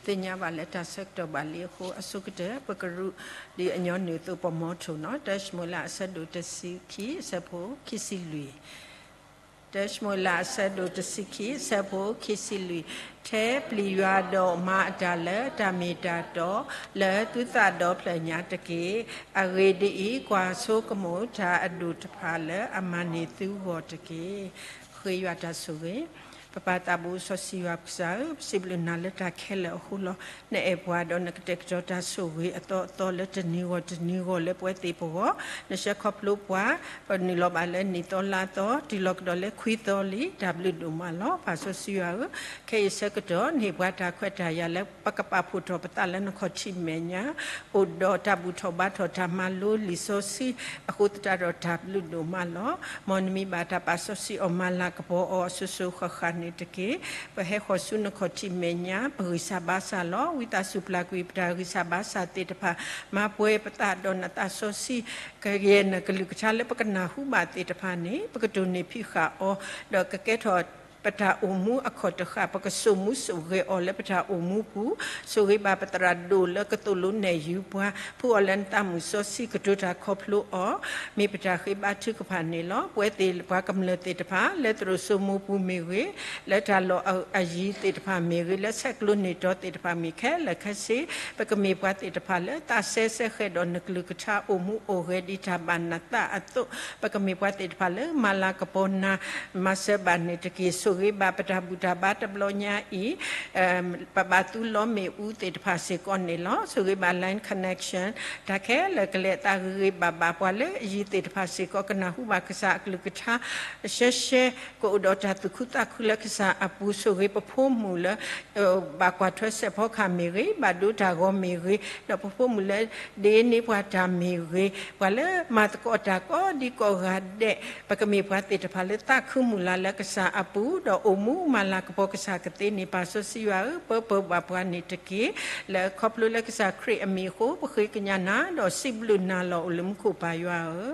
သ့ၣ်ညါဘၣ်လၢတၢ်ဆၢကတီၢ်ဘၣ်လံအဃိ အဆိကတၢၢ် ပကရူးဒ်အညီနုၢ်အသိး ပမီထိၣ်နီၤ. တၢၡမူၤအ့လးအဆၢဒိၣ်တဆံခံ အဆၢဖိခံဆံလွံၢ်. တၢၡမူၤအ့လးအဆၢဒိၣ်တဆံခံ အဆၢဖိခံဆံလွံၢ်. ထဲပျံၤယွၤဒီးမၤအတၢ်လၢတၢ်မ့ၢ်တၢ်တီ လၢသုသးဒီဖျၢၣ်ညါတက့ၢ်. အဂ့ၢ်ဒ်အံၤ, ကွၢ်ဆိကမိၣ်တၢ်အဒိၣ်တဖၣ်လၢအမၤန့ၢ်သုဂီၢ်တက့ၢ်. ဃ့ယွၤတၢ်ဆိၣ်ဂ့ၤ. ပပၢ်သးဘိစီဆှံယွၤပကစၢ်ဧၢ, ပစံးဘျုးနၤလၢတၢ်ခဲလၢာ်အဃိလီၤ. နအဲၣ်ပှၤဒီးနကတဲာ်ကတီၤတၢ်ဆိၣ်ဂ့ၤအသီအသီလၢတနံၤဂီၢ်တနံၤဂီၢ်လၢပဝဲသ့ၣ်ပဂီၢ်, နဆှၢခီဖျိပှၤ, ပနုာ်လီၤဘၣ်လၢနံၣ်သီလါသီ တုၤလီၤကဒီးလၢခွံသီလံ, တၢ်ဘျုးဒိၣ်မးလီၤ. ပၢ်စီဆှံယွၤဧၢ, ခဲအံၤဆၢကတီၢ် နဟ့ၣ်ပှၤတၢ်ခွဲးတၢ်ယာ်လၢပကပာ်ဖှိၣ်ထီၣ်ပသးလၢနခီၣ်ထံးမဲာ်ညါ, အိၣ်ဒီးတၢ်ဘူၣ်ထီၣ်ဘါထီၣ်တၢ်မၤလိလံာ်စီဆှံအဃိသတးဒီး တၢ်ဘျုးဒိၣ်မးလီၤ. မ်နမံၤဘၣ်တၢ်ပာ်စီဆှံအီၤ မၤလၤကပီၤအီၤအစိၤစိၤဃၣ်ဃၣ်န့ၣ်တက့ၢ်. ပဟဲဃီၤဆူနခီၣ်ထံးမဲာ်ညါ ပဂံၢ်စၢ်ဘါစၢ်လီၤ. ဝံသးစူၤပျၢ်ကွံာ်ပတၢ်ဂံၢ်စၢ်ဘါစၢ်သ့ၣ်တဖၣ်, မၤပှဲၤပသးဒီးနသးစီဆှံ, ကယဲၢ်နကလုၢ်ကထါလၢပကနၢ်ဟူဘၣ်သ့ၣ်တဖၣ်န့ၣ် ပကတိၢ်န့ၢ်ဖံးဃာ်အီၤ, ဒီးကကဲထီၣ်ပတၢ်အိၣ်မူအခီၣ်တဃာ်, ပကစိာ်မူစိာ်ဂဲၤအီၤလၢပတၢ်အိၣ်မူပူၤ, ဆိၣ်ဂ့ၤဘၣ်ပသရၣ်ဒိၣ်လၢကသိၣ်လိနဲၣ်ယုၤပှၤ, ဖှူအီၤလၢနသးမုၣ်စီဆှံ ကတိၤတၢ်ခီဖျိအီၤ, မ့ၢ်ပတၢ်ဃ့ဘါထုကဖၣ်န့ၣ်လီၤ. ပဝဲသ့ၣ်ပှၤကမျၢၢ်သ့ၣ်တဖၣ် လၢသရိာ်စိမိပူၤမ့ၢ်ဂ့ၤ, လၢတၢ်လီၢ်အယံၤသ့ၣ်တဖၣ်မ့ၢ်ဂ့ၤ, လၢဆဲးကျိးန့ၢ်တီသ့ၣ်တဖၣ်မ့ၢ်ခဲလၢာ်ခဲဆ့, ပကမ့ၢ်ပှၤသ့ၣ်တဖၣ်လၢသးစဲစဲဃဲၤဒီးနကလုၢ်ကထါအိၣ်မူအိၣ်ဂဲၤဒ်တၢ်ဘၣ်နသးအသိး, ပကမ့ၢ်ပှၤသ့ၣ်တဖၣ်လၢမၤလၤကပီၤနၤ, မၤစၢၤဘၣ်န့ၣ်တက့ၢ်. ဆိၣ်ဂ့ၤဘၣ်ပတၢ်ဘူၣ်တၢ်ဘါတဘျီညါအံၤ ပဘၣ်သူလီၤမ့ၣ်အူသ့ၣ်တဖၣ်စ့ၢ်ကီးန့ၣ်လီၤ. ဆိၣ်ဂ့ၤဘၣ် line connection တၢ်ခဲလၢာ်ကလဲၤအသးဂ့ၤဂ့ၤဘၣ်ဘၣ်, ပှၤလၢအယံၤသ့ၣ်တဖၣ်စ့ၢ်ကီး ကနၢ်ဟူဘၣ်ကစၢ်အကလုၢ်ကထါ ရှဲရှဲ, ကအိၣ်ဒီးတၢ်သူၣ်ခုသးခုလၢကစၢ်အပူၤ, ဆိၣ်ဂ့ၤပဖိမုၣ်လၢ ဘၣ်ကွၢ်ထွဲစဲးဖီကဟၣ်မ့ၢ်ဂ့ၤ, ဘၣ်ဒိတၢ်ဂီၤမ့ၢ်ဂ့ၤ, ဒီးပဖိမုၣ်လၢဒ့န့ၢ်ပှၤတၢ်မ့ၢ်ဂ့ၤ, ပှၤလၢမၤသကိးတၢ်ကိးဒံကိးဂၤဒဲး, ပကမ့ၢ်ပှၤသ့ၣ်တဖၣ်လၢသးခုမုၢ်လၢ်လၢကစၢ်အပူၤ, ဒီးအိၣ်မူမၤလၤကပီၤကစၢ်ကသ့န့ၣ် ပၢ်စီဆှံယွၤဧၢ, ပၢပၢဘၣ်ပှၤန့ၣ်တက့ၢ်. လၢခီဖျိလၢကစၢ်ခရံာ်အမံၤအဃိ ပဃ့ကညးနၤ ဒီးစံးဘျုးနၤလီၤ အိၣ်လၢမူခိၣ်ပၢ်ယွၤဧၢ,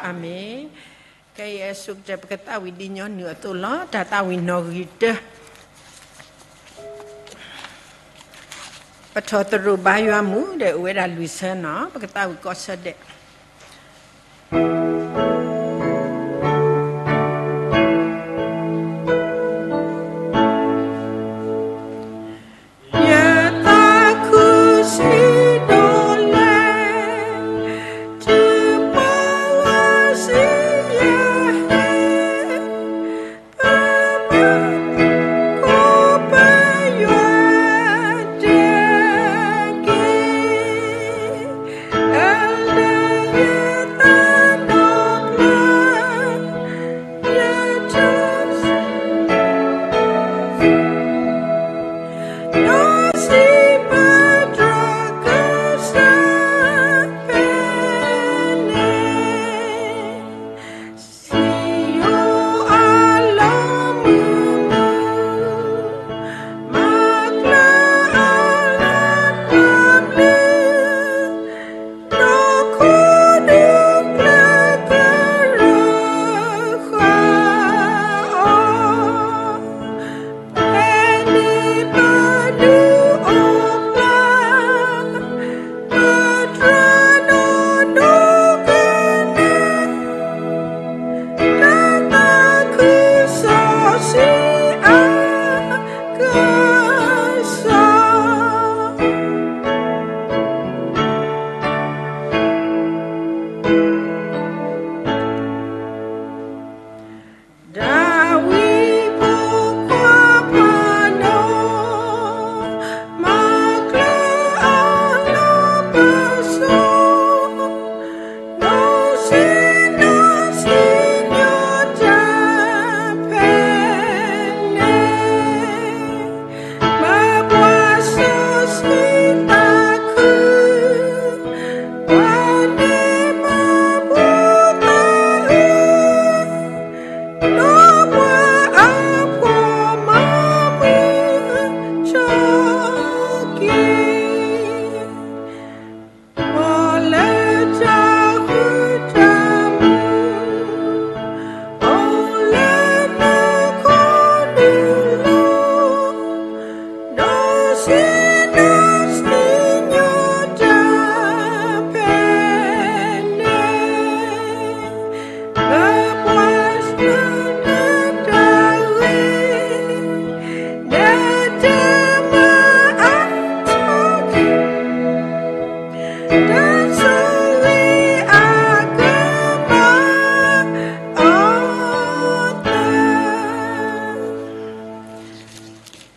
အၤမ့ၣ်. ခဲအံၤအဆိကတၢၢ် ပကသးဝံၣ်ဒ်ညီနုၢ်အသိးလီၤ. တၢ်သးဝံၣ်နီၣ်ဂံၢ်တၢ ပထီၣ်သရိာ်ဘါယွၤမုၢ် ဒီးအိၣ်ဝဲဒၣ်လွံၢ်ဆၢနီၤ, ပကသးဝံၣ်ကိးဆၢဒဲး.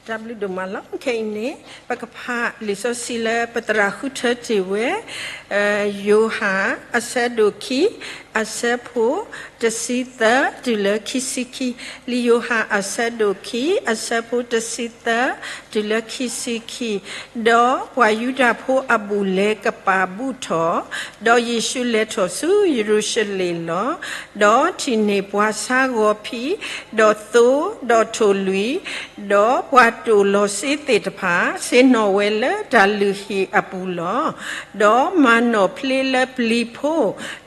တၢ်ဘျုးဒိၣ်မးလီၤ. ခဲအံၤန့ၣ် ပကဖးလံာ်စီဆှံလၢပသရၣ်ဃုထၢတ့ၢ်ဝဲ ယိၤဟၣ်အဆၢဒိၣ်ခံ အဆၢဖိတဆံသၢတုၤလၢခံဆံခံ, လံာ်ယိၤဟၣ်အဆၢဒိၣ်ခံ အဆၢဖိတဆံသၢတုၤလၢခံဆံခံ, ဒီးပှၤယူဒၤဖိအဘူၣ်လဲၤကပာ်ဘူၣ်ထီၣ်, ဒီးယ့ၣ်ၡူးလဲၤထီၣ်ဆူယရူၤၡလ့ၣ်လီၤ. ဒီးထံၣ်န့ၢ်ပှၤဆါဂီၤဖံး, ဒီးသိ, ဒီးထိၣ်လွံၢ်, ဒီးပှၤတိၢ်လီၤစ့သ့ၣ်တဖၣ် ဆ့ၣ်နီၤဝဲလၢတၢ်လုၢ်ဟံၣ်အပူၤလီၤ. ဒီးမၤနီၣ်ဖျ့လၢပျံၤဖိ,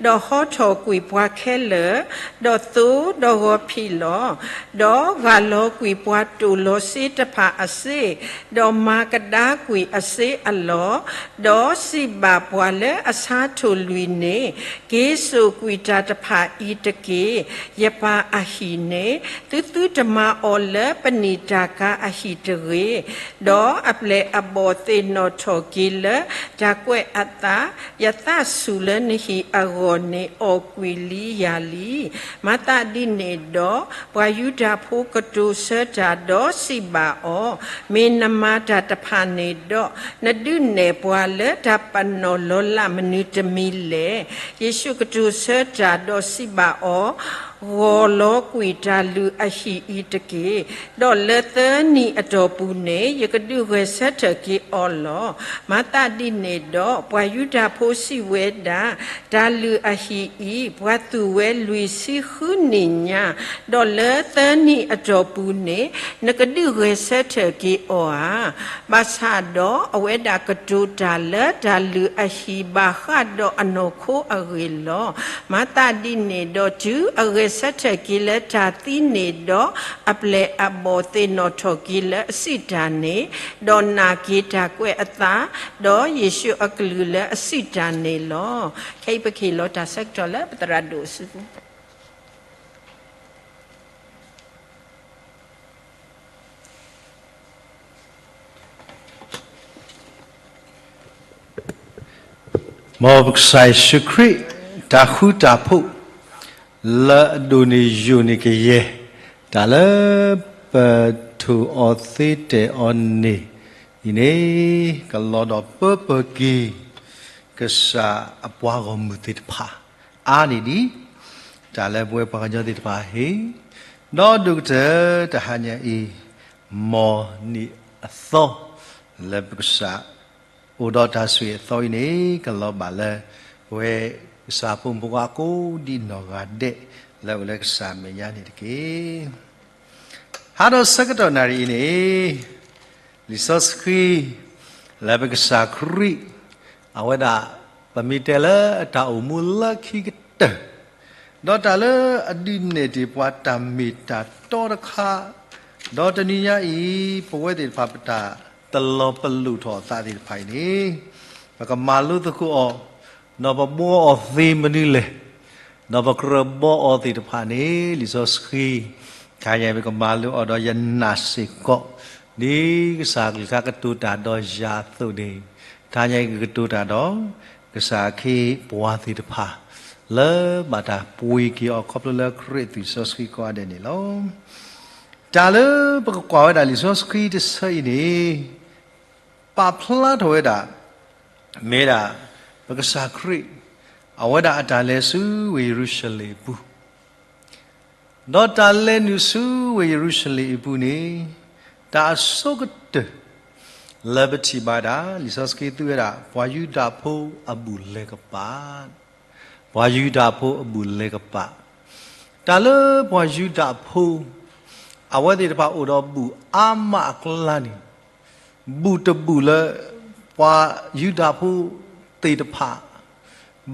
ဒီးဟီထီၣ်ကွံာ်ပှၤခဲလၢာ်, ဒီးသိဒီးဂီၤဖံးလီၤ. ဒီးဂၢ်လီၤကွံာ်ပှၤတိၢ်လီၤစ့တဖၣ်အစ့, ဒီးမၤကဒါကွံာ်အစ့အလီၢ်, ဒီးစံးဘၣ်ပှၤလၢအဆါထိၣ်လွံၢ်န့ၣ်, က့ၤစိာ်ကွံာ်တၢ်တဖၣ်အံၤတက့ၢ်. ယပၢ်အဟံၣ်န့ၣ် သုသုတမၤအီၤလၢပနံၣ်တၢ်ကၤအဟံၣ်တဂ့ၤ. ဒီးအပျဲၢ်အဘီၣ်သ့ၣ်နီၣ်ထီၣ်က့ၤလၢတၢ်ကွဲးအသး, ယသးဆူၣ်လၢနဟံၣ်အဂီၢ်န့ၣ် အီၣ်ကွံာ်လံယၤလံ. မၤသးဒ်န့ၣ်ဒီး ပှၤယူဒၤဖိကတိၤဆၢတၢ်ဒီးစံးဘၣ်အီၤ, မ့ၢ်နမၤတၢ်တဖၣ်န့ၣ်ဒီး, နဒုးနဲၣ်ပှၤလၢတၢ်ပနီၣ်လီၤလးမနုၤတမံၤလဲၣ်. ယ့ၣ်ၡူးကတိၤဆၢတၢ်ဒီးစံးဘၣ်အီၤ, ဂီၢ်လီၤကွံာ်တၢ်လုၢ်အဟံၣ်အံၤတက့ၢ်. ဒီးလၢသၢနံၣ်အတီၢ်ပူၤန့ၣ် ယကဒုးဂဲၤဆၢထၢၣ်က့ၤအီၤလီၤ. မၤသးဒ်န့ၣ်ဒီး ပှၤယူဒၤဖိစံးဝဲဒၣ်, တၢ်လုၢ်အဟံၣ်အံၤ ပှၤသူၣ်ဝဲလွံၢ်ဆံဃုနံၣ်ညါ, ဒီးလၢသၢနံၣ်အတီၢ်ပူၤန့ၣ် နကဒုးဂဲၤဆၢထၢၣ်က့ၤအီၤဧါ. ဘၣ်ဆၣ်ဒီး အဝဲဒၣ်ကတိၤတၢ်လၢတၢ်လုၢ်အဟံၣ်ဘၣ်ဃးဒီးအနီၢ်ခိအဂ့ၢ်လီၤ. မၤသးဒ်န့ၣ်ဒီး တုၤအဂဲၤဆၢထၢၣ်က့ၤလၢတၢ်သံန့ၣ်ဒီး, အပျဲၢ်အဘီၣ်သ့ၣ်နီၣ်ထီၣ်က့ၤလၢအစံးတၢ်န့ၣ်, ဒီးနာ်က့ၤတၢ်ကွဲးအသး, ဒီးယ့ၣ်ၡူးအကလုၢ်လၢအစံးတၢ်န့ၣ်လီၤ. ခဲအံၤပကဟ့ၣ်လီၤတၢ်ဆၢကတီၢ်လၢပသရၣ်ဒိၣ်အစုပူၤ မ်ပကစၢ်ယ့ၣ်ၡူးခရံာ် တၢ်ဃူတၢ်ဖိး လၢအဒိၣ်န့ၢ်ယိာ်န့ၢ်ကယဲၢ် တၢ်လၢပထိၣ်အီၤသ့တဲာ်အီၤန့ၣ်အံၤန့ၣ် ကလီၤဒီးပၢပၢက့ၤ ကစၢ်အပှၤဂီၢ်မုၢ်သ့ၣ်တဖၣ် အါန့ၢ်ဒံး တၢ်လၢပဝဲပှၤကညီသ့ၣ်တဖၣ်ဟ့ၣ် ဒီးဒိၣ်ကတၢၢ်တဟါညါအံၤ မ်နံၣ်အသီ လၢပကစၢ် အိၣ်ဒီးတၢ်ဆိၣ်ဂ့ၤအသီအံၤန့ၣ် ကလီၤဘၣ်လၢ ပဝဲကစၢ်ဖိမုၣ်ဖိခွါကိးဒံးနီၢ်ဂၤဒဲး လၢအအိၣ်လၢကစၢ်မဲာ်ညါန့ၣ်တက့ၢ်. ဟါဒီးဆၢကတီၢ်နၣ်ရံၣ်အံၤန့ၣ် လံာ်စီဆှံ လၢပကစၢ်ခရံာ် အဝဲဒၣ် ပမ့ၢ်တဲလၢအတၢ်အိၣ်မူလၢခံကတၢၢ် ဒီးတၢ်လၢအဒုးနဲၣ်တ့ၢ်ပှၤတၢ်မ့ၢ်တၢ်တီတခါ, ဒီးတနံၤညါအံၤ ပဝဲသ့ၣ်တဖၣ်ပတၢ်တလီၤပလိာ်ထီၣ်အသးသ့ၣ်တဖၣ်အံၤန့ၣ် ပကမၤလိသကိးအီၤ, ဒီးပဘှီအီၤသ့မနုၤလဲၣ်, ဒီးပကြၢးဘှီအီၤသ့ၣ်တဖၣ်န့ၣ် လံာ်စီဆှံ ခါယဲ ပကမၤလိအီၤဒီးယနာ်စ့ၢ်ကီး ဒ်ကစၢ်အကလုၢ်ကထါကတိၤတၢ်ဒီးယၤအသိးန့ၣ်, ခါယဲကကတိၤတၢ်ဒီး ကစၢ်အခ့အပှၤသ့ၣ်တဖၣ် လၢဘၣ်တၢ်ပှ့ၤက့ၤအီၤခီဖျိလၢခရံာ်အသွံၣ်စီဆှံကိးဂၤဒဲးန့ၣ်လီၤ. တၢ်လၢပကကွၢ်ဝဲဒၣ်လံာ်စီဆှံတဆၢအံၤန့ၣ် ပာ်ဖျါထီၣ်ဝဲဒၣ် မ့ၢ်ဝဲဒၣ် ပကစၢ်ခရံာ် အဝဲဒၣ်အတၢ်လဲၤဆူဝ့ၢ်ယရူၤၡလ့ၣ်အပူၤ ဒီးတၢ်လဲၤနုာ်ဆူဝ့ၢ်ယရူၤၡလ့ၣ်အပူၤန့ၣ် တၢ်အဆိကတၢၢ် လၢပထံၣ်ဘၣ်ဒၣ် လံာ်စီဆှံသူဝဲဒၣ် ပှၤယူဒၤဖိအဘူၣ်လဲၤကပာ်, ပှၤယူဒၤဖိအဘူၣ်လဲၤကပာ်, တၢ်လၢပှၤယူဒၤဖိ အဝဲသ့ၣ်တဖၣ်အိၣ်ဒီးဘူၣ်အါမးအကျါန့ၣ် ဘူၣ်တဘူၣ်လၢ ပှၤယူဒၤဖိသ့ၣ်တဖၣ်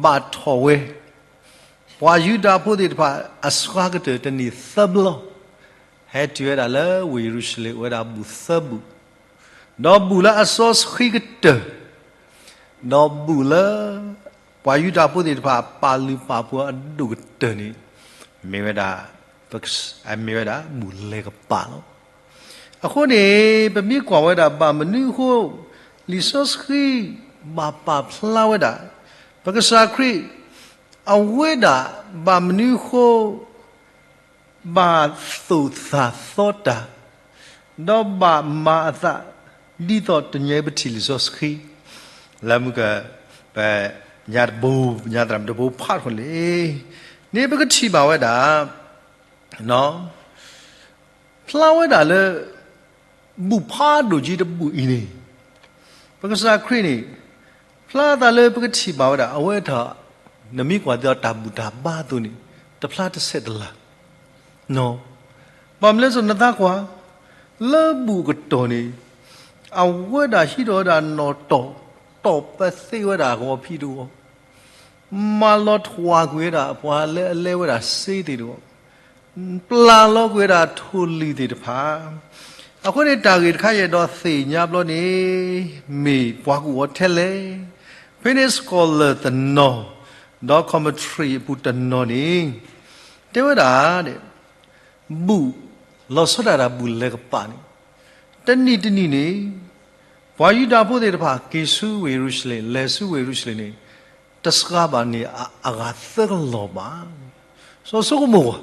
ဘၣ်ထီၣ်ဝဲ, ပှၤယူဒၤဖိသ့ၣ်တဖၣ် အစှၤကတၢၢ်တနံၣ်သၢဘျီ ဟဲတုၤဝဲဒၣ်လၢဝ့ၢ်ယရူၤၡလ့ၣ် အိၣ်ဝဲဒၣ်ဘူၣ်သၢဘူၣ်, ဒီးဘူၣ်လၢအစီဆှံကတၢၢ် ဒီးဘူၣ်လၢ ပှၤယူဒၤဖိသ့ၣ်တဖၣ် ပာ်လုၢ်ပာ်ပှ့ၤအဒိၣ်ကတၢၢ်န့ၣ် မ့ၢ်ဝဲဒၣ် မ့ၢ်ဝဲဒၣ်ဘူၣ်လဲၤကပာ်လီၤ. အဃိန့ၣ် ပမ့ၢ်ကွၢ်ဝဲဒၣ်ဘၣ်မနုၤအဃိ လံာ်စီဆှံ ဘၣ်ပာ်ဖျါဝဲဒၣ် ပကစၢ်ခရံာ် အဝဲဒၣ်ဘၣ်မနုၤအဃိ ဘၣ်သိၣ်တၢ်သီတၢ် ဒီးဘၣ်မၤအသး ဒ်သိးတနံၤအံၤပထံၣ်လံာ်စီဆှံ လၢမုၢ်က ပညါတဘိ ပညါသရၣ်မုၣ်တဘိဖးထီၣ်လံ န့ၣ်ပကထံၣ်ဘၣ်ဝဲဒၣ် ဖျါဝဲဒၣ်လၢ ဘူၣ်ဖးဒိၣ်က့တဘူၣ်အံၤန့ၣ် ပကစၢ်ခရံာ်န့ၣ် ဖျါသးလၢပကထံၣ်ဘၣ်ဝဲဒၣ် အဝဲတၢ် နမ့ၢ်ကွၢ်သ့ၣ်အီၤတၢ်ဘူၣ်တၢ်ဘါအသိးန့ၣ် တဖျါတဆဲးတလၤ ဘၣ်မနုၤလဲၣ် နသးကွၢ် လၢဘူၣ်အကတီၢ်န့ၣ် အဝဲဒၣ်ဟံးထီၣ်ဝဲဒၣ်နီၣ်တီၢ် တီၢ်ပသ့ဝဲဒၣ်ဂီၤဖံးတဂီၤ မၤလီၤထွးကွံာ်ဝဲဒၣ်ပှၤလၢအလဲဝဲဒၣ်စ့သ့ၣ်တဂီၤ ပျၢ်လီၤကွံာ်ဝဲဒၣ်ထိၣ်လွံၢ်သ့ၣ်တဖၣ် အဃိန့ၣ်တၢ်ဂ့ၢ်တခါယအဲၣ်ဒိးသ့ၣ်ညါဘျီန့ၣ် မ့ၢ်ပှၤကူၣ်အီၤထဲလဲၣ်. ဖဲန့ၣ် scholar တနီၤ ဒီး commentary အပူၤတနီၤန့ၣ် တဲဝဲဒၣ် ဘူၣ် လီၤဆီဒၣ်တၢ်ဘူၣ်လဲၤကပၤန့ၣ် တနံၣ်တနံၣ်န့ၣ် ပှၤယူဒၤဖိသ့ၣ်တဖၣ် က့ၤဆူဝ့ၢ်ယရူၤၡလ့ၣ် လဲၤဆူဝ့ၢ်ယရူၤၡလ့ၣ်န့ၣ် တစှၤဘၣ်န့ၣ်အဂၤသၢကလီၢ်ဘၣ်. စီၤဆိကမိၣ်ကွၢ်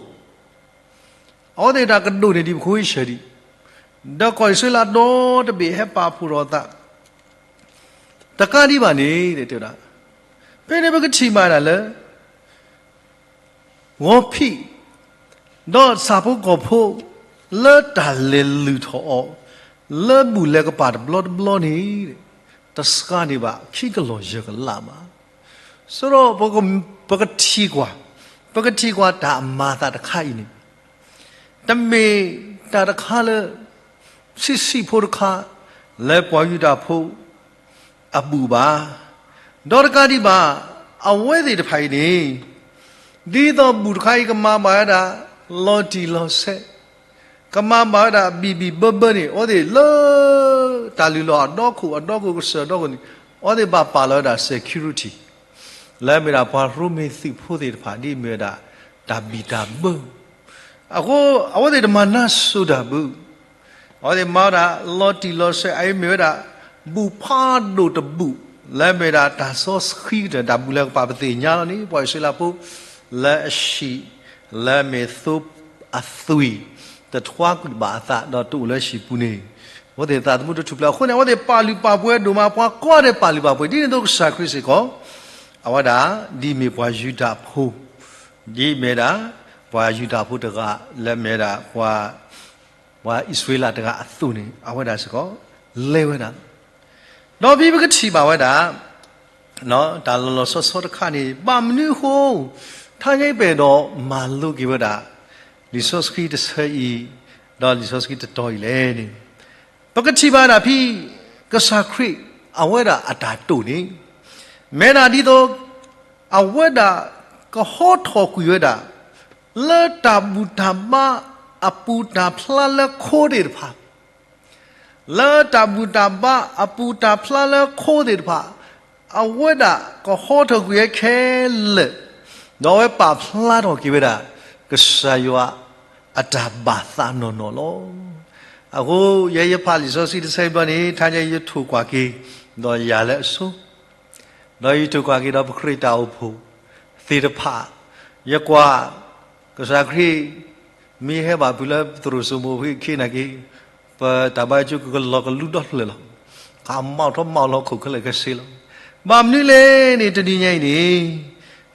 အဝဲသ့ၣ်တၢ်ကဒိၣ်န့ၢ်ဒံးပခိၣ်အံၣ်စရ့လး ဒီးကီၢ်အံၣ်စရ့လးဒီတဘ့ၣ်ဟဲပာ်ဖှိၣ်ထီၣ်အသး တကးဒံးဘၣ်န့ၣ် တဲဝဲဒၣ် ဖဲန့ၣ်ပကထံၣ်ဘၣ်ဒၣ်လၢ ဂီၤဖံး ဒီးဆၣ်ဖိကီၢ်ဖိ လၢတၢ်လဲၤလုၢ်ထီၣ်အီၤ လၢဘူၣ်လဲၤကပၤတဘျီတဘျီန့ၣ် တစှၤန့ၢ်ဘၣ်ခံကလီၢ်ယဲၢ်ကလးဘၣ်. ဆိုတော့ ပကထံၣ်ကွၢ် ပကထံၣ်ကွၢ်တၢ်မၤအသးတခါအံၤန့ၣ် တမ့ၢ်တၢ်တခါလၢ ဆံးဆံးဖိတခါ လၢပှၤယူဒၤဖိ အဘူၣ်ဘၣ်. ဒီးတကးဒံးဘၣ် အဝဲသ့ၣ်တဖၣ်အံၤန့ၣ် ဒ်သိးဘူၣ်တခါအံၤကမၤဘၣ်ဝဲဒၣ် လီၤတံၢ်လီၤဆဲး ကမၤဘၣ်ဝဲဒၣ်ဘံၣ်ဘံၣ်ဘၢဘၢန့ၣ် အဝဲသ့ၣ်လၢ တၢ်လုၢ်လီၢ်အဒီခိၣ် အဒီခိၣ်ကစၢၢ်အဒီခိၣ်န့ၣ် အဝဲသ့ၣ်ဘၣ်ပာ်လီၤဝဲဒၣ် security လၢမ့ၢ်ဒၣ်ပှၤရိမ့ၤသုးဖိသ့ၣ်တဖၣ် ဒ်မ့ၢ်ဝဲဒၣ် တၢ်ဘံၣ်တၢ်ဘၢ အဃိ အဝဲသ့ၣ်တမၤနၢ်စိၤတၢ်ဘၣ် အဝဲသ့ၣ်မၤဝဲဒၣ် လီၤတံၢ်လီၤဆဲး အအံၤမ့ၢ်ဝဲဒၣ် ဘူၣ်ဖးဒိၣ်တဘူၣ် လၢမ့ၢ်ဒၣ်တၢ်စီဆှံကတၢၢ် တၢ်ဘူၣ်လဲၤကပၤပသ့ၣ်ညါလီၤန့ၣ် ပှၤအံၣ်စရ့လးဖိ လၢအဟံၣ် လၢမ့ၢ်သိအသွံၣ် တထွါကွံာ်ဘၣ်အသး ဒီးတအိၣ်လၢဟံၣ်ပူၤန့ၣ် အဝဲသ့ၣ်သးသမူတထူၣ်ဖျဲးအဃိန့ၣ် အဝဲသ့ၣ်ပာ်လုၢ်ပာ်ပှ့ၤဒိၣ်မး ပှၤကိးဂၤဒဲးပာ်လုၢ်ပာ်ပှ့ၤ ဒ်န့ၣ်အသိးကစၢ်ခရံာ်စ့ၢ်ကီး အဝဲဒၣ် ဒ်မ့ၢ်ပှၤယူဒၤဖိ ဒ်မ့ၢ်ဒၣ် ပှၤယူဒၤဖိတဂၤ လၢမ့ၢ်ဒၣ် ပှၤအံၣ်စရ့လးတဂၤအသိးန့ၣ် အဝဲဒၣ်စ့ၢ်ကီး လဲၤဝဲဒၣ် ဒီးဖဲပကထံၣ်ဘၣ်ဝဲဒၣ် တၢ်လီၤလီၤဆီဆီတခါန့ၣ် ဘၣ်မနုၤအဃိ ထါညါအံၤပအဲၣ်ဒိးမၤလိက့ၤဝဲဒၣ် လံာ်စီဆှံတဆၢအံၤ ဒီးလံာ်စီဆှံတတီၤအံၤလဲၣ်န့ၣ် ပကထံၣ်ဘၣ်ဒၣ်ဖဲ ကစၢ်ခရံာ် အဝဲဒၣ်အတၢ်တိာ်န့ၣ် မ့ၢ်ဒၣ်ဒ်သိး အဝဲဒၣ် ကဟီထီၣ်ကွံာ်ဝဲဒၣ် လၢတၢ်ဘူၣ်တၢ်ဘါအပူၤတၢ်ဖျါလၢခိသ့ၣ်တဖၣ် လၢတၢ်ဘူၣ်တၢ်ဘါအပူၤတၢ်ဖျါလၢခိသ့ၣ်တဖၣ် အဝဲဒၣ်ကဟီထီၣ်ကွံာ်ဝဲခဲလၢာ် ဒီးအဝဲပာ်ဖျါထီၣ်က့ၤဝဲဒၣ် ကစၢ်ယွၤအတၢ်ဘၣ်သးနီၢ်နီၢ်လီၤ. အဃိ ယဲယဖးလံာ်စီဆှံတဆၢအံၤဘျီန့ၣ် ထါညါယထိၣ်ကွၢ်က့ၤ ဒီးယၤလၢအဆိ ဒီးယထိၣ်ကွၢ်က့ၤဒီးပခရံာ်တၢ်အိၣ်ဖှိၣ်သ့ၣ်တဖၣ် ယကွၢ် ကစၢ်ခရံာ် မ့ၢ်ဟဲဘၣ်ဖုးလၢသရိာ်စိမိၤဖဲခ့နာ်က့ ပတၢ်ဘါကၠိကလီၤကလူဒီဖျၢၣ်လီၤ. ကမၤထီၣ်မၤလီၤခိၣ်ခဲလၢာ်ခဲဆ့လီၤ. ဘၣ်မနုၤလဲၣ်န့ၣ် တနံၤညါအံၤန့ၣ်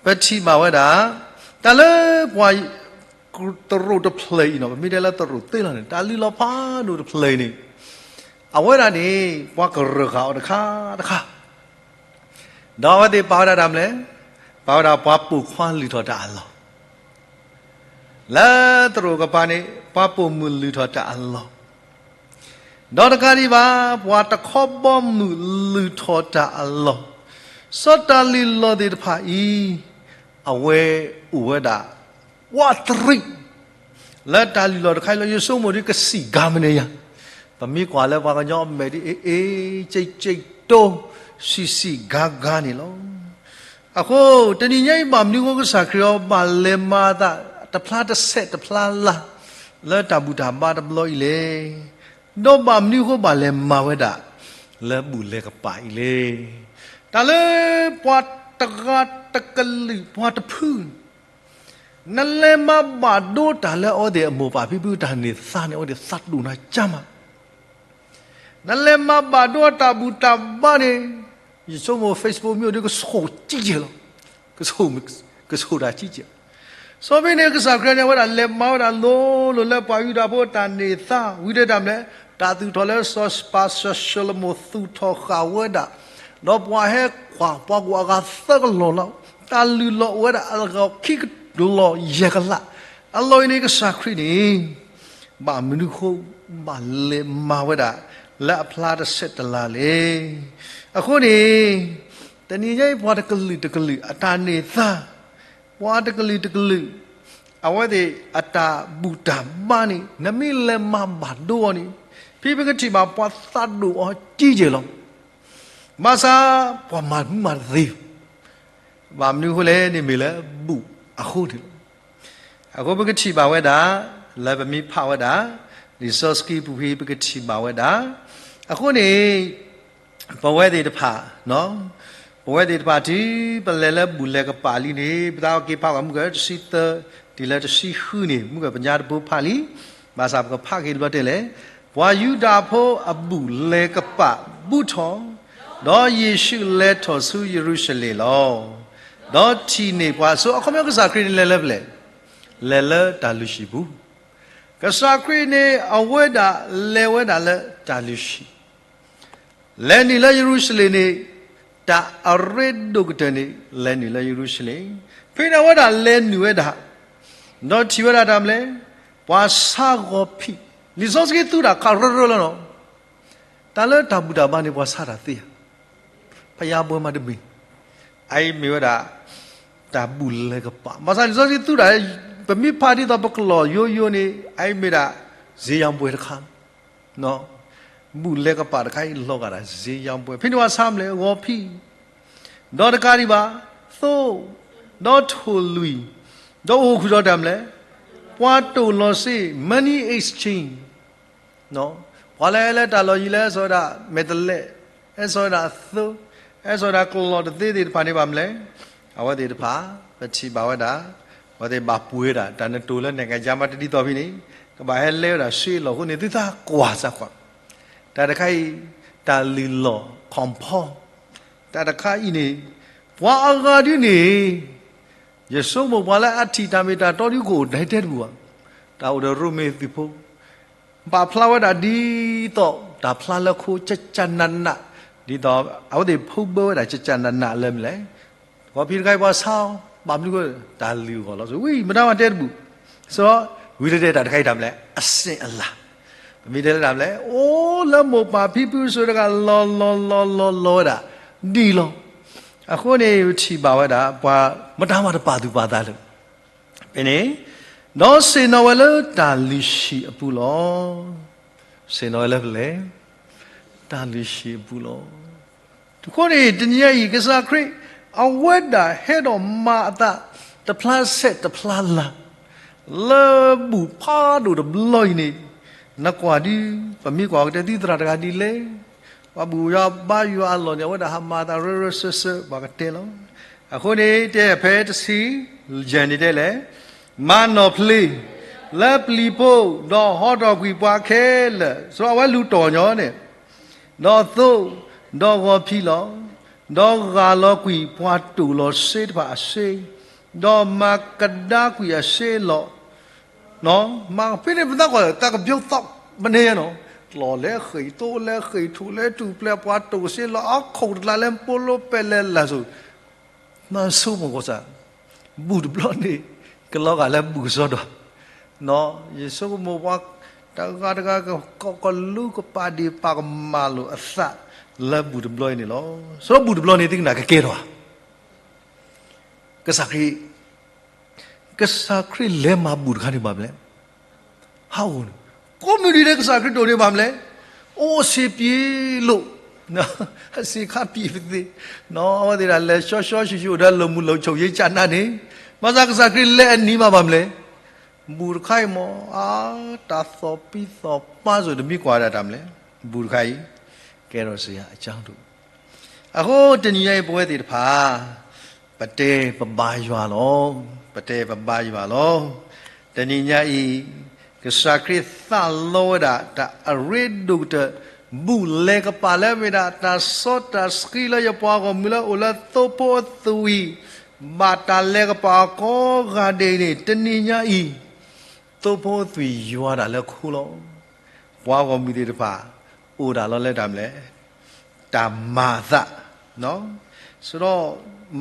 ပထံၣ်ဘၣ်ဝဲဒၣ် တၢ်လၢပှၤ သရိာ်တဖျၢၣ်အံၤနီၤ ပမ့ၢ်တဲလၢသရိာ်သ့လီၤန့ၣ် တၢ်လုၢ်လီၤဖးဒိၣ်တဖျၢၣ်အံၤန့ၣ် အဝဲဒၣ်န့ၣ် ပှၤကရၢၢ်ဃာ်အီၤတခါတခါ ဒီးအဝဲသ့ၣ်ပာ်ဝဲဒၣ်တၢ်မနုၤလဲၣ်, ပာ်ဝဲဒၣ်ပှၤပိာ်ခွါလုၢ်ထီၣ်တၢ်အလီၢ် လၢသရိာ်ကပၤန့ၣ် ပှၤပိာ်မုၣ်လုၢ်ထီၣ်တၢ်အလီၢ်, ဒီးတကးဒံးဘၣ် ပှၤတခီဘီမုၢ်လုၢ်ထီၣ်တၢ်အလီၢ်, စီၤတၢ်လုၢ်လီၢ်သ့ၣ်တဖၣ်အံၤ အဝဲအိၣ်ဝဲဒၣ် ဝးတရံး လၢတၢ်လုၢ်လီၢ်တခါအံၤလီၤ. ယဆိကမိၣ်ဒ်ကစံၣ်ကၤမနုၤယၤ, ပမ့ၢ်ကွၢ်လၢပှၤကညီအမဲာ်ဒ်အ့ၣ်အ့ၣ် ကၠံၣ်ကၠံၣ်တိ စံၣ်စံၣ်ကၤကၤန့ၣ်လီၤ. အဃိ တနံၤညါအံၤဘၣ်မနုၤအဃိကစၢ်ခရံာ်အီၤ ဘၣ်လဲၤမၤအသးတဖျါတဆဲးတဖျါလၢ် လၢတၢ်ဘူၣ်တၢ်ဘါတဘျီအံၤလဲၣ်, ဒီးဘၣ်မနုၤအဃိဘၣ်လဲၤမၤဝဲဒၣ် လၢဘူၣ်လဲၤကပၤအံၤလဲၣ်. တၢ်လၢပှၤတဂၤတကလုာ်ပှၤတဖု နလဲၤမၤဘၣ်ဒိတၢ်လၢအဝဲသ့ၣ်အမိၢ်ပၢ်ဖံဖုတၢ်န့ၢ်သါန့ၣ် အဝဲသ့ၣ်သးဒိၣ်နၤကၢ်မး နလဲၤမၤဘၣ်ဒိအတၢ်ဘူၣ်တၢ်ဘါန့ၣ်, ယဆိကမိၣ် Facebook မ့ၢ်အိၣ်ဒီးကဆိၣ်ကံကဲၤလီၤ, ကဆိၣ်, ကဆိၣ်တၢ်ကံကဲၤ. စီၤဖဲန့ၣ် ကစၢ်ခရံာ်န့ၣ် အဝဲဒၣ်လဲၤမၤဝဲဒၣ်လိၤလိၤလၢပှၤယူဒၤဖိအတၢ်န့ၢ်သါ, ဝံၤဒီးတၢ်မနုၤလဲၣ်, တၢ်သူၣ်ထီၣ်လၢစီၤပၤစီၤၡလိၤမိၣ်သူၣ်ထီၣ်ဃာ်ဝဲဒၣ်, ဒီးပှၤဟဲကွၢ် ပှၤကွၢ်အဂၤသၢကလီၢ်လီၤ, တၢ်လုၢ်လီၢ်အိၣ်ဝဲဒၣ်အဂၤခံကလီၢ်ယဲၢ်ကလး, အလီၢ်အံၤန့ၣ် ကစၢ်ခရံာ်န့ၣ် ဘၣ်မနုၤဃိ ဘၣ်လဲၤမၤဝဲဒၣ် လၢအဖျါတဆဲးတလၤလဲၣ်. အဃိန့ၣ် တနံၤညါအံၤ ပှၤတကလုာ်တကလုာ်အတၢ်န့ၢ်သါ, ပှၤတကလုာ်တကလုာ် အဝဲသ့ၣ်အတၢ်ဘူၣ်တၢ်ဘါန့ၣ် နမ့ၢ်လဲၤမၤဘၣ်ဒိအီၤန့ၣ်, ဖဲပကထံၣ်ဘၣ်ပှၤသးဒိၣ်အီၤကံကဲၤလီၤ. ဘၣ်ဆၣ် ပှၤမၤမုာ်မၤတသ့, ဘၣ်မနုၤအဃိလဲၣ်န့ၣ် မ့ၢ်လၢဘူၣ်အဃိန့ၣ်လီၤ. အဃိပကထံၣ်ဘၣ်ဝဲဒၣ် လၢပမ့ၢ်ဖးဝဲဒၣ် လံာ်စီဆှံပူၤဖဲ ပကထံၣ်ဘၣ်ဝဲဒၣ်, အဃိန့ၣ် ပဝဲသ့ၣ်တဖၣ်, ပဝဲသ့ၣ်တဖၣ်တုၤပလဲၤလၢဘူၣ်လဲၤကပာ်လံန့ၣ် ပသးက့ၤဖးကွၢ်မုၢ်ကၢၢ်တဆံသၢ တုၤလၢတဆံဃုန့ၣ် မုၢ်ကၢၢ်ပညါတဘိဖးလံ, ဘၣ်ဆၣ်ပကဖးက့ၤတဘျီတဲလဲၣ်, ပှၤယူဒၤဖိအဘူၣ်လဲၤကပာ်ဘူးထီၣ်, ဒီးယ့ၣ်ၡူးလဲၤထီၣ်ဆူယရူၤၡလ့ၣ်လီၤ. ဒီးထံၣ်န့ၢ်ပှၤ, ဆိ အခီပညီကစၢ်ခရံာ်န့ၣ်လဲၤလၢဖဲလဲၣ်, လဲၤလၢတၢ်လုၢ်ဟံၣ်ပူၤ, ကစၢ်ခရံာ်န့ၣ် အဝဲဒၣ်လဲၤဝဲဒၣ်လၢတၢ်လုၢ်ဟံၣ် လဲၤနုာ်လၢယရူၤၡလ့ၣ်န့ၣ်, တၢ်အရ့ဒိၣ်ကတၢၢ်န့ၣ် လဲၤနုာ်လၢယရူၤၡလ့ၣ်, ဖဲန့ၣ်အဝဲဒၣ်လဲၤနုာ်ဝဲဒၣ်, ဒီးထံၣ်ဝဲဒၣ်တၢ်မနုၤလဲၣ်, ပှၤဆါဂီၤဖံး, လံာ်စီဆှံသူတၢ်ခးရၢရၢလီၤနီၤ, တၢ်လၢတၢ်ဘူၣ်တၢ်ဘါန့ၣ် ပှၤဆါတၢ်သ့ဧါ, ဖယါဘှဲမးတမ့ၢ်, အအံၤမ့ၢ်ဝဲဒၣ် တၢ်ဘူၣ်လဲၤကပာ်, ဘၣ်ဆၣ်လံာ်စီဆှံသူတၢ်, ပမ့ၢ်ဖးဒ်သိးပကလီၢ်ယိယိန့ၣ် အအံၤမ့ၢ်ဒၣ် စျေးရောင်းပွဲတခါ ဘူၣ်လဲၤကပာ်တခါအံၤ လီၤဂာ်ဒၣ် စျေးရောင်းပွဲ, ဖဲန့ၣ်ပှၤဆါမနုၤလဲၣ်, ဂီၤဖံး, ဒီးတကးဒံးဘၣ်, သိ, ဒီးထိၣ်လွံၢ်, ဒီးအိၣ်ဃုာ်ဒီးတၢ်မနုၤလဲၣ်, ပှၤတိၢ်လီၤစ့, money exchange, ပှၤလၢဟဲလၢတၢ်လီၢ်ယံၤလၢဟဲစိာ်ဝဲဒၣ်မဲာ်တဲးလဲး, ဟဲစိာ်ဝဲဒၣ်သိ, ဟဲစိာ်ဝဲဒၣ်ကျီၢ်တသ့သ့ၣ်တဖၣ်န့ၣ် ဘၣ်မနုၤလဲၣ်, အဝဲသ့ၣ်တဖၣ် ပထံၣ်ဘၣ်ဝဲဒၣ်, အဝဲသ့ၣ်ဘၣ်ပှ့ၤဝဲဒၣ် တၢ်နတိၤလၢနဲၣ်ကယါမးတဒ်သိးဖဲန့ၣ်, ကဘၣ်ဟဲလဲဝဲဒၣ်စ့လီၢ်အဃိန့ၣ် သုသးကွၢ်စၢ်ကွၢ်, တၢ်တခါအံၤ, တၢ်လုၢ်လီၢ် ခီၣ်ဖီ, တၢ်တခါအံၤန့ၣ်, ပှၤအဂၤဒ်န့ၣ်, ယဆိကမိၣ်ပှၤလၢအထံၣ်တၢ်မ့ၢ်တၢ်တီဒ်ကအိၣ်ဒဲးတဲတပူၤဘၣ်, တၢ်အိၣ်ဒီးရိမ့ၤသုးဖိ ပာ်ဖျါဝဲဒၣ်ဒ်သိး တၢ်ဖျါလၢခိ ကကနးနး, ဒ်သိး အဝဲသ့ၣ်ဖုဘၢဝဲဒၣ် ကကနးနးလၢမနုၤလဲၣ်, ဂီၤဖံးတခါအံၤပှၤဆါအီၤ ဘၣ်မနုၤအဃိ တၢ်လုၢ်အဂီၢ်လီၤ, ဝံၤမတၤမၤတဲတဘူၣ်, စီၤ, ဝံၤတတဲတၢ်တခါအံၤတၢ်မနုၤလဲၣ် အစ့အလၤ, ပမ့ၢ်တဲလၢတၢ်မနုၤလဲၣ် အိၣ်လၢမိၢ်ပၢ်ဖံဖုစိၤတဂၤ လီၤလီၤလီၤလီၤလီၤဝဲဒၣ် ဒ်လီၤ, အဃိန့ၣ် ပထံၣ်ဘၣ်ဝဲဒၣ် ပှၤမတၤမၤတပာ်သူၣ်ပာ်သးလၢ ဖဲန့ၣ်, ဒီးဆ့ၣ်နီၤဝဲလၢတၢ်လုၢ်ဟံၣ်အပူၤလီၤ. ဆ့ၣ်နီၤဝဲလၢဖဲလဲၣ်, တၢ်လုၢ်ဟံၣ်အပူၤလီၤ. အဃိန့ၣ် တနံၤညါအံၤ ကစၢ်ခရံာ် အဝဲဒၣ်ဟဲဒီးမၤအသး တဖျါဆဲးတဖျါလၤ လၢဘူၣ်ဖးဒိၣ်တဘျီအံၤန့ၣ်, နကွၢ်ဒ်, ပမ့ၢ်ကွၢ်ကတဲသုသရၣ်တဂၤဒ်လဲၣ်, ပှၤဘူၣ်ယွၤဘါယွၤအလီၢ်န့ၣ် အဝဲဒၣ်ဟးမၤအသးရၢရၢစၢၢ်စၢၢ် ပှၤကတဲလီၤ. အဃိန့ၣ် တဲဖဲတဆံယဲၢ်န့ၣ်တဲလဲၣ်, မၤနီၢ်ဖျ့ လၢပျံၤဖိ ဒီးဟီထီၣ်ကွံာ်ပှၤခဲလၢာ်, စီၤအဝဲလူၤတီၢ်ညီန့ၣ်, ဒီးသိ, ဒီးဂီၤဖံးလီၤ. ဒီးဂၢ်လီၤကွံာ်ပှၤတိၢ်လီၤစ့တဖၣ်အစ့, ဒီးမၤကဒါကွံာ်အစ့လီၤ. မၤဖဲန့ၣ်ပသးကွၢ် တၢ်ကဘျီသီမနုၤနီၤ, ကျီၢ်လဲၤဃ့ၢ် သိလဲၤဃ့ၢ် ထိၣ်လဲၤထူၣ်ပျဲၢ် ပှၤတိၢ်စ့လီၤ အခိၣ်တကျါလဲၤပိလိပဲလဲၤလၢ်စိၤ မၤဆိကမိၣ်ကီးစၢ်, ဘူၣ်တဘျီန့ၣ် ကလီၤဂာ်လၢဘူၣ်ကစီဒီ, ယဆိကမိၣ်ပှၤ တဂၤတဂၤကကလူကပာ်ဒ့ၣ်ပာ်ကမၣ်လိာ်အသး လၢဘူၣ်တဘျီအံၤန့ၣ်လီၤ. စီၤဘူၣ်တဘျီန့ၣ် သုကနၣ်ကကဲထီၣ်ဧါ. ကစၢ်ခရံာ် ကစၢ်ခရံာ်လဲၤမၤဘူၣ်တခါန့ၣ်ဘၣ်မလဲၣ်. ဟးအိၣ်န့ၣ် ကိးမုၢ်နံၤလၢကစၢ်ခရံာ်ဒိၣ်န့ၣ်ဘၣ်မလဲၣ်. အိၣ်ဆ့ၣ်ပံၤလိာ်, အဆ့ၣ်ခါပံၤပသ့, အဝဲသ့ၣ်ဒၣ်လဲၤဆှီဆှီဆှူဆှူဒီး လီၤမုၢ်လီၤဆိၣ်ယ့ကနၣ်န့ၣ်, ဘၣ်ဆၣ်ကစၢ်ခရံာ်လဲၤအနံၤမးဘၣ်မလဲၣ်. ဘူၣ်တခါအံၤမ့ၢ် အါ တၢ်သီၣ်ပံသီၣ်ပၤစိၤ တမံၤကွၢ်ဒၣ်တၢ်မလဲၣ်. ဘူၣ်တခါအံၤ ကဲထီၣ်စ့ၢ်အကၢဒိၣ် အဃိတနံၤညါအံၤ ပဝဲသ့ၣ်တဖၣ် ပတဲပဘါယွၤလီၤ. ပတဲပဘါယွၤလီၤ. တနံၤညါအံၤ ကစၢ်ခရံာ်သးလီဝဲဒၣ် တၢ်အရ့ဒိၣ်ကတၢၢ် ဘူၣ်လဲၤကပာ်လၢအမ့ၢ်ဒၣ်တၢ်စီတၢ်ဆှံလၢယပှၤဂီၢ်မုၢ်လၢအိၣ်လၢသိဖိအသွံၣ်, ဘၣ်တၢ်လဲၤကပာ်အီၤကိးဂၤဒဲးန့ၣ် တနံၤညါအံၤ သိဖိအသွံၣ်ယွၤတၢ်လၢခိလီၤ. ပှၤဂီၢ်မုၢ်သ့ၣ်တဖၣ် အိၣ်ဒၣ်လီၤလၢတၢ်မနုၤလဲၣ်, တၢ်မၤအသး, ဆိဒီး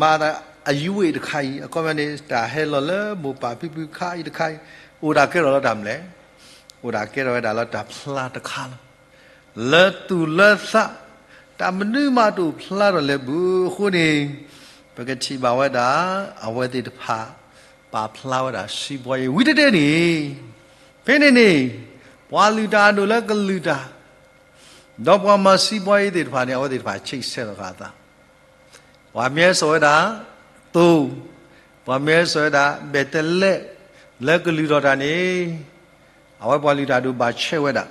မၤအသးအယွ့ၣ်တခါအံၤ အခီပညီန့ၣ် တၢ်ဟဲလီၤလၢမိၢ်ပၢ်ဖံဖုခါအံၤတခါအံၤ အိၣ်ဒၣ်ကဲထီၣ်လၢတၢ်မနုၤလဲၣ်, အိၣ်ဒၣ်ကဲထီၣ်ဝဲဒၣ်လၢတၢ်ဖျါတခါလီၤ. လၢသူၣ်လၢသး တၢ်မနုၤမးတအိၣ်ဖျါထီၣ်လဲၤဘၣ်အဃိန့ၣ်, ပကထံၣ်ဘၣ်ဝဲဒၣ် အဝဲသ့ၣ်တဖၣ် ပာ်ဖျါဝဲဒၣ်စံးပှၤအံၤ ဝံၤတတဲန့ၣ်, ဖဲန့ၣ်န့ၣ် ပှၤလုၢ်တၢ်အဒိၣ်လၢကလုၢ်တၢ် ဒီးပှၤမၤစံးပှၤအံၤသ့ၣ်တဖၣ်န့ၣ် အဝဲသ့ၣ်တဖၣ်ဆံးဆဲၣ်လီၤဃာ်အသး, ပှၤမ့ၢ်ဟဲစိာ်ဝဲဒၣ် သိ, ပှၤမ့ၢ်ဟဲစိာ်ဝဲဒၣ် ဘဲးတလဲး လၢကလုၢ်ထီၣ်တၢ်န့ၣ်, အဝဲပှၤလုၢ်တၢ်ဒိၣ်ဘၣ်ဆဲးဝဲဒၣ်,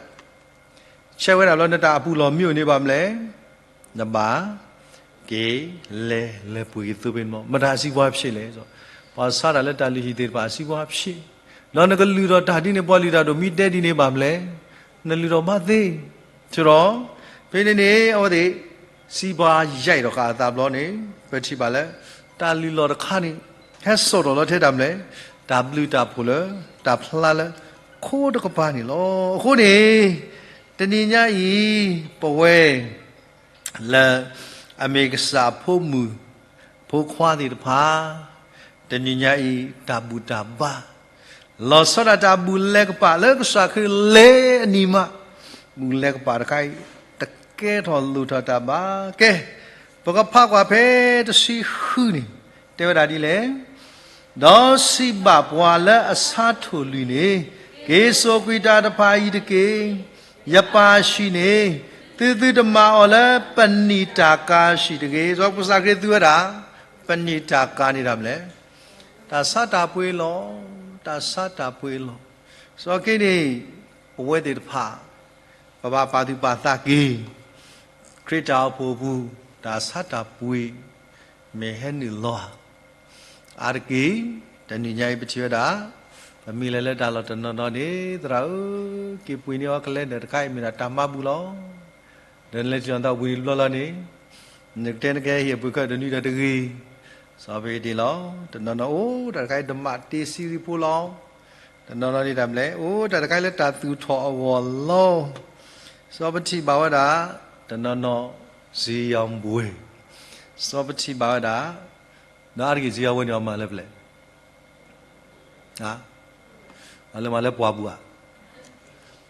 ဆဲးဝဲဒၣ်လၢနတၢ်အပူၤလီၢ်မ့ၢ်အိၣ်န့ၣ်ဘၣ်မနုၤလဲၣ်, နဘၣ်က့ၤလဲၤလဲၤပှ့ၤက့ၤသိဖဲန့ၣ်မး မတၤအစံးပှၤဖျဲးလဲၣ်, ပှၤဆါတၢ်လၢတၢ်လုၢ်ဟံၣ်သ့ၣ်တဖၣ်အစံးပှၤဖျဲး, ဒီးနကလုၢ်ထီၣ်တၢ်ဒ်န့ၣ် ပှၤလုၢ်တၢ်ဒိၣ်မ့ၢ်တဲဒ်န့ၣ်ဘၣ်မနုၤလဲၣ်, နလုၢ်ထီၣ်ဘၣ်သ့, ဆိဒီး ဖဲန့ၣ်န့ၣ် အဝဲသ့ၣ် စံးပှၤယဲၢ်ထီၣ်ဃာ်အသးဘျီန့ၣ် ပထံၣ်ဘၣ်လၢ တၢ်လုၢ်လီၢ်တခါန့ၣ် ဟဲစိာ်ထီၣ်လီၤထဲတၢ်မနုၤလဲၣ်, တၢ်ဘျုးတၢ်ဖှိၣ်လၢ တၢ်ဖျါလၢ ခိတကပၤန့ၣ်လီၤ. အဃိန့ၣ် တနံၤညါအံၤ ပဝဲ လၢ အမ့ၢ်ကစၢ်အဖိမုၣ် ဖိခွါသ့ၣ်တဖၣ် တနံၤညါအံၤ တၢ်ဘူၣ်တၢ်ဘါ လီၤဆီဒၣ်တၢ်ဘူၣ်လဲၤကပာ်လၢကစၢ်ခရံာ်လဲၤအနံၤမး, ဘူၣ်လဲၤကပာ်တခါအံၤ တကဲထီၣ်လိၣ်ထီၣ်တၢ်ဘၣ်. ကဲ, ပကဖးကွၢ်ဖဲတဆံဃုန့ၣ် တဲဝဲဒၣ်ဒ်လဲၣ်, ဒီးစံးဘၣ်ပှၤလၢအဆါထိၣ်လွံၢ်န့ၣ်, က့ၤစိာ်ကွံာ်တၢ်တဖၣ်အံၤတက့ၢ်. ယပၢ်ဆံးန့ၣ် သုသုတမၤအီၤလၢပနံာ်တၢ်ကၤဆံးတဂ့ၤ. စီၤကစၢ်ခရံာ်သူဝဲဒၣ် ပနံာ်တၢ်ကၤန့ၣ်တၢ်မနုၤလဲၣ်, တၢ်ဆါတၢ်ပှ့ၤလီၤ. တၢ်ဆါတၢ်ပှ့ၤလီၤ. စီၤက့န့ၣ် ပဝဲသ့ၣ်တဖၣ် ပဘၣ်ပာ်သူၣ်ပာ်သးက့ၤ ခရံာ်တၢ်အိၣ်ဖှိၣ်အပူၤ တၢ်ဆါတၢ်ပှ့ၤ မ့ၢ်ဟဲနုာ်လီၤဧါ. အါတက့ၢ် တနံၤညါအံၤပထံၣ်ဝဲဒၣ် ပမ့ၢ်လဲၤလၢတၢ်လီၢ်တနီၤနီၤန့ၣ် သရၣ်ဧၢ, က့ၤပှ့ၤန့ၢ်အီၤကလဲၤဒီးတခါအံၤမ့ၢ်ဒၣ်တၢ်မၤဘူၣ်လီၤ. ဒီးနလဲၤထံၣ်လီၤသးဝံၤတဘျီလီၤန့ၣ် နကတဲနကဟ့ၣ်အပှ့ၤခၢၣ်တနွံဒီးတဂ့ၤ. စီၤပ့းတ့ၢ်လီၤ. တနီၤနီၤအိၣ်တၢ်တခါအံၤ ဒမးတ့စံရံဖိလီၤ. တနီၤနီၤန့ၣ်တၢ်မနုၤလဲၣ်, အိၣ်တၢ်တခါအံၤလၢတၢ်သူၣ်ထီၣ်အဂီၢ်လီၤ. စီၤပထံၣ်ဘၣ်ဝဲဒၣ် တနီၤနီၤ စံယီၤဘှဲၣ်, စီၤပထံၣ်ဘၣ်ဝဲဒၣ် ဒီးအါတက့ၢ်စံယီၤဘှဲၣ်န့ၣ် အမၤလၢပျဲၢ် အလၢမၤလၢပှၢ်ပူၤဧါ,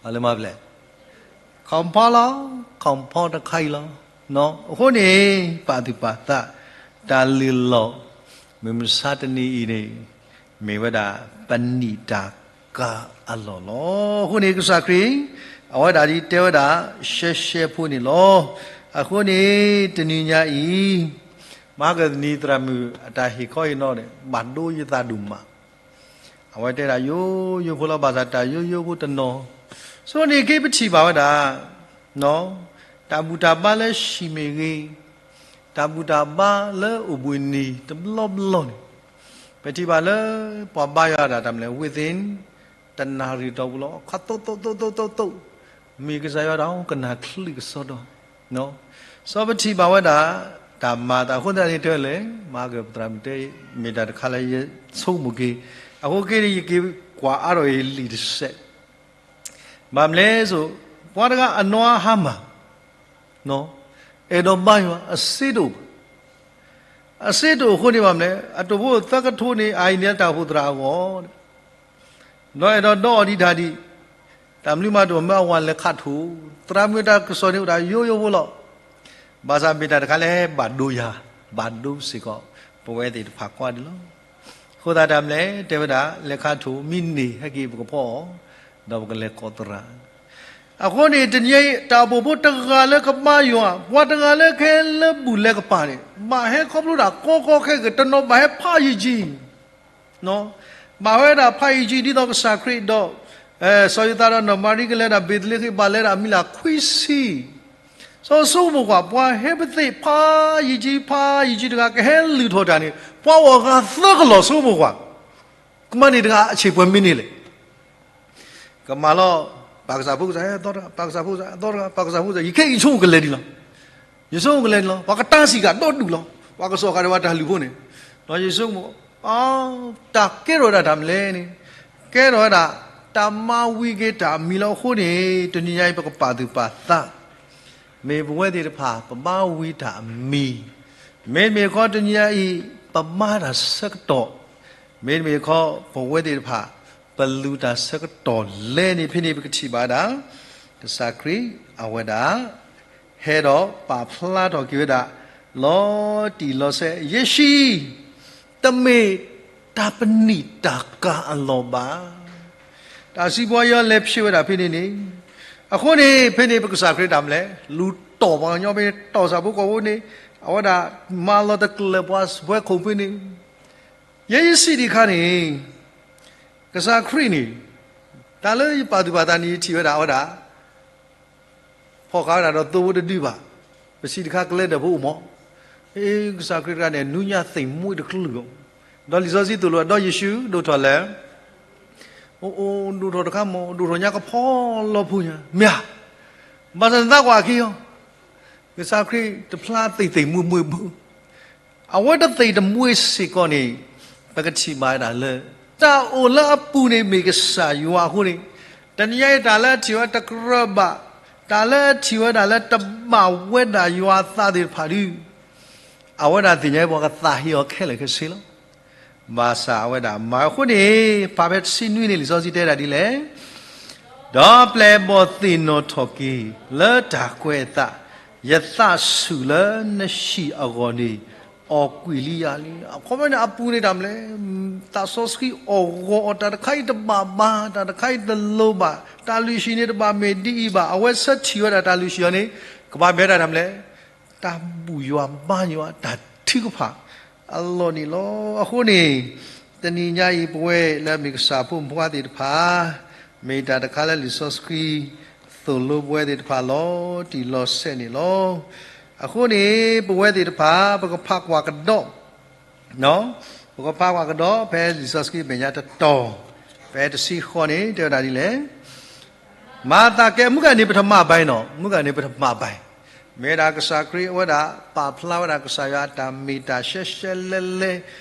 အလၢမၤပျဲၢ်, ခီၣ်ဖီလီၤ, ခီၣ်ဖီတခါအံၤလီၤ. အဃိန့ၣ် ပာ်သူၣ်ပာ်သး တၢ်လုၢ်လီၢ် မုၢ်မဆါတနံၤအံၤန့ၣ် မ့ၢ်ဝဲဒၣ် ပနံာ်တၢ်ကၤအလီၢ်လီၤ. အဃိန့ၣ် ကစၢ်ခရံာ် အဝဲဒၣ်ဒ်တဲဝဲဒၣ် ရှဲရှဲဖိန့ၣ်လီၤ. အဃိန့ၣ် တနံၤညါအံၤ မၤကသနံၤသရၣ်မုၣ်အတၢ်ဟ့ၣ်ခီအံၤနီၣ်န့ၣ် ဘၣ်ဒိယသးဒိၣ်မး. အဝဲတဲဒၣ်ယိယိဖိလီၤ, ဘၣ်ဆၣ်တၢ်ယိယိဖိတနီၤ. ဆိန့ၣ်က့ပထံၣ်ဘၣ်ဝဲဒၣ် တၢ်ဘူၣ်တၢ်ဘါလၢဟံၣ်မ့ၢ်ဂ့ၤ, တၢ်ဘူၣ်တၢ်ဘါလၢအိၣ်ဘှံးနံၤတဘျီဘျီန့ၣ် ပထံၣ်ဘၣ်လၢ ပှၤဘါယွၤဒၣ်တၢ်မနုၤလဲၣ် within တနၣ်ရံၣ်တီၢ်ပူၤလီၤ. ခီသိးသိးသိးသိးသိးသိး မ့ၢ်ကစၢ်ယွၤဒၣ်ကနၣ်ချံကစီဒီ, စီၤပထံၣ်ဘၣ်ဝဲဒၣ် တၢ်မၤအသး အဃိသတးန့ၣ်တဲလဲၣ် မၤကပသရၣ်မုၣ်တဲ မ့ၢ်တၢ်တခါလၢယဆိကမိၣ်က့ၤ, အဃိက့န့ၣ် ယက့ၤကွၢ်အါထီၣ်အံၤလံာ်တစဲး ဘၣ်မနုၤလဲၣ်စိၤ ပှၤတဂၤအနီၢ်အဟါမၢ် အဲၣ်ဒိးဘါယွၤ အစ့တအိၣ်ဘၣ်. အစ့တအိၣ်အဃိန့ၣ်ဘၣ်မနုၤလဲၣ် အတိၢ်ဖိသၢကထိန့ၣ် အအံၤန့ၣ်တၢ်အိၣ်ဖှိၣ်သရၣ်အဂီၢ် ဒီးအဲၣ်ဒိးဒီအီၤဒံးတၢ်ဒံး, တၢ်မနုၤမးတအိၣ် မၢအဝၤလဲၤခးထိၣ်, သရၣ်မုၣ်တၢ်ကစီၣ်န့ၣ်အိၣ်ဒၣ်ယိယိဖိလီၤ. ဘၣ်ဆၣ်မ့ၢ်တၢ်တခါလၢဘၣ်ဒိယၤ, ဘၣ်ဒိစ့ၢ်ကီး ပဝဲသ့ၣ်တဖၣ်ကွၢ်ဒံးလီၤ. အဃိသတးတၢ်မနုၤလဲၣ် တဲဝဲဒၣ် လဲၤခးထိၣ် မ့ၢ်န့ၢ်ဟဲက့ၤပကဖီအီၤ, ဒီးပကလဲၤကိးသရၣ်. အဃိန့ၣ် တနံၤအံၤ တၢ်အိၣ်ဖှိၣ်ဖိတဂၤလၢကဘါယွၤ ပှၤတဂၤလၢကဟဲလၢဘူၣ်လဲၤကပာ်န့ၣ် ဘၣ်ဟဲခီဖျိဒၣ်ကီကီခဲခဲ တနီၤဘၣ်ဟဲဖးယံာ်ကံ ဘၣ်ဝဲဒၣ်ဖးယံာ်ကံ ဒ်သိးကစၢ်ခရံာ်ဒီး စီၤယိၤသးဒီးနီၢ်မၤရံကလဲၤဒၣ်ဘ့းလ့ဟ့မ် ဘၣ်လဲၤဒၣ်အမံၤလၢခွံဆံ. စီၤဆိကမိၣ်ကွၢ် ပှၤဟဲပသ့ၣ်ဖးယံာ်ကံ ဖးယံာ်ကံတဂၤ ကဟဲလုၢ်ထီၣ်တၢ်န့ၣ် ပှၤအိၣ်အဂၤသၢကလီၢ် ဆိကမိၣ်ကွၢ်, ကမၤန့ၢ်တဂၤအဆံးပှဲၤမံးနံးလဲၣ်. ကမၤလီၤ, ပၢ်ကစၢ်ဖိကစၢ်, ပၢ်ကစၢ်ဖိကစၢ်, ပၢ်ကစၢ်ဖိကစၢ်, ယခဲအံၤယဆိကမိၣ်ကလဲၤဒံးလီၤ. ယဆိကမိၣ်ကလဲၤဒံးလီၤ. ပှၤကတၢ်စံးကဒီးဒူၣ်လီၤ. ပှၤကစီၣ်ဃာ်ဒီးပှၤတၢ်လုၢ်ဖိန့ၣ်, ဒီးယဆိကမိၣ်, အ, တၢ်ကဲထီၣ်ဝဲဒၣ်တၢ်မနုၤလဲၣ်န့ၣ်, ကဲထီၣ်ဝဲဒၣ် တၢ်မၤဝံၤက့ၤတၢ်အမံၤလီၤ. အဃိန့ၣ် တနံၤညါအံၤ ပကပာ်သူၣ်ပာ်သး မ့ၢ်ပဝဲသ့ၣ်တဖၣ် ပဘၣ်ဝံတၢ်အမံၤ, မ့တမ့ၢ်ခီ တနံၤညါအံၤ ပမၤတၢ်ဆၢကတီၢ်, မ့တမ့ၢ်ခီ ပဝဲသ့ၣ်တဖၣ် ပလူၤတၢ်ဆၢကတီၢ်လဲၣ်န့ၣ် ဖဲန့ၣ် ပကထံၣ်ဘၣ်ဒၣ် ကစၢ်ခရံာ်အဝဲဒၣ် ဟဲဒီးပာ်ဖျါထီၣ်က့ၤဝဲဒၣ် လီၤတံၢ်လီၤဆဲး, ယဲၢ်ဆံ တမ့ၢ်တၢ်ပနံာ်တၢ်ကၤအလီၢ်ဘၣ်. တၢ်စံးပီယီၤလဲၤဖျါဝဲဒၣ်ဖဲန့ၣ်န့ၣ်, အဃိန့ၣ် ဖဲန့ၣ် ပကစၢ်ခရံာ်တၢ်မနုၤလဲၣ်, လူၤတီၢ်ပှၤကညီဖဲန့ၣ်, တီၢ်ဆၣ်ဖိကီၢ်ဖိန့ၣ်, အဝဲဒၣ်မၤလီၤတကျၢၤပှၤစပွဲခိၣ်ဖဲန့ၣ်, ယဲယစံးဒံးအခါန့ၣ်, ကစၢ်ခရံာ်န့ၣ်, တၢ်လၢယပာ်သူၣ်ပာ်သးန့ၣ် ယထံၣ်ဝဲဒၣ်အဝဲဒၣ် ဖီၣ်ဃာ်ဝဲဒၣ်ဒီးသိဖိတဒုဘၣ်. ပစံးတခါ ကလဲၤဒၢးဖိအိၣ်မး, အ့ ကစၢ်ခရံာ်တဂၤန့ၣ် နူညါသ့ၣ်မွ့တကလုာ်လီၤ. ဒီးလံာ်စီဆှံသိၣ်လိ ဒီးယ့ၣ်ၡူးဒိၣ်ထီၣ်လဲၣ်, အိၣ်အိၣ်ဒိၣ်ထီၣ်တခါမး, ဒိၣ်ထီၣ်ညါကဖီလီဖိညါ, မ့ၢ်ဧါ, ဘၣ်ဆၣ်နသးကွၢ်အခံအီၤ, ကစၢ်ခရံာ်တဖျါသ့ၣ်သ့ၣ်မွ့မွ့ဘၣ်. အဝဲတသ့ၣ်တမွ့စ့ၢ်ကီးန့ၣ်, ပကထံၣ်ဘၣ်ဝဲဒၣ်လၢ တၢ်အိၣ်လၢအပူၤန့ၣ်မ့ၢ်ကစၢ်ယွၤအဃိန့ၣ်, တနံၤညါအံၤတၢ်လၢအထံၣ်ဝဲတကြၢးဘၣ်, တၢ်လၢအထံၣ်ဝဲဒၣ်လၢတဘၣ်ဝဲဒၣ်ယွၤအသးသ့ၣ်တဖၣ်ဒီး, အဝဲဒၣ်သ့ၣ်ညါပှၤကသးဟ့အီၤခဲလၢာ်ခဲဆ့လီၤ. ဘၣ်ဆၣ်အဝဲဒၣ်မၤအဃိန့ၣ်, ဖးဖဲတဆံနွံန့ၣ် လံာ်စီဆှံတဲဒၣ်ဒ်လဲၣ်, ဒီးပျဲၢ်အဘီၣ်သ့ၣ်နီၣ်ထီၣ်က့ၤ လၢတၢ်ကွဲးအသး, ယသးဆူၣ်လၢနဟံၣ်အဂီၢ်န့ၣ် အီၣ်ကွံာ်လံယၤလံ. အခီပညီန့ၣ် အပူၤန့ၣ်တၢ်မနုၤလဲၣ်, သးစီဆှံအီၣ်ဂီၤအီၤ, တၢ်တခါအံၤတဘၣ်ဘၣ်, တၢ်တခါအံၤတလိၤဘၣ်, တၢ်လုၢ်ဟံၣ်န့ၣ်တဘၣ်မ့ၢ်ဒ်အံၤဘၣ်. အဝဲဆၢထံၣ်ဝဲဒၣ်တၢ်လုၢ်ဟံၣ်အီၤန့ၣ်, ကဘၣ်မ့ၢ်ဝဲဒၣ်တၢ်မနုၤလဲၣ်, တၢ်ဘူၣ်ယွၤဘါယွၤတၢ်ထုကဖၣ်အလီၢ်န့ၣ်လီၤ. အဃိန့ၣ်, တနံၤညါအံၤ ပဝဲလၢအမ့ၢ်ကစၢ်ဖိမုၣ်ဖိခွါသ့ၣ်တဖၣ်, မ့ၢ်တၢ်တခါလၢလံာ်စီဆှံ သိၣ်လိပဝဲသ့ၣ်တဖၣ်လီၤတံၢ်လီၤဆဲးန့ၣ်လီၤ. အဃိန့ၣ် ပဝဲသ့ၣ်တဖၣ် ပကဖးကွၢ်ကဒီး, ပကဖးကွၢ်ကဒီး ဖဲလံာ်စီဆှံမဲာ်ညါတတီၤ, ဖဲတဆံဃိးန့ၣ် တဲဝဲဒၣ်ဒ်လဲၣ်, မၤသးကဲ မုၢ်ဂၤန့ၣ် ပထမဘၣ်နီၤ, မုၢ်ဂၤန့ၣ် ပထမဘၣ်, မ့ၢ်ဝဲဒၣ်ကစၢ်ခရံာ် အဝဲဒၣ်ပာ်ဖျါဝဲဒၣ်ကစၢ်ယွၤအတၢ်မ့ၢ်တၢ်ရှဲရှဲလဲလဲ,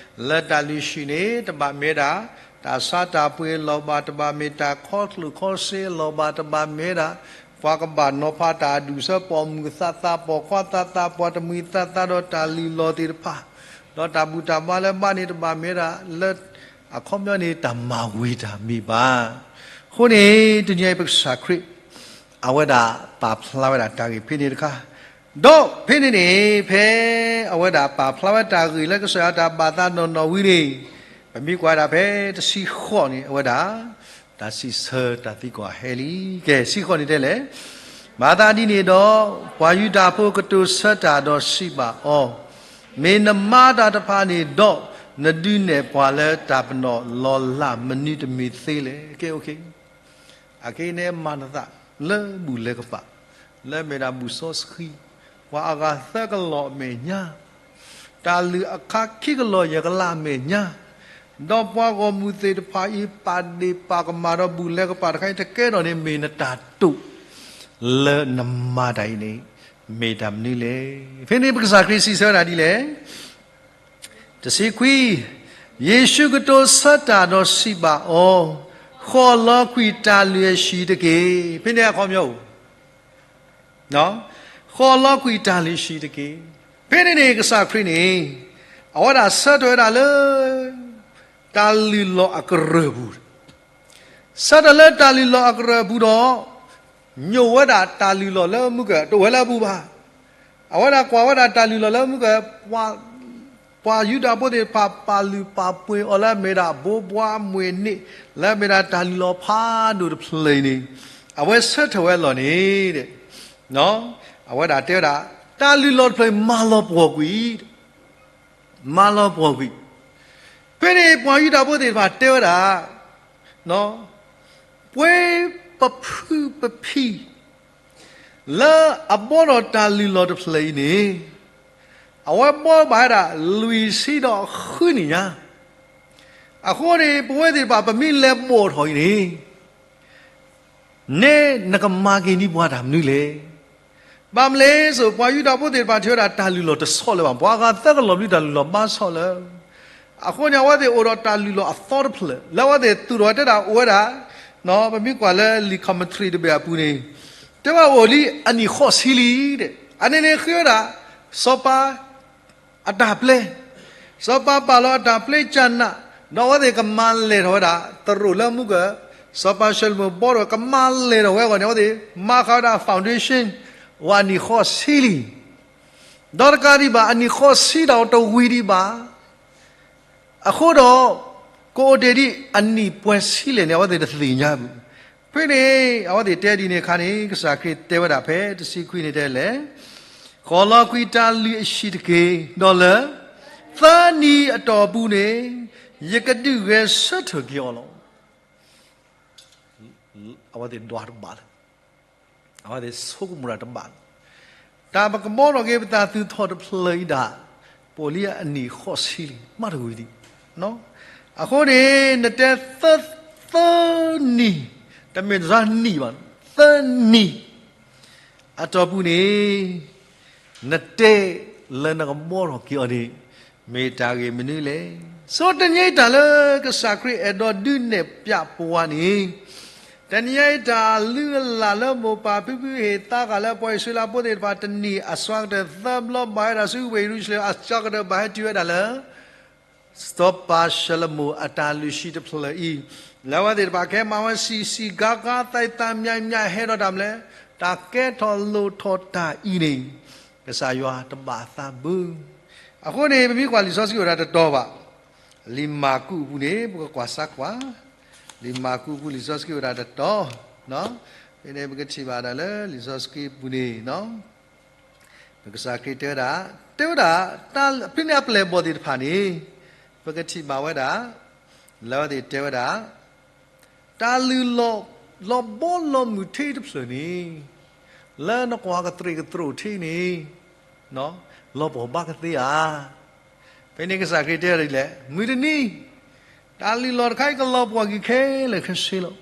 လၢတၢ်လုၢ်ဟံၣ်န့ၣ် တဘၣ်မ့ၢ်ဝဲဒၣ် တၢ်ဆါတၢ်ပှ့ၤအလီၢ်ဘၣ်, တဘၣ်မ့ၢ်တၢ်ခီကျိၣ်ခီစ့အလီၢ်ဘၣ်, တဘၣ်မ့ၢ်ဝဲဒၣ် ပှၤကဘၣ်နီၤဖးတၢ်အဒူၣ်အဆၢ ပိာ်မုၣ်သးသး ပိာ်ခွါသးသး ပှၤတမှံၤသးသး ဒီးတၢ်လုၢ်လီၢ်သ့ၣ်တဖၣ်, ဒီးတၢ်ဘူၣ်တၢ်ဘါလၢဘၣ်န့ၣ် တဘၣ်မ့ၢ်ဝဲဒၣ်လၢ အခီပညီန့ၣ် တၢ်မၤဝံၤတၢ်မ့ၢ်ဘၣ်. အဃိန့ၣ် တနံၤအံၤ ပကစၢ်ခရံာ် အဝဲဒၣ်ပာ်ဖျါဝဲဒၣ်တၢ်ဂ့ၢ်ဖဲန့ၣ်တခါ, ဒီးဖဲန့ၣ်န့ၣ် ဖဲအဝဲဒၣ်ပာ်ဖျါဝဲတၢ်ဂ့ၢ်လၢကစၢ်ယွၤတၢ်ဘၣ်သးနီၢ်နီၢ်ဝံၤန့ၣ်, ပမ့ၢ်ကွၢ်ဒၣ်ဖဲတဆံဃိးန့ၣ် အဝဲဒၣ် တၢ်စံးဆၢတၢ်သံကွၢ်ဟဲလံ. ကဲ ဆံဃိးန့ၣ်တဲလဲၣ်, မၤသးဒ်န့ၣ်ဒီး ပှၤယူဒၤဖိကတိၤဆၢတၢ်ဒီးစံးဘၣ်အီၤ, မ့ၢ်နမၤတၢ်တဖၣ်န့ၣ်ဒီး နဒုးနဲၣ်ပှၤလၢတၢ်ပနီၣ်လီၤလးမနုၤတမံၤသ့လဲၣ်. ကဲ အခဲအံၤန့ၣ်မၤနသးလၢဘူၣ်လဲၤကပၤ, လၢမ့ၢ်ဒၣ်ဘူၣ်စီဆှံ, ပှၤအဂၤသၢကလီၢ်အမဲာ်ညါ, တၢ်လုၢ်အခါခံကလီၢ်ယဲၢ်ကလးအမဲာ်ညါ, ဒီးပှၤဂီၢ်မုၢ်သ့ၣ်တဖၣ်အံၤ ပာ်ဒ့ၣ်ပာ်ကမၣ်ဒီးဘူၣ်လဲၤကပၤတခါအံၤ တကဲထီၣ်န့ၣ် မ့ၢ်နတၢ်တိာ်လၢနမၤတၢ်အံၤန့ၣ် မ့ၢ်တၢ်မနုၤလဲၣ်. ဖဲန့ၣ်ပကစၢ်ခရံာ်စံးဆၢဝဲဒၣ်ဒ်လဲၣ် တဆံခွံ, ယ့ၣ်ၡူးကတိၤဆၢတၢ်ဒီးစံးဘၣ်အီၤ, ဃီၣ်လီၤကွံာ်တၢ်လုၢ်အဟံၣ်တက့ၢ်. ဖဲန့ၣ်အခီပညီအိၣ်, ဃီၣ်လီၤကွံာ်တၢ်လုၢ်ဟံၣ်တက့ၢ်. ဖဲန့ၣ်န့ၣ် ကစၢ်ခရံာ်န့ၣ် အဝဲဒၣ်ဆၢထၢၣ်ဝဲဒၣ်လၢ တၢ်လုၢ်လီၢ်အကရၢၢ်ပူၤ ဆၢထၢၣ်လၢတၢ်လုၢ်လီၢ်အကရၢၢ်ပူၤဒီး ညိးဝဲဒၣ်တၢ်လုၢ်လီၢ်လၢမုၢ်ကၢၢ်တအိၣ်ဝဲလၢအပူၤဘၣ်. အဝဲဒၣ်ကွၢ်ဝဲဒၣ်တၢ်လုၢ်လီၢ်လၢမုၢ်ကၢၢ် ပှၤယူဒၤဖိသ့ၣ်တဖၣ်ပာ်လုၢ်ပာ်ပှ့ၤအီၤလၢအမ့ၢ်ဒၣ်ဘိးဘှါမွဲၢ်န့ၣ် လၢအမ့ၢ်ဒၣ်တၢ်လုၢ်လီၢ်ဖးဒိၣ်တဖျၢၣ်အံၤန့ၣ် အဝဲဆၢထၢၣ်ဝဲအလီၢ်န့ၣ် အဝဲဒၣ်တဲဝဲဒၣ် တၢ်လုၢ်လီၢ်တဖျၢၣ်အံၤမၤလီၤပှီၢ်ကွံာ် မၤလီၤပှီၢ်ကွံာ်. ဖဲန့ၣ်ပှၤယူဒၤဖိသ့ၣ်တဖၣ်တဲဝဲဒၣ် ပှဲၤပဖုပဖံ လၢအဘီဒီးတၢ်လုၢ်လီၢ်တဖျၢၣ်အံၤန့ၣ် အဝဲဘီဘၣ်ဝဲဒၣ်လွံၢ်ဆံဒီးဃုနံၣ်ညါ. အဃိန့ၣ် ပဝဲသ့ၣ်တဖၣ်ပမ့ၢ်လဲၤဘီၣ်ထီၣ်အံၤန့ၣ် နဲနကမၤက့ၤန့ၢ်ပှၤတၢ်မနုၤလဲၣ်. ဘၣ်မနုၤလဲၣ်, ပှၤယူဒၤဖိသ့ၣ်တဖၣ်ထံၣ်ဝဲဒၣ်တၢ်လုၢ်လီၢ်တဆီလၢၤဘၣ်, ပှၤဂၤသၢကလီၤဘျုးတၢ်လုၢ်လီၢ်ဘါဆီလၢၤ. အဃိန့ၣ် အဝဲသ့ၣ်အိၣ်ဒီးတၢ်လုၢ်လီၢ်အသီတဖျၢၣ် လၢအဝဲသ့ၣ်သူၣ်ထီၣ်ဝဲတဲဒၣ်အိၣ်ဝဲဒၣ်, ပမ့ၢ်ကွၢ်လၢလံာ် commentary တဘ့ၣ်အပူၤန့ၣ်, တဲဝဲအိၣ်လံအနံၣ်ဃိးဆံလံ, အန့ၣ်န့ၣ်ဃ့ဝဲဒၣ် စီၤပၤ အတၢ်ပျဲ, စီၤပၤပာ်လီၤအတၢ်ပျဲကနၣ်, ဒီးအဝဲသ့ၣ်ကမၤလဲၢ်ထီၣ်ဝဲဒၣ် သရိာ်လၢမူက, စီၤပၤၡလိၤမိၤဘီထီၣ် ကမၤလဲၢ်ထီၣ်ဝဲအဂီၢ်န့ၣ် အဝဲသ့ၣ်မၤဃာ်ဝဲဒၣ် foundation ဝဲအနံၣ်ဃိးဆံလံ. ဒီးတကးဒံးဘၣ် အနံၣ်ဃိးဆံဒီးတဝံၤဒံးဘၣ်. အဃိဒီး ကအိၣ်တ့ၢ်ဒံးအနံၣ်ပှဲၤဆံလဲၣ်န့ၣ် အဝဲသ့ၣ်တသ့ၣ်ညါဘူး. ဖဲန့ၣ် အဝဲသ့ၣ်တဲဒ်န့ၣ်အခါန့ၣ် ကစၢ်ခရံာ်တဲဝဲဒၣ်ဖဲတဆံခွံန့ၣ်တဲလဲၣ်, ဃီၤလီၤကွံာ်တၢ်လုၢ်အဟံၣ်တက့ၢ်, ဒီးလၢ သၢနံၤအတီၢ်ပူၤန့ၣ် ယကဒုးဂဲၤဆၢထၢၣ်က့ၤအီၤလီၤ. အဝဲသ့ၣ်ဒွးတဘၣ်လၢၤ, အဝဲသ့ၣ်ဆိကမိၣ်တၢ်တဘၣ်လၢၤ. တၢ်ပကဘီထီၣ်က့ၤပသးသူၣ်ထီၣ်တဖျၢၣ်အံၤဒၣ် ပအိၣ်လံအနံၣ်ဃိးဆံလံ မးတဝံၤဒံး. အဃိန့ၣ် နတဲသၢ, သၢနံၤ, တမ့ၢ်တနံၤဘၣ်, သၢနံၤ အတီၢ်ပူၤန့ၣ် နတဲလၢနကဘီထီၣ်က့ၤအီၤန့ၣ် မ့ၢ်တၢ်ဂ့ၢ်မနုၤလဲၣ်. ဆိတနံၤအံၤတၢ်လၢကစၢ်ခရံာ်အဲၣ်ဒိးဒုးနဲၣ်ဖျါပှၤန့ၣ်, တနံၤအံၤတၢ်လုၢ်အလၢ်လၢမိၢ်ပၢ်ဖံဖုဟ့ၣ်သါဃာ်လၢပှၤအံၣ်စရ့လးဖိသ့ၣ်တဖၣ် တနံၣ်အစှၤကတၢၢ်သၢဘျီဘၣ်ဝဲဒၣ်ဆူဝ့ၢ်ယရူၤၡလ့ၣ် အစှၤကတၢၢ်ဘၣ်ဟဲတုၤဝဲဒၣ်လၢ စီၤပၤၡလိၤမိၤအတၢ်လုၢ်ဟံၣ်တဖျၢၣ်အံၤ, လၢအဝဲသ့ၣ်တဖၣ်ကဟဲမၤဝဲဆံးဆံးဂၤဂၤ သးသးမံမံဟဲဒီးတၢ်မနုၤလဲၣ်, တၢ်ကဲထီၣ်လိၣ်ထီၣ်တၢ်အံၤန့ၣ် ကစၢ်ယွၤတဘၣ်သးဘၣ်. အဃိန့ၣ် ပမ့ၢ်ကွၢ်လံာ်စီဆှံအိၣ်ဒၣ်တတီၤဘၣ်, လံာ်မၢ်ကူးအပူၤန့ၣ် ပကကွၢ်စၢ်ကွၢ်, လံာ်မၢ်ကူးအပူၤလံာ်စီဆှံအိၣ်ဒၣ်တတီၤ, ဖဲန့ၣ်ပကထံၣ်ဘၣ်ဒၣ်လၢလံာ်စီဆှံအပူၤန့ၣ် ပကစၢ်ခရံာ်တဲဝဲဒၣ်, တဲဝဲဒၣ်, ဖဲန့ၣ်အပျဲၢ်အဘီၣ်သ့ၣ်တဖၣ်န့ၣ် ပကထံၣ်ဘၣ်ဝဲဒၣ်, လၢအဝဲသ့ၣ်တဲဝဲဒၣ်, တၢ်လုၢ်လီၢ်လီၤဘီလီၤမုၢ်ထံတဖျၢၣ်န့ၣ်, လၢနကွၢ်ကတြ့ၣ်ကတြိၣ်ထံန့ၣ်, လီၤပှီၢ်ဘၣ်ကသ့ဧါ. ဖဲန့ၣ်ကစၢ်ခရံာ်တဲဝဲဒ်လဲၣ်, မုၢ်တနံၤ တၢ်လုၢ်လီၢ်တခါအံၤကလီၤပှီၢ်က့ၤခဲလၢာ်ခဲဆ့လီၤ.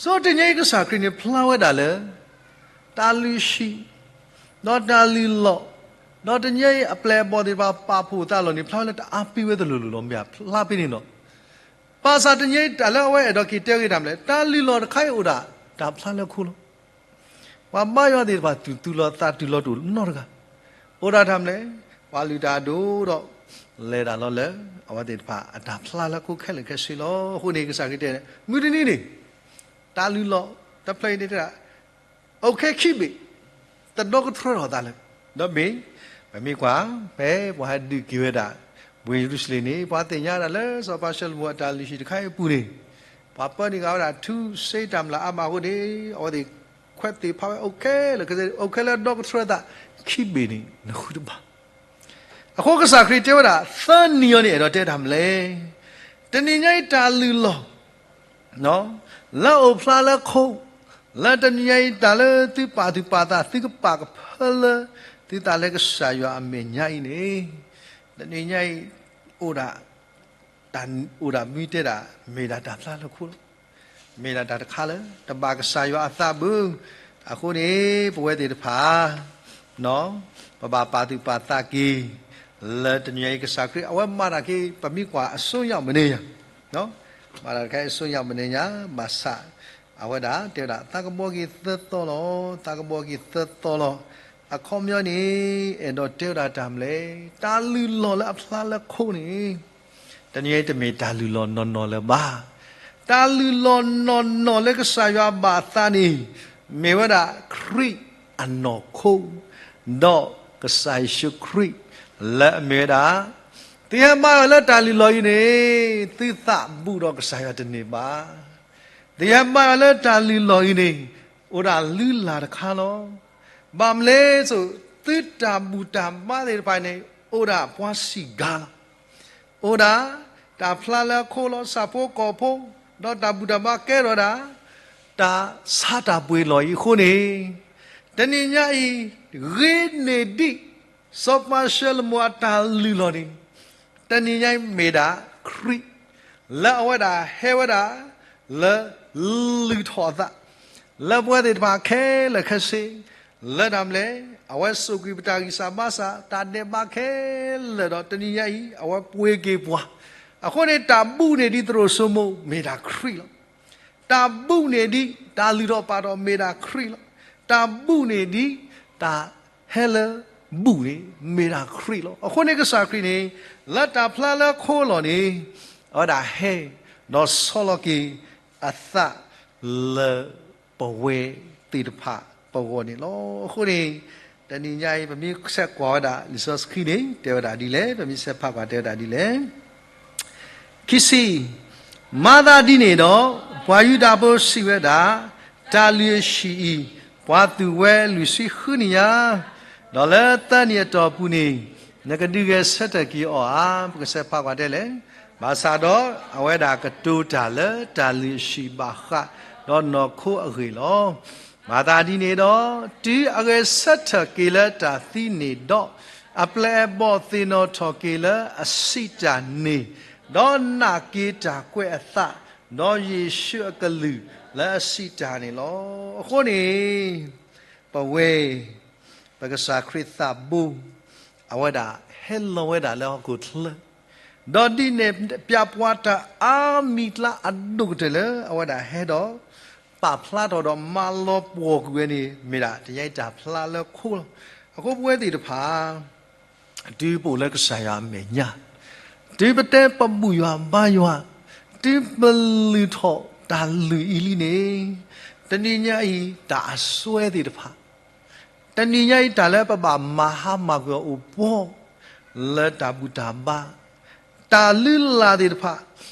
ဆိတနံၤအံၤကစၢ်ခရံာ်န့ၣ်ဖျါဝဲဒၣ်လၢ တၢ်လုၢ်ဟံၣ်, ဒီးတၢ်လုၢ်လီၢ်, ဒီးတနံၤအံၤအပျဲၢ်အဘီၣ်သ့ၣ်တဖၣ်ပာ်ဖှိၣ်သးလီၤန့ၣ် ဖျါဝဲလၢတၢ်အါပ့ၤဝဲတလိၤလိၤလီၤ မ့ၢ်အဖျါဖဲန့ၣ်လီၤ. ဘၣ်ဆၣ်တနံၤအံၤတၢ်လၢအဝဲအဲၣ်ဒိးက့ၤတဲဂ့ၤတၢ်မနုၤလဲၣ်, တၢ်လုၢ်လီၢ်တခါအံၤအိၣ်ဒၣ်တၢ်ဖျါလၢခိလီၤ. ပှၤဘါယွၤသ့ၣ်တဖၣ်သူၣ်တူၢ်လိာ်သးတူၢ်လိာ်တအိၣ်နီတဂၤ, အိၣ်ဒၣ်တၢ်မနုၤလဲၣ်, ပှၤလုၢ်တၢ်အဒိၣ်ဒီး လဲၤတၢ်လီၤလၢ အဝဲသ့ၣ်တဖၣ်အတၢ်ဖျါလၢခိခဲလၢာ်ခဲဆ့လီၤ. အဃိန့ၣ်ကစၢ်ခရံာ်တဲ မုၢ်တနံၤန့ၣ် တၢ်လုၢ်လီၢ်တဖျၢၣ်အံၤန့ၣ်တဲဒၣ် အိၣ်ခဲခံဘ့ၣ်, တဒီကထြၢထီၣ်သးလၢၤ. ဒီးမ့ၢ်, ပမ့ၢ်ကွၢ်, ဖဲပှၤဟဲဒုးက့ၤဝဲဒၣ် ဝ့ၢ်ယရူၤၡလ့ၣ်န့ၣ် ပှၤသ့ၣ်ညါဒၣ်လၢစီၤပၤၡလိၤမိၤအတၢ်လုၢ်ဟံၣ်တခါအံၤအပူၤန့ၣ်, ပှၤပၢနုာ်ဃာ်ဝဲဒၣ်ထူစ့တၢ်မျၢ်အါမးအဃိန့ၣ်, အဝဲသ့ၣ်ခွဲးသ့ၣ်ဖးဝဲအိၣ်ခဲလၢာ်ခဲဆ့, အိၣ်ခဲလၢာ်ဒီကထြၢသး ခံဘ့ၣ်န့ၣ် နဃုတဘၣ်. အဃိကစၢ်ခရံာ်တဲဝဲဒၣ် သၢနံၤအံၤန့ၣ် အဲၣ်ဒိးတဲတၢ်မနုၤလဲၣ်. တနံၤညါအံၤတၢ်လုၢ်လီၢ် လၢအအိၣ်ဖျါလၢခိ, လၢတနံၤညါအံၤတၢ်လၢသုပာ်သူၣ်ပာ်သး သုကပာ်ကဖၢလၢ သုသးလၢကစၢ်ယွၤအမဲာ်ညါအံၤန့ၣ်, တနံၤညါအံၤ အိၣ်ဒၣ်, တၢ်အိၣ်ဒၣ်မ့ၢ်တဲဒၣ် မ့ၢ်ဒၣ်တၢ်ဖျါလၢခိလီၤ. မ့ၢ်ဒၣ်တၢ်တခါလၢ တဘၣ်ကစၢ်ယွၤအသးဘၣ်. အဃိန့ၣ် ပဝဲသ့ၣ်တဖၣ် ပဘၣ်ပာ်သူၣ်ပာ်သးက့ၤ လၢတနံၤညါအံၤကစၢ်ခရံာ် အဝဲမၤတၢ်က့ၤ ပမ့ၢ်ကွၢ်အစိယၣ်မနုၤညါ, မၤတၢ်တခါအံၤအစိယၣ်မနုၤညါ, ဘၣ်ဆၣ် အဝဲဒၣ်တဲဝဲဒၣ် သးကဘှီက့ၤသၢသီလီၤ, သးကဘှီက့ၤသၢသီလီၤ. အခီပညီန့ၣ် အဲၣ်ဒိးတဲဝဲဒၣ်တၢ်မနုၤလဲၣ်, တၢ်လုၢ်လီၢ်လၢအဖျါလၢခိန့ၣ် တနံၤအံၤတမ့ၢ်တၢ်လုၢ်လီၢ်နီၢ်နီၢ်လၢၤဘၣ်. တၢ်လုၢ်လီၢ်နီၢ်နီၢ်လၢကစၢ်ယွၤဘၣ်အသးန့ၣ် မ့ၢ်ဝဲဒၣ်ခရံာ်အနီၢ်ခိ ဒီးကစၢ်ယ့ၣ်ၡူးခရံာ် လၢအမ့ၢ်ဝဲဒၣ်, သုဟဲမၤအီၤလၢတၢ်လုၢ်လီၢ်အံၤန့ၣ် သုသးဘူးဒီးကစၢ်ယွၤတန့ၢ်ဘၣ်. သုဟဲမၤအီၤလၢတၢ်လုၢ်လီၢ်အံၤန့ၣ် အိၣ်ဒၣ်လုၢ်လၢ်တခါလီၤ. ဘၣ်မနုၤလဲၣ်စိ သုတၢ်ဘူၣ်တၢ်ဘါသ့ၣ်တဖၣ်န့ၣ် အိၣ်ဒၣ်ပှၤစံးကၤလီၤ. အိၣ်ဒၣ်တၢ်ဖျါလၢအခိလီၤ. ဆၣ်ဖိကီၢ်ဖိ ဒီးတၢ်ဘူၣ်တၢ်ဘါကဲထီၣ်ဒၣ် တၢ်ဆါတၢ်ပှ့ၤလီၢ်အံၤအဃိန့ၣ်, တနံၤညါအံၤ ဂ့ၤန့ၢ်ဒံး စီၤပၤၡလိၤမိၤအတၢ်လုၢ်လီၢ်န့ၣ် တနံၤညါအံၤမ့ၢ်ဒၣ်ခရံာ် လၢအဝဲဒၣ်ဟဲဝဲဒၣ် လၢလုၢ်ထီၣ်အသး, လၢပဝဲသ့ၣ်တဖၣ်ခဲလၢာ်ခဲဆ့, လၢတၢ်မနုၤလဲၣ်, အဝဲစိာ်ကွံာ်ပတၢ်ဂံၢ်စၢ်ဘါစၢ် တၢ်ဒဲးဘးခဲလၢာ်ဒီး တနံၤညါအံၤ အဝဲပှ့ၤက့ၤပှၤ. အဃိန့ၣ် တၢ်ဘူၣ်န့ၢ်ဒံးသရိာ်စိမိၤ မ့ၢ်ဒၣ်ခရံာ်လီၤ. တၢ်ဘူၣ်န့ၢ်ဒံးတၢ်လုၢ်ထီၣ်ပာ်ထီၣ် မ့ၢ်ဒၣ်ခရံာ်လီၤ. တၢ်ဘူၣ်န့ၢ်ဒံးတၢ်ဟဲလၢဘူၣ်န့ၣ် မ့ၢ်ဒၣ်ခရံာ်လီၤ. အဃိန့ၣ် ကစၢ်ခရံာ်န့ၣ် လၢတၢ်ဖျါလၢခိအလီၢ်န့ၣ် အဝဲဒၣ်ဟဲ ဒီးဆီလီၤက့ၤအသးလၢပဝဲသ့ၣ်တဖၣ်ပဂီၢ်န့ၣ်လီၤ. အဃိန့ၣ် တနံၤညါအံၤ ပမ့ၢ်ဆဲးကွၢ်ဝဲဒၣ် လံာ်စီဆှံန့ၣ် တဲဝဲဒၣ်ဒ်လဲၣ်, ပမ့ၢ်ဆဲးဖးကွၢ်တဲဝဲဒၣ်ဒ်လဲၣ်. ခံဆံ, မၤသးဒ်န့ၣ်ဒီး ပှၤယူဒၤဖိစံးဝဲဒၣ်, တၢ်လုၢ်အဟံၣ်အံၤ ပှၤသူၣ်ဝဲလွံၢ်ဆံဃုနံၣ်ညါ, ဒီးလၢသၢနံၣ်အတီၢ်ပူၤန့ၣ် နကဒုးဂဲၤဆၢထၢၣ်က့ၤအီၤဧါ. ပကဆဲးဖးကွၢ်တဲလဲၣ်. ဘၣ်ဆၣ်ဒီးအဝဲဒၣ်ကတိၤတၢ်လၢတၢ်လုၢ်အဟံၣ်ဘၣ်ဃး ဒီးနီၢ်ခိအဂ့ၢ်လီၤ. မၤသးဒ်န့ၣ်ဒီး တုၤအဂဲၤဆၢထၢၣ်က့ၤလၢတၢ်သံန့ၣ်ဒီး, အပျဲၢ်အဘီၣ်သ့ၣ်နီၣ်ထီၣ်က့ၤလၢအစံးတၢ်န့ၣ်, ဒီးနာ်က့ၤတၢ်ကွဲးအသး, ဒီးယ့ၣ်ၡူးအကလုၢ်လၢအစံးတၢ်န့ၣ်လီၤ. အဃိန့ၣ် ပဝဲ ပကစၢ်ခရံာ်သးဘိ အဝဲဒၣ်ဟဲလီၤဝဲဒၣ်လၢဟီၣ်ခိၣ်ချၢ, ဒီးဒ်န့ၣ်ပျၢ်ပှၤတၢ်အါမံၤကျါအဒိၣ်ကတၢၢ်လၢ အဝဲဒၣ်ဟဲဒီး ပာ်ဖျါထီၣ်ဒီးမၤလီၤပှီၢ်ကွံာ်ဝဲန့ၣ် မ့ၢ်ဒၣ်တနံၤညါအံၤတၢ်ဖျါလၢခိလီၤ. အဃိပဝဲသ့ၣ်တဖၣ် တုၤပအိၣ်လၢကစၢ်ယွၤအမဲာ်ညါ, တုၤပတဲပဘူၣ်ယွၤဘါယွၤ, တုၤပလုၢ်ထီၣ်တၢ်လုၢ်အံၤလံန့ၣ်, တနံၤညါအံၤတၢ်အစွဲသ့ၣ်တဖၣ်, တနံၤညါအံၤတၢ်လၢပဘၣ်မၤဟါမၢ်ကွံာ်အီၤအိၣ်ပှီၢ် လၢတၢ်ဘူၣ်တၢ်ဘါ, တၢ်လုၢ်လၢ်သ့ၣ်တဖၣ်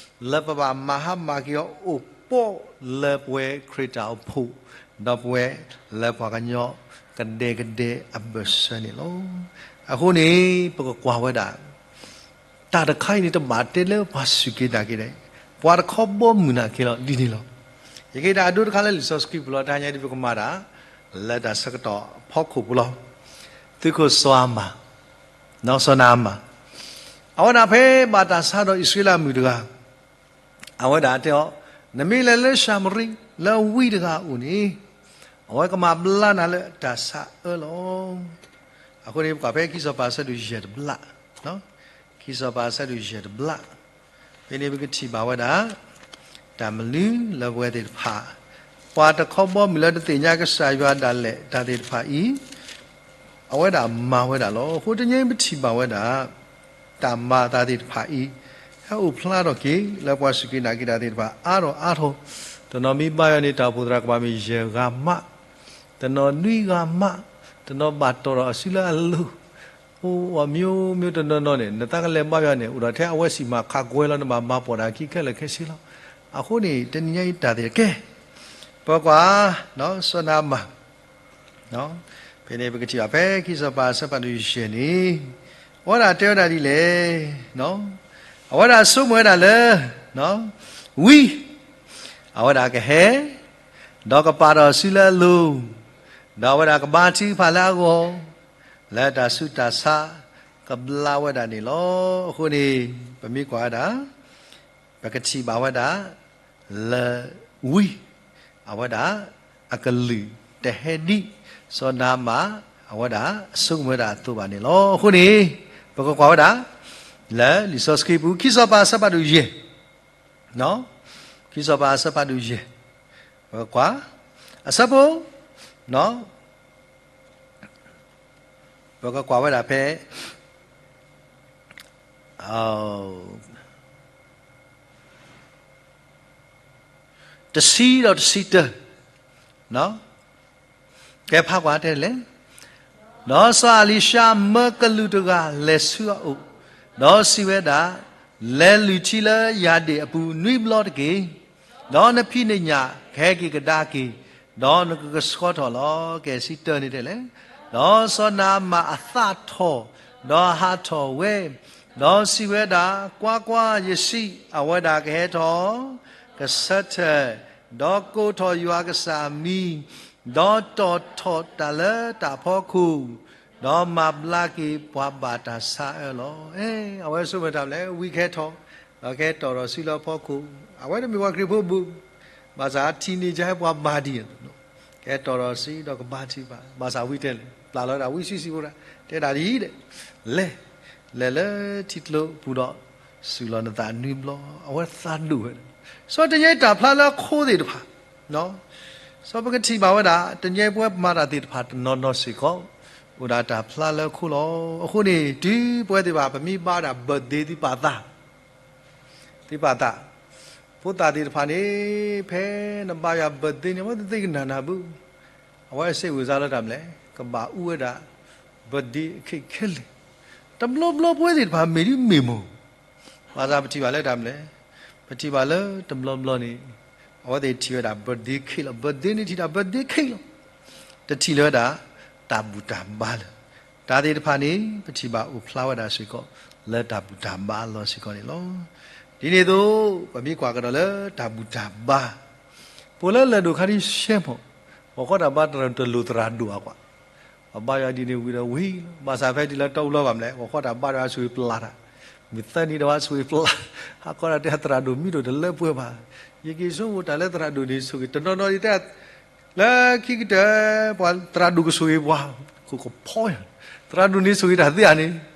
လၢပဘၣ်မၤဟါမၢ်က့ၤအီၤအိၣ်ပှီၢ်လၢပဝဲခရံာ်တၢ်အိၣ်ဖှိၣ်, ဒီးပဝဲလၢပှၤကညီကဒဲကဒဲအဘၢၣ်စၢၤန့ၣ်လီၤ. အဃိန့ၣ် ပကကွၢ်ဝဲဒၣ် တၢ်တခါအံၤန့ၣ် တဘၣ်တဲလၢပှၤစူၢ်က့ၤနာ်က့ၤဒၣ်, ပှၤတခီဘီမုၢ်နာ်က့ၤလီၤဒ်န့ၣ်လီၤ. ယကဟ့ၣ်တၢ်အဒိတခါလၢလံာ်စီဆှံပူၤလီၤ. တဟါညါဒ်ပကမၤတၢ် လၢတၢ်ဆၢကတီၢ်အဖီခိၣ်ပူၤလီၤ. သုးခိၣ်စီၤအၤမၣ်, နီၢ်စီၤနၤအမၣ်, အဝဲဒၣ်ဖဲဘၣ်တၢ်ဆါဒီးအံၣ်စရ့လးမုၣ်တဂၤ, အဝဲဒၣ်တဲအီၤ, နမ့ၢ်လဲၤလၢၡၤမရံ လၢဝံတဂၤအအိၣ်န့ၣ်, အဝဲကမၤဘျါနၤလၢတၢ်ဆါအၢလီၤ. အဃိန့ၣ် ပကွၢ်ဖဲခံစီၤပၤအဆၢဒိၣ်ယဲၢ်တဘျၣ်, ခံစီၤပၤအဆၢဒိၣ်ယဲၢ်တဘျၣ်, ဖဲန့ၣ်ပကထံၣ်ဘၣ်ဝဲဒၣ် တၢ်မနုၤလၢပဝဲသ့ၣ်တဖၣ်, ပှၤတခီဘီမုၢ်လၢတသ့ၣ်ညါကစၢ်ယွၤဒၣ်လဲာ်တၢ်သ့ၣ်တဖၣ်အံၤ, အဝဲဒၣ်မၤဝဲဒၣ်လီၤ. အဃိတနံၤအံၤပထံၣ်ဘၣ်ဝဲဒၣ် တၢ်မၤအသးသ့ၣ်တဖၣ်အံၤ, ဟဲအိၣ်ဖျါထီၣ်က့ၤ လၢပှၤစူၢ်က့ၤနာ်က့ၤတၢ်သ့ၣ်တဖၣ် အါထီၣ်အါထီၣ်, တနီၤမ့ၢ်ဘါယွၤန့ၣ် တၢ်အိၣ်ဖှိၣ်သရၣ်ကဘၣ်မ့ၢ်ယဲၢ်ဂၤမး, တနီၤနွံဂၤမး, တနီၤဘၣ်တီၢ်ထီၣ်အစုလၢအလိၤ, အိၣ်အမျိုးမျိုးတနီၤနီၤန့ၣ် နသးကလဲၤဘါယွၤန့ၣ် အိၣ်ဒီးထဲအဝဲစံးမၤခးကွဲလီၤ နဘၣ်မၤပိာ်တၢ်ခံခဲလၢာ်ခဲဆ့လီၤ. အဃိန့ၣ် တနံၤညါအံၤတၢ်သ့ၣ်တကဲ, ပကွၢ် စီၤနၤအမၣ် ဖဲန့ၣ်ပကထံၣ်ဘၣ် ဖဲခံစီၤပၤအဆၢဖးဒိၣ်ယဲၢ်န့ၣ်, အဝဲဒၣ်တဲဝဲဒၣ်ဒ်လဲၣ်, အဝဲဒၣ်ဆိကမိၣ်ဝဲဒၣ်လၢ ဝံ အဝဲဒၣ်ကဟဲ, ဒီးကပာ်ထီၣ်စုလၢအလိၤ, ဒီးအဝဲဒၣ်ကဘါထုကဖၣ်လၢအဂီၢ်, လၢတၢ်ဆူးတၢ်ဆါကဘျါဝဲဒၣ်န့ၣ်လီၤ. အဃိန့ၣ် ပမ့ၢ်ကွၢ်ဝဲဒၣ် ပကထံၣ်ဘၣ်ဝဲဒၣ် လၢဝံ အဝဲဒၣ်အကလုၢ်တဟဲဒ် စီၤနၤအမၣ် အဝဲဒၣ်ဆိကမိၣ်ဝဲဒၣ်အသိးဘၣ်န့ၣ်လီၤ. အဃိန့ၣ် ပကကွၢ်ဝဲဒၣ် လၢလံာ်စီဆှံပူၤ ခံစီၤပၤအဆၢဖးဒိၣ်ယဲၢ်, ခံစီၤပၤအဆၢဖးဒိၣ်ယဲၢ်, ပကကွၢ် အဆၢဖိ ပကကွၢ်ဝဲဒၣ်ဖဲ တဆံဒီးတဆံတၢ, ကဲဖးကွၢ်တဲလဲၣ်. ဒီးစီၤအၤလံၤၡါမၢကလူးတဂၤလဲၤဆူအအိၣ်, ဒီးစံးဝဲဒၣ်, လဲၤလုၢ်ထံလၢယၢ်ဒ့ၣ်အပူၤနွံဘျီတက့ၢ်, ဒီးနဖံးနညၣ်ကဟဲက့ၤကဒါက့ၤ, ဒီးနကကဆှီထီၣ်လီၤ. ကဲဆံတၢန့ၣ်တဲလဲၣ်. ဒီးစီၤနၤအမၣ်အသးထီၣ်, ဒီးဟးထီၣ်ဝဲ, ဒီးစံးဝဲဒၣ်, ကွၢ်ကွၢ်, ယစံး, အဝဲဒၣ်ကဟဲထီၣ်, ကဆၢထၢၣ်, ဒီးကိးထီၣ်ယွၤကစၢ်အမံၤ, ဒီးတီၣ်ထီၣ်တၢ်လၢတၢ်ဖီခိၣ်, ဒီးမၤဘျါက့ၤပှၤဘၣ်တၢ်ဆါအၢလီၤ. အဝဲဆိကမိၣ်တၢ်မနုၤလဲၣ်, ဝံကဟဲထီၣ်, ဒီးကဟဲတီၣ်ထီၣ်စုလၢဖီခိၣ်, အဝဲတမ့ၢ်ပှၤခရံာ်ဖိဘူး, ဘၣ်ဆၣ် teenager ဟဲပှၤဘါဒံးအသိး ဟဲတီၤဒီးစံးဒီးကဘါထုကဖၣ်, ဘၣ်ဆၣ်ဝံတဲလဲၣ်, ပျၢ်လီၤဝဲဒၣ်ဝံစုစံဖိဒၣ်, တဲဒၣ်ဒ်အံၤဒဲး, လဲၤ, လဲၤလၢထံကျိပူၤဒီး စူၢ်လီၤနသးနွံဘျီ, အဝဲသးဒိၣ်ဝဲဒၣ်. စီၤတနံၤအံၤတၢ်ဖျါလၢအခိသ့ၣ်တဖၣ် စီၤပကထံၣ်ဘၣ်ဝဲဒၣ် တနံၤအံၤပဝဲပမၤတၢ်သ့ၣ်တဖၣ်တနီၤနီၤစ့ၢ်ကီး အိၣ်ဒၣ်တၢ်ဖျါလၢအခိလီၤ. အဃိန့ၣ် တုၤပဝဲသ့ၣ်တဖၣ် ပမ့ၢ်ဘါဝဲဒၣ် birthday သုပာ်သး, သုပာ်သး, ဖိသၣ်သ့ၣ်တဖၣ်န့ၣ် ဖဲနဘါယွၤ birthday န့ၣ် အဝဲတသ့ၣ်ကနၣ်နၢ်ဘၣ်, အဝဲစ့ၢ်ဝံၤစါလၢတၢ်မနုၤလဲၣ်, ကဘၣ်အူဝဲဒၣ် birthday cake ခဲလၢာ်. တဘျီဘျီပဝဲသ့ၣ်တဖၣ်မ့ၢ်ဒ်မ့ၢ်မိၢ် ဘၣ်ဆၣ်ပထံၣ်ဘၣ်လၢတၢ်မနုၤလဲၣ်, ပထံၣ်ဘၣ်လၢတဘျီဘျီန့ၣ် အဝဲသ့ၣ်ထံၣ်ဝဲဒၣ် birthday cake လီၤ. birthday န့ၣ်ထံၣ်ဒၣ် birthday cake လီၤ. တထံၣ်လၢဝဲဒၣ် တၢ်ဘူၣ်တၢ်ဘါလၢ တၢ်သ့ၣ်တဖၣ်န့ၣ် ပထံၣ်ဘၣ်အိၣ်ဖျါဝဲဒၣ်စ့ၢ်ကီး လၢတၢ်ဘူၣ်တၢ်ဘါအလီၢ်စ့ၢ်ကီးန့ၣ်လီၤ. ဒ်န့ၣ်အသိး ပမ့ၢ်ကွၢ်ကဒီးလၢတၢ်ဘူၣ်တၢ်ဘါ, ပအိၣ်လၢလၢၢ်ဒိၣ်ခါဒ်ရှဲမီၢ်, ပှၤကွၢ်တၢ်ဘါတရၢၣ်တလိၣ်သရၣ်ဒိၣ်အကွၢ် ပဘါယွၤဒ်န့ၣ်ဝံၤဒီးဝံၤလီၤ. ဘၣ်ဆၣ်ဖဲဒ်လၢတၢ်အိၣ်လီၤဘၣ်မနုၤလဲၣ်, ပှၤကွၢ်တၢ်ဘါဒီးအဆိၣ်ဂ့ၤပျၢ်တၢ်, မုၢ်သၢနံၤဒီးအဆိၣ်ဂ့ၤပျၢ်, ဟးကွၢ်တၢ်တဲသရၣ်ဒိၣ်မံဒိၣ်တလၢပှဲၤဘၣ်. ယက့ၤဆိကမိၣ်တၢ်လၢသရၣ်ဒိၣ်န့ၣ်ဆိၣ်ဂ့ၤ တနီၤနီၤဒ်တဲ လၢခံကတၢၢ် ပှၤသရၣ်ဒိၣ်ကဆိၣ်ဂ့ၤပှၤ, ခိၣ်ကဖီယၤ, သရၣ်ဒိၣ်န့ၣ်ဆိၣ်ဂ့ၤတၢ်သ့ဧါန့ၣ်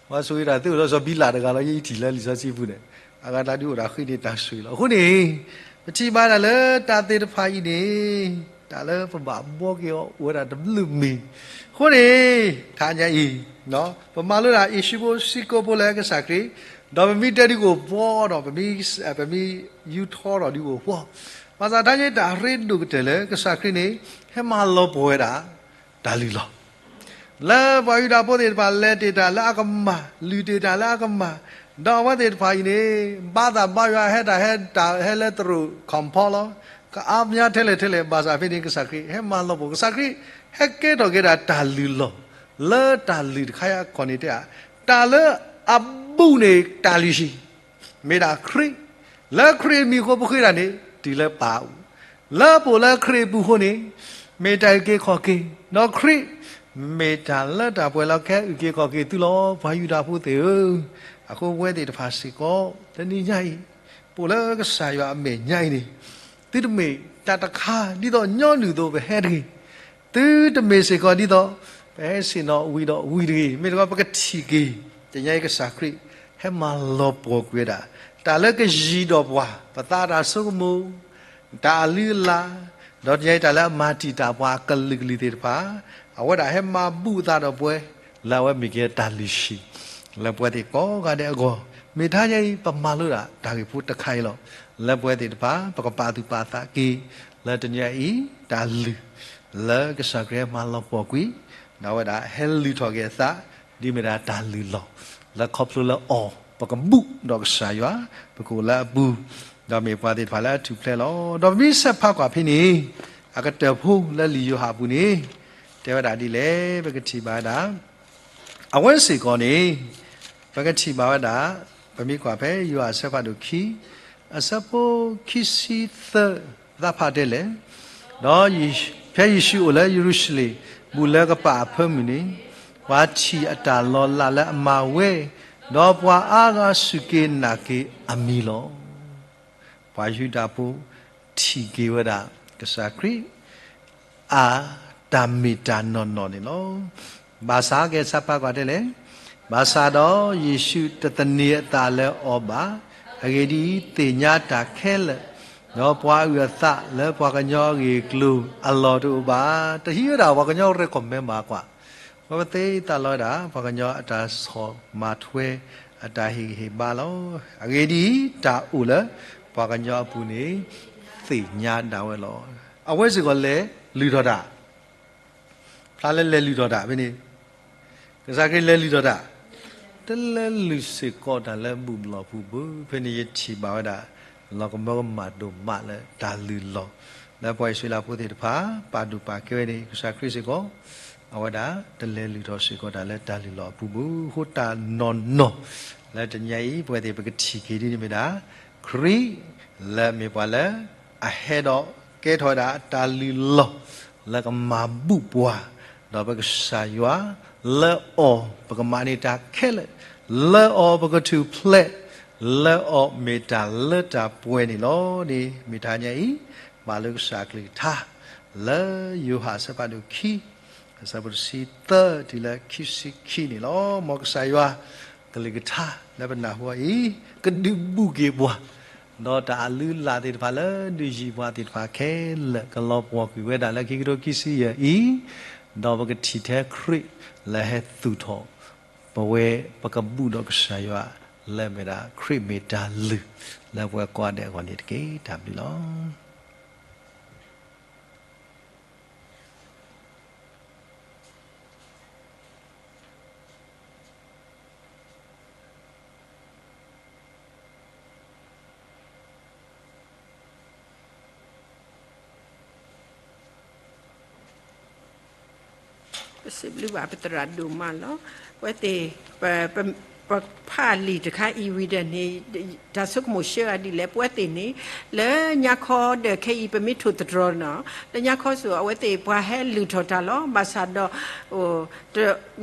ပှၤဆိၣ်ဂ့ၤတၢ်သ့အိၣ်လၢစီၤဘံလးတဂၤလီၤ. ယထံၣ်လၢလံာ်စီဆှံပူၤန့ၣ် အဂၤတၢ်ဒုးအိၣ်ဒၣ်ဃ့န့ၢ်တၢ်ဆိၣ်ဂ့ၤလီၤ. အဃိန့ၣ် ပထံၣ်ဘၣ်ဒၣ်လၢတၢ်သ့ၣ်တဖၣ်အံၤန့ၣ် တၢ်လၢပဘၣ်ဘှီက့ၤအီၤအိၣ်ဝဲဒၣ်တဘျုးမံၤ. အဃိန့ၣ် တဟါညါအံၤ ပမၤလိဒၣ်ယ့ၣ်ၡူးဖိစ့ၢ်ကီးဖိလၢကစၢ်ခရံာ်, ဒီးပမ့ၢ်တဲဒုးကအိၣ်ဘှီဒီး ပမ့ၢ် ပမ့ၢ်ယူထီဒီးဒုးကအိၣ်ဘှီ, ဘၣ်ဆၣ်တဟါညါအံၤတၢ်ရ့ဒိၣ်ကတၢၢ်လၢကစၢ်ခရံာ်န့ၣ် ဟဲမၤလီၤပှီၢ်ဝဲဒၣ် တၢ်လုၢ်လီၢ် လၢပှၤယူဒၤဖိသ့ၣ်တဖၣ်လဲၤတ့ၢ်တၢ်လၢအကမၢ်, လုၢ်တ့ၢ်တၢ်လၢအကမၢ်, ဒီးအဝဲသ့ၣ်တဖၣ်အံၤန့ၣ် ဘါသးဘါယွၤဟဲတၢ်ဟဲတၢ်ဟဲလၢသရိာ်ခီၣ်ဖီလီၤ. ကအါမးထဲလဲၣ်ထဲလဲၣ် ဘၣ်ဆၣ်ဖဲန့ၣ် ကစၢ်ခရံာ်ဟဲမၤလီၤပှီၢ်, ကစၢ်ခရံာ်ဟဲကဲထီၣ်က့ၤဒၣ်တၢ်လုၢ်လီၢ်, လၢတၢ်လုၢ်တခါအံၤအခီၣ်န့ၣ်တဲဧါ, တၢ်လၢအဘူးန့ၢ်တၢ်လုၢ်ဟံၣ် မ့ၢ်ဒၣ်ခရံာ်, လၢခရံာ်အမံၤအဃိပဃ့တၢ်န့ၣ် တုၤလၢပၢ်အအိၣ်, လၢပအိၣ်လၢခရံာ်အပူၤအဃိန့ၣ် မ့ၢ်တၢ်အုၣ်က့ၤခီၣ်က့ၤ, ဒီးခရံာ် မ့ၢ်တၢ်လၢတၢ်ပှဲၤလီၤကဟဲအုၣ်က့ၤခီၣ်က့ၤသုလီၤ ပှၤယူဒၤဖိသ့ၣ်ဧၢ. အဃိပဝဲသ့ၣ်တဖၣ်စ့ၢ်ကီး တနံၤညါအံၤ ပအိၣ်လၢကစၢ်ယွၤအမဲာ်ညါအံၤန့ၣ် သုတမ့ၢ်တၢ်တခါဒ်သိးညီနုၢ်အသိးပဟဲတဂ့ၤ သုတမ့ၢ်စ့ၢ်ကီးဒ်သိး ပဟဲဆ့ၣ်နီၤဝံၤဒီးဝံၤတဂ့ၤ, မ့ၢ်တခီပကထံၣ်က့ၤ တနံၤညါအံၤကစၢ်ခရံာ် ဟဲမၤလီၤပှီၢ်ကွံာ်ဝဲဒၣ် တၢ်လၢကယံၤဒီးပှၤ ပသးတၢ်ဆိကမိၣ်, တၢ်အလုၢ်အလၢ်, ဒီးတနံၤညါအံၤတၢ်လၢအမၤတံာ်တာ်ပှၤအကလုာ်ကလုာ်သ့ၣ်တဖၣ်, အဝဲဒၣ်ဟဲမၤဘူၣ်အသးဒီးပှၤ လၢအဝဲမ့ၢ်က့ၤတၢ်လုၢ်ဟံၣ် လၢပဝဲသ့ၣ်ကိးဂၤဒဲးအဂီၢ်, မ့ၢ်တဟါညါအံၤ ပမၤလိဒၣ်တၢ်ဂ့ၢ်ဖိတခါအံၤလီၤ. လၢပဝဲသ့ၣ်တဖၣ် ပကပာ်သူၣ်ပာ်သးက့ၤ လၢတနံၤညါအံၤ တၢ်လုၢ် လၢကစၢ်ခရံာ်ဟဲမၤလီၤပှီၢ်ကွံာ်, ဒီးအဝဲဒၣ်ဟဲလုၢ်ထီၣ်က့ၤအသး ဒ်မ့ၢ်ဒၣ်တၢ်လုၢ်လီၢ် လၢခီဖျိလၢအီၤ ပကဘူၣ်ဒီးကစၢ်ယွၤ, ပကအိၣ်လၢအပူၤ, ဒီးမ့ၢ်ပှၤသ့ၣ်တဖၣ်လၢအထူၣ်ဖျဲးလီၤ. ဒီးပမ့ၢ်ဆဲးဖးကွၢ်ဖဲန့ၣ် အကတၢၢ်ဖိလၢလံာ်ယိၤဟၣ်အပူၤန့ၣ် တဲဝဲဒၣ်ဒ်လဲၣ်, ပကထံၣ်ဘၣ်ဝဲဒၣ် အဝဲစ့ၢ်ကီးန့ၣ် ပကထံၣ်ဘၣ်ဝဲဒၣ် ပမ့ၢ်ကွၢ်ဖဲယိၤဟၣ်အဆၢဖးဒိၣ်ခံ အဆၢဖိခံဆံသၢ သးဖးတဲလဲၣ်, ဒီးဖဲယ့ၣ်ၡူးအိၣ်လၢယရူၤၡလ့ၣ် ဘူၣ်လၢကပာ်အဖၢမုၢ်န့ၣ်, ပှၤထံၣ်အတၢ်လီၤလးလၢအမၤဝဲ, ဒီးပှၤအါဂၤစူၢ်က့ၤနာ်က့ၤအမံၤလီၤ. ပှၤယူဒၤဖိထံၣ်က့ၤဝဲဒၣ် ကစၢ်ခရံာ် အတၢ်မ့ၢ်တၢ်နီၢ်နီၢ်န့ၣ်လီၤ. ဘၣ်ဆၣ်ကဲ ဆၢဖးကွၢ်တဲလဲၣ်, ဘၣ်ဆၣ်ဒီးယ့ၣ်ၡူးတသန့ၤအသးလၢအီၤဘၣ်. အဂ့ၢ်ဒ်အံၤ, သ့ၣ်ညါတၢ်ခဲလၢာ်, ဒီးပှၤအုၣ်အသးလၢပှၤကညီအဂ့ၢ်အကျိၤအလီၢ်တအိၣ်ဘၣ်. တဟံးဝဲဒၣ်ပှၤကညီရဲၣ်ကီၢ်မဲဘၣ်ကွၢ်, ပဝဲသ့ၣ်သးလီၤဝဲဒၣ် ပှၤကညီအတၢ်ဆီၣ်မၤထွဲ အတၢ်ဟ့ၣ်ဂံၢ်ဟ့ၣ်ဘါလီၤ. အဂ့ၢ်ဒ်အံၤ, တၢ်အိၣ်လၢပှၤကညီအပူၤန့ၣ် သ့ၣ်ညါဒၣ်ဝဲလီၤ. အဝဲစ့ၢ်ကီးလဲၤလုၢ်ထီၣ်တၢ်, ဖျါလၢလဲၤလုၢ်ထီၣ်တၢ်ဖဲန့ၣ်, ကစၢ်ခရံာ်လဲၤလုၢ်ထီၣ်တၢ်, တလဲၤလုၢ်စ့ၢ်ကီးတၢ်လၢဘူၣ်ဘျီၣ်ပူၤဘၣ်. ဖဲန့ၣ်ယထံၣ်ဘၣ်ဝဲဒၣ် လီၤကမၢကမၣ်ဒိၣ်မးလၢတၢ်လုၢ်လီၢ် လၢပှၤအံၣ်စရ့လးဖိသ့ၣ်တဖၣ် ပာ်ဒိၣ်ပာ်ကဲဝဲန့ၣ် ကစၢ်ခရံာ်စ့ၢ်ကီး အဝဲဒၣ်တလဲၤလုၢ်ထီၣ်စ့ၢ်ကီးတၢ်လၢတၢ်လုၢ်လီၢ်အပူၤဘၣ်. အဃိတၢ်နီၢ်နီၢ် လၢတနံၤညါအံၤ ပဝဲသ့ၣ်ပကထံၣ်က့ၤဒ်န့ၣ်မ့ၢ်ဒၣ် ခရံာ်လၢမ့ၢ်ပှၤလၢ အဟဲဒီးကဲထီၣ်ဝဲဒၣ်တၢ်လုၢ်လီၢ် လၢကမၤဘူၣ်ပှၤ, ဒီးပကစၢ်ယွၤ, လၢအီၤပကမၤန့ၢ်တၢ်ခဲလၢာ်, လၢအီၤပကထူၣ်ဖျဲး, လၢအီၤမ့ၢ်တၢ်လၢတၢ်ပှဲၤန့ၣ်လီၤ. န့ၣ်မ့ၢ်တဟါညါအံၤ မၤလိကစၢ်အကလုၢ်ကထါ လၢယိၤဟၣ်အဆၢဖးဒိၣ်ခံ အဆၢဖိတဆံသၢတုၤလၢခံဆံခံန့ၣ်လီၤ. မ်ကစၢ်ယွၤ ကလုၢ်ကထါလၢပနၢ်ဟူအီၤအံၤ ကဒုးဘူးက့ၤပှၤ, ဒီးတၢ်အလုၢ်အလၢ်သ့ၣ်တဖၣ်လၢဒုးယံၤပှၤသ့ၣ်တဖၣ်ခဲလၢာ် ကလီၤပှီၢ်ကွံာ်ဝဲဒၣ်လၢခံကထိခံဆံယဲၢ်အံၤ, ဒီးပကထံၣ်ထဲခရံာ်လၢဟဲသူၣ်ထီၣ် ပဝဲပကဘူးဒီးကစၢ်ယွၤ လၢအမ့ၢ်ဒၣ်ခရံာ်မ့ၢ်တၢ်လုၢ်လၢပှၤကိးဂၤဒဲးအဂီၢ်န့ၣ်တက့ၢ်. တၢ်ဘျုးလီၤ. ပစံးဘျုးဘၣ်ပသရၣ်ဒိၣ်မးလီၤ. ပဝဲသ့ၣ် ပ ပ ပဖးလံာ်တခါအံၤဝံၤဒီးန့ၣ် တၢ်ဆိကမိၣ်ဆှၢအီၤဒ်လဲၣ်, ပဝဲသ့ၣ်န့ၣ် လၢညါခီဒီးခဲအံၤ ပမ့ၢ်ထိၣ်သတြီၤနီၤ လၢညါခီစိၤ အဝဲသ့ၣ်ပှၤဟဲလုၢ်ထီၣ်တၢ်လီၤ. ဘၣ်ဆၣ်ဒီး တ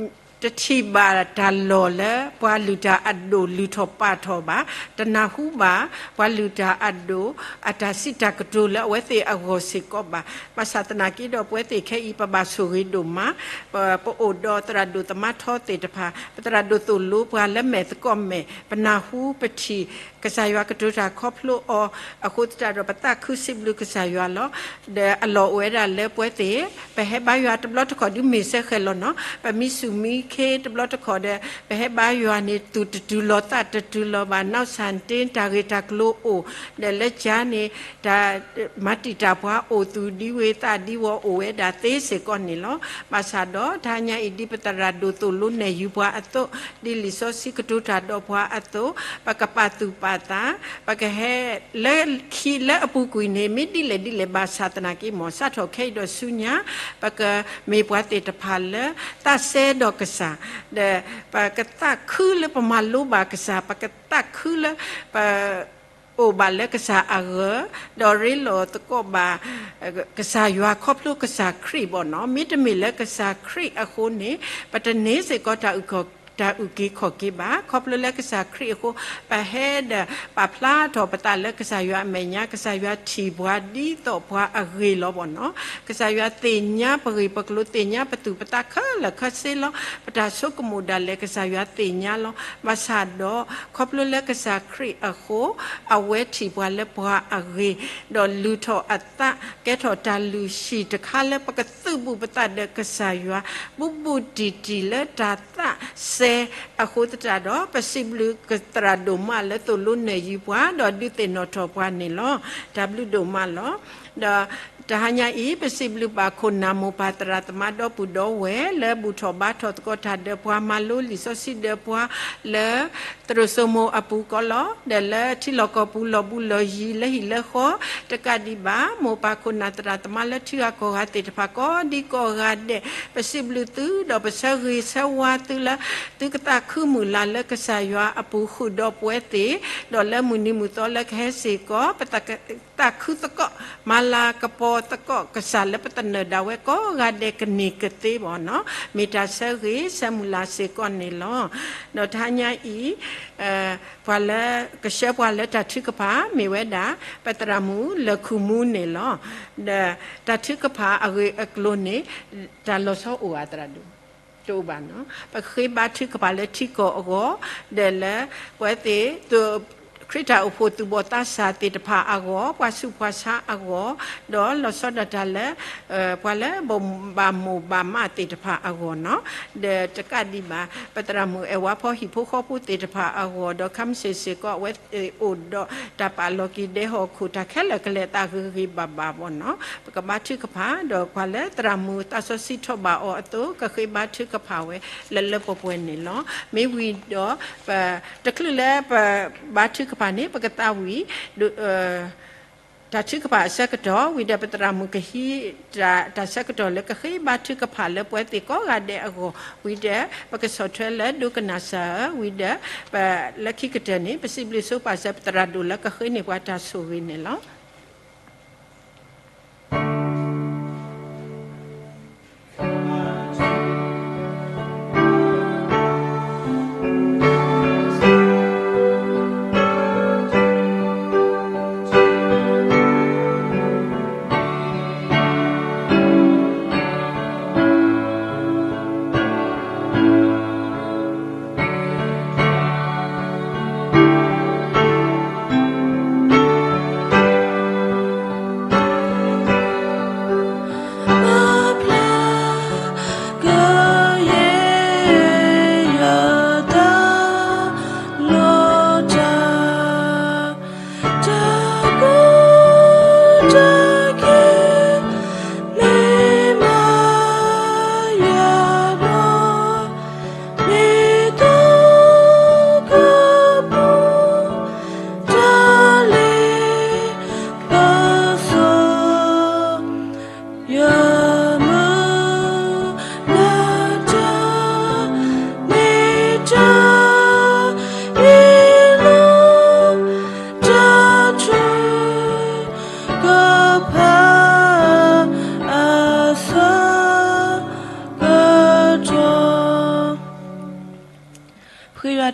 တထံၣ်ဘၣ်တၢ်လီၢ်လၢ ပှၤလုၢ်တၢ်အဒိၣ်လုၢ်ထီၣ်ပာ်ထီၣ်ဘၣ်, တနၢ်ဟူဘၣ် ပှၤလုၢ်တၢ်အဒိၣ် အတၢ်စံးတၢ်ကတိၤလၢအဝဲသ့ၣ်အဂီၢ်စ့ၢ်ကီးဘၣ်. ဘၣ်ဆၣ်သနာ်က့ဒီး ပဝဲသ့ၣ်ခဲအံၤ ပဘၣ်ဆိၣ်ဂ့ၤဒိၣ်မး, ပ ပအိၣ်ဒီးသရၣ်ဒိၣ်သမါထီသ့ၣ်တဖၣ်, ပသရၣ်ဒိၣ်သိၣ်လိပှၤလၢမဲာ်သကိးမဲာ်, ပနၢ်ဟူပထံၣ် ကစၢ်ယွၤကတိၤတၢ်ခီဖျိအီၤ, အဃိသတးဒီး ပသးခုစံးဘျုးကစၢ်ယွၤလီၤ. ဒီးအလီၢ်အိၣ်ဝဲဒၣ်လၢပဝဲသ့ၣ် ပဟဲဘါယွၤတဘျီတခီၣ်ဒုးမ့ၢ်စဲဃဲၤလီၤနီၤ, ပမ့ၢ်စူၢ်မ့ၢ်ခ့တဘျီတခီၣ်ဒီး ပဟဲဘါယွၤန့ၣ် သူၣ်တတုၤလီၤသးတတုၤလီၤဘၣ်, နီၢ်ဆၣ်တ့ တၢ်ဂ့ၢ်တၢ်ကျိၤအိၣ်, ဒီးလၢကၠါန့ၣ် တၢ်မၤတံာ်တာ်ပှၤအိၣ်သူၣ်ဒံဝ့ၤသးဒံဝီၤအိၣ်ဝဲဒၣ်သ့စ့ၢ်ကီးန့ၣ်လီၤ. ဘၣ်ဆၣ်ဒီးတဟါညါအံၤ ဒ်ပသရၣ်ဒိၣ်သိၣ်လိနဲၣ်ယုၤပှၤအသိး, ဒ်လံာ်စီဆှံကတိၤတၢ်ဒီးပှၤအသိး, ပကပာ်သူၣ်ပာ်သး, ပကဟဲလၢခံလၢအပူၤကွံာ်န့ၣ် မ့ၢ်ဒ်လဲၣ်ဒ်လဲၣ်ဘၣ်ဆၣ်သနာ်က့ မ်စးထီၣ်ခဲအံၤဒီးဆူညါ ပကမ့ၢ်ပှၤသ့ၣ်တဖၣ်လၢ သးစဲဒီးကစၢ်, ဒီးပကသးခုလၢပမၤလိဘၣ်ကစၢ်, ပကသးခုလၢပ အိၣ်ဘၣ်လၢကစၢ်အဂီၢ်, ဒီးရ့လိာ်သကိးဘၣ် ကစၢ်ယွၤခီဖျိကစၢ်ခရံာ်ဘၣ်နီၤ, မ့တမ့ၢ်လၢကစၢ်ခရံာ်အဃိန့ၣ် ပတန့ၢ်စ့ၢ်ကီးတၢ်အုၣ်က့ၤခီၣ်က့ၤဘၣ်. ခီဖျိလၢကစၢ်ခရံာ်အဃိ ပဟဲဒီးပာ်ဖျါထီၣ်ပသးလၢကစၢ်ယွၤအမဲာ်ညါ, ကစၢ်ယွၤထံၣ်ပှၤဒ်သိးပှၤအဂ့ၤလီၤဘၣ်နီၤ. ကစၢ်ယွၤသ့ၣ်ညါပဂ့ၢ်ပကျိၤ, သ့ၣ်ညါပသူၣ်ပသးခဲလၢာ်ခဲဆ့လီၤ. ပတၢ်ဆိကမိၣ်ဒၣ်လဲာ် ကစၢ်ယွၤသ့ၣ်ညါလီၤ. ဘၣ်ဆၣ်ဒီး ခီဖျိလၢကစၢ်ခရံာ်အဃိ အဝဲထံၣ်ပှၤလၢပှၤအဂ့ၤ, ဒီးလုၢ်ထီၣ်အသး ကဲထီၣ်တၢ်လုၢ်ဟံၣ်တခါလၢပကသုးဘူးပသးဒီးကစၢ်ယွၤ ဘူးဘူးတံၢ်တံၢ်လၢတၢ်သးစဲအဃိသတးဒီး ပစံးဘျုးကသရၣ်ဒိၣ်မးလၢသိၣ်လိနဲၣ်ယုၤပှၤ ဒီးဒုးသ့ၣ်နီၣ်ထီၣ်ပှၤန့ၣ်လီၤ. တၢ်ဘျုးဒိၣ်မးလီၤ. ဒီးတဟါညါအံၤ ပစံးဘျုးဘၣ်ခိၣ်နၢ်မိၢ်ပၢ်သရၣ်သမါဒီပုၢ်ဒီဝဲၢ် လၢဘူၣ်ထီၣ်ဘါထီၣ်သကိးတၢ်ဒီးပှၤ မၤလိလံာ်စီဆှံဒီးပှၤ လၢ သရိာ်စိမိၤအပူၤကီးလီၤ. ဒီးလၢထံလီၢ်ကီၢ်ပူၤ လီၢ်ဘူးလီၢ်ယံၤ လၢဟံၣ်လၢဃီ တကးဒံးဘၣ် မိၢ်ပၢ်ခိၣ်နၢ်သရၣ်သမါလၢထံဂၤကီၢ်ဂၤသ့ၣ်တဖၣ် ကိးဒံကိးဂၤဒဲး ပစံးဘျုးသု ဒီးပဆၢဂ့ၤဆၢဝါသုလၢ သုကသးခုမုၢ်လၢ်လၢကစၢ်ယွၤအပူၤဃုာ်ဒီးပဝဲသ့ၣ်, ဒီးလၢမုၢ်နံၤမုၢ်သီလၢကဟဲစ့ၢ်ကီး ပသးခုသကိး မၤလၤကပီၤသကိးကစၢ်လၢပသနၢၣ်ဒၣ်ဝဲကိးဂၤဒဲးကန့ၢ်ကသ့ဘၣ်နီၤ, မ့ၢ်တၢ်ဆၢဂ့ၤဆၢမုၢ်လၢ်စ့ၢ်ကီးန့ၣ်လီၤ. ဒီးတဟါညါအံၤ ပှၤလၢကဆှၢပှၤလၢတၢ်ထုကဖၣ် မ့ၢ်ဝဲဒၣ် ပသရၣ်မုၣ်လၢၢ်ခူၣ်မူန့ၣ်လီၤ. ဒီးတၢ်ထုကဖၣ်အဂ့ၢ်အကျိၤန့ၣ် တၢ်လီၤဆီအိၣ်ဧါသရၣ်ဒိၣ်, တအိၣ်ဘၣ်နီၤ, ပဃ့ဘါထုကဖၣ်လၢထံကီၢ်အဂီၢ်, ဒီးလၢ ပဝဲသ့ၣ် ခရံာ်တၢ်အိၣ်ဖှိၣ်သူၣ်ဘီၣ်သးစၢ်သ့ၣ်တဖၣ်အဂီၢ်, ပှၤဆူးပှၤဆါအဂီၢ်, ဒီးလီၤဆီဒၣ်တၢ်လၢ ပှၤလၢဘၣ်မိၢ်ဘၣ်မိၢ်ဘၣ်မးသ့ၣ်တဖၣ်အဂီၢ်နီၤ, ဒီးတကးဒံးဘၣ် ပသရၣ်မုၣ်အဲၣ်ဝါဖီဟံၣ်ဖိဃီဖိသ့ၣ်တဖၣ်အဂီၢ်, ဒီးခါမ့ၢ်စ့ၢ်ကီး အဝဲအိၣ်ဒီးတၢ်ပာ်လီၤက့ၤဒဲဟီၣ်ခိၣ် တၢ်ခဲလၢာ်ကလဲာ်သးဂ့ၤဂ့ၤဘၣ်ဘၣ်ဘၣ်နီၤ, ပကဘါထုကဖၣ်, ဒီးပှၤလၢသရၣ်မုၣ်သးစီဆှံထီၣ်ဘၣ်အီၤအသိး ကဃ့ဘါထုကဖၣ်ဝဲလၢလၢပှဲၤပှဲၤန့ၣ်လီၤ. မ့ၢ်ဝံၤဒီး ပ တချုးလၢပဘါထုကဖၣ်န့ၣ် ပကသးဝံၣ် တၢ်ထုကဖၣ်အဆၢကတီၢ်, ဝံၤဒီးပသရၣ်မုၣ်ကဟံး တၢ်ဆၢကတီၢ်လၢကဃ့ဘါထုကဖၣ်လၢပဝဲသ့ၣ်ကိးဂၤဒဲးအဂီၢ်, ဝံၤဒီးပကဆီၣ်ထွဲလၢဒိကနၣ်စၢ်ဧၢ, ဝံၤဒီး ပလၢခံကတၢၢ်န့ၣ် ပစံးဘျုးဆိပာ်စၢၤပသရၣ်ဒိၣ်လၢကဃ့န့ၢ်ပှၤတၢ်ဆိၣ်ဂ့ၤန့ၣ်လီၤ.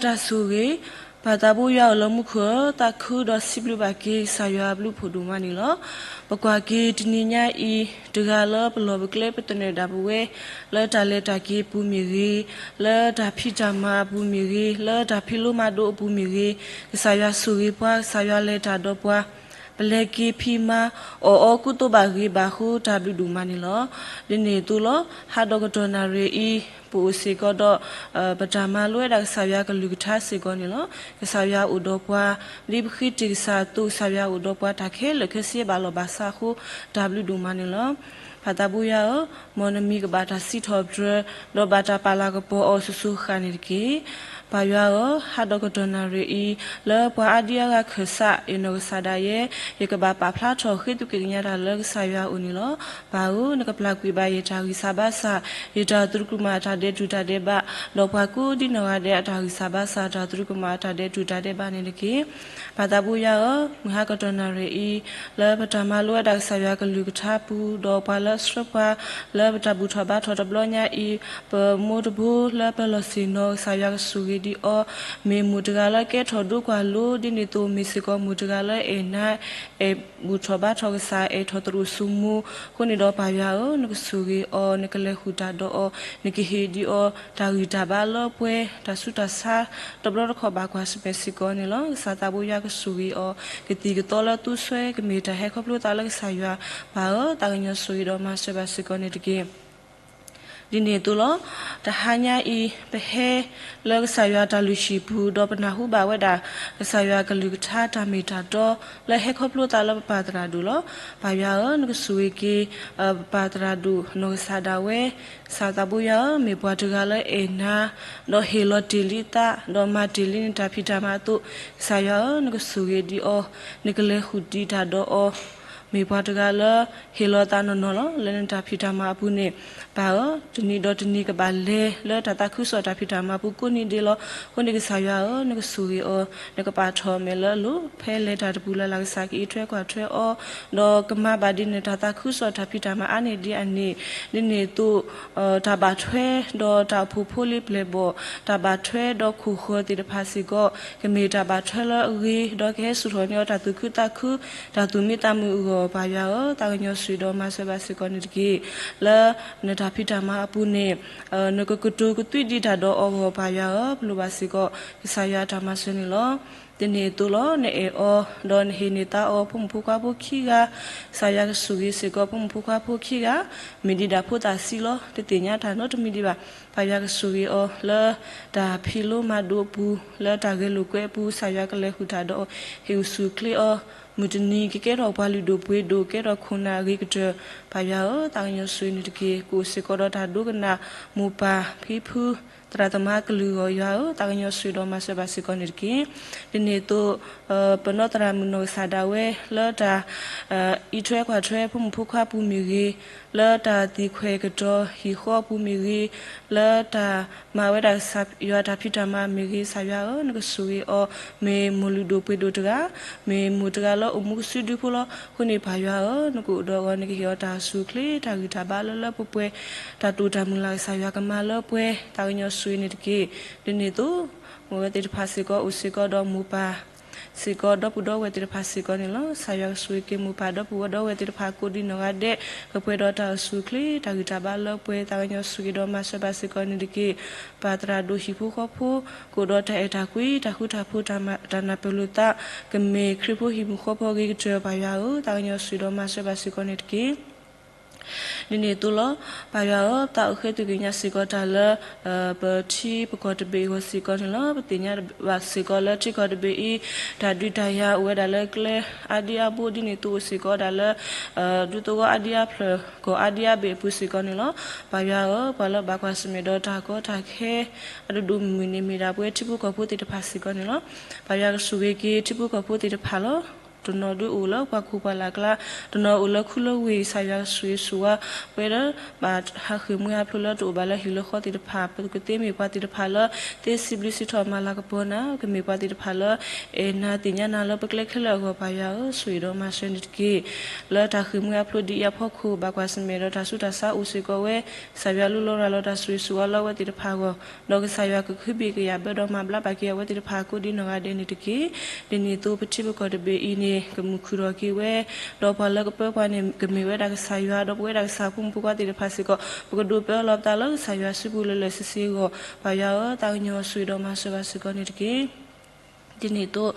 တၢ်ဆိၣ်ဂ့ၤ, ပၢ်သးဘိယွၤအိၣ်လၢမူခိၣ်ဧၢ, သးခုဒီးစံးဘျုးဘၣ်က့ၤကစၢ်ယွၤအဘျုးဖးဒိၣ်မးန့ၣ်လီၤ. ပကွၢ်က့ၤတနံၤညါအံၤ, တဂၤလၢပလီၢ်ပကျဲပသနၢၣ်ဒၣ်ပဝဲ, လၢတၢ်လဲၤတၢ်က့ၤအပူၤမ့ၢ်ဂ့ၤ, လၢတၢ်ဖံးတၢ်မၤအပူၤမ့ၢ်ဂ့ၤ, လၢတၢ်ဖံးလိမၤဒိးအပူၤမ့ၢ်ဂ့ၤ, ကစၢ်ယွၤဆိၣ်ဂ့ၤပှၤ, ကစၢ်ယွၤလဲၤတၢ်ဒီးပှၤ ပလဲၤက့ၤဖံးမၤအီၣ်အီကူသိးဘၣ်ဂ့ၤဘၣ်အဃိ တၢ်ဘျုးဒိၣ်မးန့ၣ်လီၤ. ဒ်န့ၣ်အသိးလီၤ, ဟးဒီးကတီၢ်နၣ်ရံၣ်အံၤ, ပအိၣ်စ့ၢ်ကီးဒီး ပတၢ်မၤလိဝဲဒၣ်ကစၢ်ယွၤကလုၢ်ကထါစ့ၢ်ကီးန့ၣ်လီၤ. ကစၢ်ယွၤအိၣ်ဒီးပှၤ, ဒ်ပဃ့တ့ၢ်ကစၢ်အသိး ကစၢ်ယွၤအိၣ်ဒီးပှၤတၢ်ခဲလၢာ်ခဲဆ့ဘၣ်လီၤဘၣ်စးအဃိ တၢ်ဘျုးဒိၣ်မးန့ၣ်လီၤ. ပၢ်သးဘိယွၤဧၢ, မ်နမံၤကဘၣ်တၢ်စံးထီၣ်ပတြၢၤ, ဒီးဘၣ်တၢ်ပာ်လၤကပီၤအီၤစိၤစိၤဃၣ်ဃၣ်န့ၣ်တက့ၢ်. ပၢ်ယွၤဧၢ, ဟးဒီးကတီၢ်နၣ်ရံၣ်အံၤ, လၢပှၤအါဒံအါဂၤခၢၣ်စး ယနီၢ်ကစၢ်ဒၣ်ယဲ, ယကဘၣ်ပာ်ဖျါထီၣ်ဃ့သူၣ်က့ၤကညးတၢ်လၢကစၢ်ယွၤအအိၣ်န့ၣ်လီၤ. ပၢ်ဧၢ, နကပျၢ်ကွံာ်ဘၣ်ယတၢ်ဂံၢ်စၢ်ဘါစၢ်, ယတၢ်သရူးကမၣ်အတၢ်ဒဲးတူၢ်တၢ်ဒဲးဘး, ဒီးပှၤကိးဒ်နီၢ်ဂၤဒဲးအတၢ်ဂံၢ်စၢ်ဘါစၢ် တၢ်သရူးကမၣ်အတၢ်ဒဲးတူၢ်တၢ်ဒဲးဘးန့ၣ်တက့ၢ်. ပၢ်သးဘိယွၤဧၢ, မုၢ်ဟါကတီၢ်နၣ်ရံၣ်အံၤ, လၢပတၢ်မၤလိဝဲဒၣ်ကစၢ်ယွၤကလုၢ်ကထါပူၤ, ဒီးပှၤလၢအဆှၢပှၤ, လၢပတၢ်ဘူၣ်ထီၣ်ဘါထီၣ်တဘျီညါအံၤ, ပမိၢ်တဘိလၢပလီၢ်ဆ့ၣ်နီၤ ကစၢ်ယွၤကဆိၣ်ဂ့ၤဒံးအီၤ, မ့ၢ်မိၢ်တဂၤလၢကဲထီၣ်ဒိကွၢ်လိ, ဒ်န့ၣ်အသိးမ့ၢ်စ့ၢ်ကီးမိၢ်တဂၤလၢအဲၣ်နၤ, အဲၣ်ဘူၣ်ထီၣ်ဘါထီၣ်ကစၢ်, အဲၣ်ထီၣ်သရိာ်စိမိၤ, အဃိန့ၣ်ဒီးပၢ်ယွၤဧၢ, နကဆိၣ်ဂ့ၤအီၤ, နကလဲၤဃုာ်တၢ်ဒီးအီၤ, နကဟ့ၣ်ဒံးအီၤ တၢ်ဂံၢ်တၢ်ဘါလၢပှဲၤ, တၢ်ဆူးတၢ်ဆါ တဘျီတခီၣ်ဘၣ်ကွၢ်ဆၢၣ်မဲာ်စ့ၢ်ကီးန့ၣ်လီၤ. ကစၢ်သးဘိယွၤကဆိၣ်ဂ့ၤအီၤ, ကသံၣ်ကသီလၢသူစွဲ ကမ့ၢ်တၢ်ဟဲခီဖျိသးလၢကစၢ်ယွၤ, ပၢ်ဧၢ, သးကညီၤဆိၣ်ဂ့ၤဒီးမၤစၢၤဘၣ်စ့ၢ်ကီးန့ၣ်တက့ၢ်. ဒ်န့ၣ်အသိးလီၤ, တဟါညါအံၤ, ပဟဲလၢကစၢ်ယွၤတၢ်လုၢ်ဟံၣ်ပူၤ, ဒီးပနၢ်ဟူဘၣ်ဝဲဒၣ် ကစၢ်ယွၤကလုၢ်ကထါတၢ်မ့ၢ်တၢ်တီ လၢဟဲခီဖျိသးလၢပပၢ်သရၣ်ဒိၣ်လီၤ. ပၢ်ယွၤဧၢ, နကဆိၣ်ဂ့ၤက့ၤ ပပၢ်သရၣ်ဒိၣ်နီၢ်ကစၢ်ဒၣ်ဝဲ, ကစၢ်သးဘိယွၤဧၢ, မ့ၢ်ပှၤတဂၤလၢအဲၣ်နၤ, ဒီးဟ့ၣ်လီၤတ့ၢ်လံသး, ဒီးမၤတ့ၢ်လံနတၢ်ဖံးတၢ်မၤအသိး, ကစၢ်ယွၤဧၢ, နကဆိၣ်ဂ့ၤဒံးအီၤ, နကလဲၤဃုာ်တံာ်တၢ်ဒီးအီၤ, မ့ၢ်ပှၤတဂၤလၢ ဟ့ၣ်လီၤသးနီၢ်နီၢ်လီၤ. လၢနတၢ်ဖံးတၢ်မၤအပူၤန့ၣ်, ပၢ်ဧၢ, တနံၤဒီးတနံၤကဘၣ်လဲၤလၢတၢ်သးခုကစီၣ်တၢ်ဖံးတၢ်မၤအပူၤကိးနံၤဒဲးလီၤ. အဃိန့ၣ်ကစၢ်ယွၤဧၢ, နကဆိၣ်ဂ့ၤအီၤ, နကပာ်ထီၣ်အမဲာ်လၢအလိၤ, ဖဲလဲၤတၢ်တပူၤလၢ်လၢ်ကစၢ်ကအံးထွဲကွၢ်ထွဲအီၤ, ဒီးကမၤဘၣ်ဒ်န့ၣ်တၢ်သးခုကစီၣ်တၢ်ဖံးတၢ်မၤအါန့ၢ်ဒံးအန့ၣ်, ဒ်န့ၣ်အသိး တၢ်ဘၣ်ထွဲဒီးတၢ်အိၣ်ဖှိၣ်ဖိလံၤပျဲၢ်ဘီၣ်, တၢ်ဘၣ်ထွဲဒီးခိၣ်ဃၢၤသ့ၣ်တဖၣ်စ့ၢ်ကီး, ကမ့ၢ်တၢ်ဘၣ်ထွဲလၢအဂ့ၤ, ဒီးကဟဲစိာ်ထီၣ်န့ၢ်အီၤတၢ်သူၣ်ခုသးခု, တၢ်သူၣ်မံသးမုာ်အဂီၢ်, ပၢ်ယွၤဧၢ, သးကညီၤဆိၣ်ဂ့ၤဒီးမၤစၢၤဘၣ်စ့ၢ်ကီးန့ၣ်တက့ၢ်. လၢနတၢ်ဖံးတၢ်မၤအပူၤန့ၣ်, နကကတိၤကသွံဒံးတၢ်ဒီးအီၤအဂီၢ်, ပၢ်ယွၤဧၢ, ပလိၣ်ဘၣ်စ့ၢ်ကီး ကစၢ်ယွၤအတၢ်မၤစၢၤန့ၣ်လီၤ. ဒ်န့ၣ်အသိးလီၤ, နအဲၣ်အီၤ, ဒီးနဟ့ၣ်န့ၢ်သါအီၤ ဖိမုၣ်ဖိခွါဖိခံဂၤ, ကစၢ်ယွၤကဆိၣ်ဂ့ၤစ့ၢ်ကီး ဖိမုၣ်ဖိခွါဖိခံဂၤ, မ့ၢ်ဒံးဒၣ်ဖိသၣ်ဆံးလီၤ, တသ့ၣ်ညါတၢ်နီတမံၤဒံးဘၣ်. ပၢ်ယွၤကဆိၣ်ဂ့ၤအီၤလၢ တၢ်ဖံးလိမၤဒိးအပူၤ, လၢတၢ်ဂဲၤလိာ်ကွဲအပူၤ, ကစၢ်ယွၤကလဲၤဃုာ်တၢ်ဒီးအီၤ, ဟ့ၣ်အုၣ်ဆူၣ်အိၣ်ချ့အီၤ, မုၢ်တနံၤကကဲထီၣ်ပှၤလုၢ်ဒိၣ်ပှ့ၤဒိၣ် ကဲထီၣ်ခိၣ်နၢ်အဂ့ၤကတၢၢ်, ပၢ်ယွၤဧၢ, သးကညီၤဆိၣ်ဂ့ၤန့ၣ်တက့ၢ်. ပအိၣ်စ့ၢ်ကီးဒီးတၢ်ဒိကနၣ်, မိၢ်ပၢ်ဖံဖု သရၣ်သမါကလုာ်အဂီၢ်, ယွၤဧၢ, သးကညီၤဆိၣ်ဂ့ၤဒီးမၤစၢၤဘၣ်စ့ၢ်ကီးန့ၣ်တက့ၢ်. ဒ်န့ၣ်အသိး ပနီၢ်သရၣ်မုၣ်နီၢ်ကစၢ်ဒၣ်ဝဲ လၢတၢ် အံးထွဲကွၢ်ထွဲ ဖိမုၣ်ဖိခွါအပူၤမ့ၢ်ဂ့ၤ, လၢတၢ်သံကွၢ်ကတီၤဟံၣ်ဃီအပူၤမ့ၢ်ဂ့ၤ, လၢတၢ်မၤဝဲဒၣ်ယွၤတၢ်ဖံးတၢ်မၤမ့ၢ်ဂ့ၤ, ကစၢ်ယွၤဧၢ, နကဆိၣ်ဂ့ၤအီၤ, မ့ၢ်မိၢ်လုၢ်ဒိၣ်ပှ့ၤဒိၣ်တဂၤ, မ့ၢ်မိၢ်တဂၤလၢအိၣ်မူကစုဒုဖိလီၤ. အဃိန့ၣ် ပၢ်ယွၤဧၢ, နကအိၣ်ဒီးအီၤ, နကဟ့ၣ်အီၤတၢ်အုၣ်ဆူၣ်အိၣ်ချ့, တၢ်ဂံၢ်တၢ်ဘါလၢလၢပှဲၤပှဲၤ, တၢ်တိာ်တၢ်မုၢ်လၢ် ကစၢ်ယွၤကမၤလၢပှဲၤ, သးကညီၤဆိၣ်ဂ့ၤန့ၣ်တက့ၢ်. ဒ်န့ၣ်အသိး မိၢ်ဝဲသ့ၣ်တဖၣ်စ့ၢ်ကီး အိၣ်စ့ၢ်ကီးဒီးမိၢ်ပၢ်စ့ၢ်ကီး ဒီပုၢ်ဒီဝဲၢ်သ့ၣ်တဖၣ်စ့ၢ်ကီးန့ၣ်လီၤ. ကစၢ်ယွၤကဆိၣ်ဂ့ၤက့ၤမိၢ်ပၢ် ဒီပုၢ်ဝဲၢ်ဒီဝဲၢ်သ့ၣ်တဖၣ် ကိးဒံနီၢ်ဂၤဒဲး, ကပှဲၤဒီးတၢ်အုၣ်ဆူၣ်အိၣ်ချ့, တၢ်ဂံၢ်တၢ်ဘါလၢပှဲၤ, သးကညီၤဆိၣ်ဂ့ၤဒီးမၤစၢၤဘၣ်စ့ၢ်ကီးန့ၣ်တက့ၢ်. ပၢ်သရၣ်ဒိၣ်ဟံၣ်ဖိဃီဖိ, ကအိၣ်ဒီးတၢ်အဲၣ်တၢ်ကွံ, တၢ်ဃူတၢ်ဖိး, တၢ်နၢ်ပၢၢ်လိာ်သး, ကမ့ၢ်ခရံာ်ဖိဟံၣ်မုၣ်ဃီဖိအဂ့ၤကတၢၢ်, ပၢ်ယွၤဧၢ, သးကညီၤဆိၣ်ဂ့ၤဒီးမၤစၢၤဘၣ်စ့ၢ်ကီးန့ၣ်တက့ၢ်. ဒ်န့ၣ်အသိးလီၤ. ပၢ်ယွၤဧၢ, ပသးအိၣ်ဃ့သုးကညးစ့ၢ်ကီးတၢ်လၢ ပထံပကီၢ်တဘ့ၣ်အဂီၢ်စ့ၢ်ကီးန့ၣ်လီၤ. ပသ့ၣ်ညါဘၣ်စ့ၢ်ကီးလၢထံကီၢ်တဘ့ၣ်အံၤ တၢ်ဒုးတၢ်ယၤအိၣ်ဝဲဒၣ်လၢကျဲအါဒံအါဘိ ဒ်န့ၣ်အသိးအိၣ်စ့ၢ်ကီးဒၣ်လၢ ဒူသဝီအါဒံအါဖျၢၣ် ကီၢ်အါဒံအါဘ့ၣ်အပူၤစ့ၢ်ကီးန့ၣ်လီၤ. ပၢ်ယွၤဧၢ, ပှၤလၢဘၣ်ကွၢ်ဆၢၣ်မဲာ်ဒီးတၢ်ကီတၢ်ခဲ အဒိၣ်ဒိၣ်မုၢ်မုၢ်န့ၣ် မ့ၢ်ဒၣ်ပဝဲထံဖိကီၢ်ဖိသ့ၣ်တဖၣ်စ့ၢ်ကီးန့ၣ်လီၤ. ပၢ်ယွၤကဆိၣ်ဂ့ၤက့ၤထံဖိကီၢ်ဖိသ့ၣ်တဖၣ်လီၤ. တနီၤဒုးအိၣ်လၢပှၤခိၣ်ပှၤလၢ်ကျါ, တနီၤအိၣ်လၢခူလၢဝ့ၢ်, ကစၢ်ယွၤကဆိၣ်ဂ့ၤဆိၣ်ဝါဝဲဒီး ဘၣ်ဟးဃ့ၢ်မှံဟးဖျိးလၢတအိၣ်ဘၣ်လၢဟံၣ်လၢဃီသ့ၣ်တဖၣ်, ပကသ့မ့ၢ်ပှၤသ့ၣ်တဖၣ်လၢ သ့စံးဘျုးစံးထီၣ်မၤလၤကပီၤနၤ, ကမ့ၢ်ပှၤသ့ၣ်တဖၣ်လၢ အဲၣ်နၤသ့ၣ်ညါနၤလၢပကျဲခဲလၢာ်အဂီၢ်, ပၢ်ယွၤဧၢ, ဆိၣ်ဂ့ၤဒီးမၤစၢၤန့ၣ်တက့ၢ်. လၢတၢ်ဃ့ၢ်မှံဟးဖျိးဒ်အံၤအဖီခိၣ်, ဘၣ်ကွၢ်ဆၢၣ်မဲာ်ဒီးတၢ်ဆူးတၢ်ဆါအိၣ်စ့ၢ်ကီးဝဲ, ကစၢ်ယွၤလူလီၤရၤလီၤတၢ်ဆိၣ်ဂ့ၤဆိၣ်ဝါလၢအဝဲသ့ၣ်တဖၣ်အဂီၢ်, ဒီးကစၢ်ယွၤကဟုဘ့ၣ်ကယာ်ဘၢဒီးမၤဘျါဘၣ်က့ၤအဝဲသ့ၣ်တဖၣ်ကိးဒ်နီၢ်ဂၤဒဲးန့ၣ်တက့ၢ်. ဒ်န့ၣ်အသိးပထံပကီၢ်တဘ့ၣ်အံၤန့ၣ် ကမုာ်ခုၣ်ထီၣ်က့ၤဝဲ, ဒီးပှၤလၢကပၢပှၤန့ၣ် ကမ့ၢ်ဝဲဒၣ်ကစၢ်ယွၤ, ဒီးပဝဲဒၣ်ကစၢ်ဖိမုၣ်ဖိခွါသ့ၣ်တဖၣ်စ့ၢ်ကီး ပကဒိးပၢလီၤပသးလၢကစၢ်ယွၤစုပူၤလၢာ်လၢာ်ဆ့ဆ့အဂီၢ်, ပၢ်ယွၤဧၢ, သးကညီၤဆိၣ်ဂ့ၤဒီးမၤစၢၤဘၣ်စ့ၢ်ကီးန့ၣ်တက့ၢ်. ဒ်န့ၣ်အသိး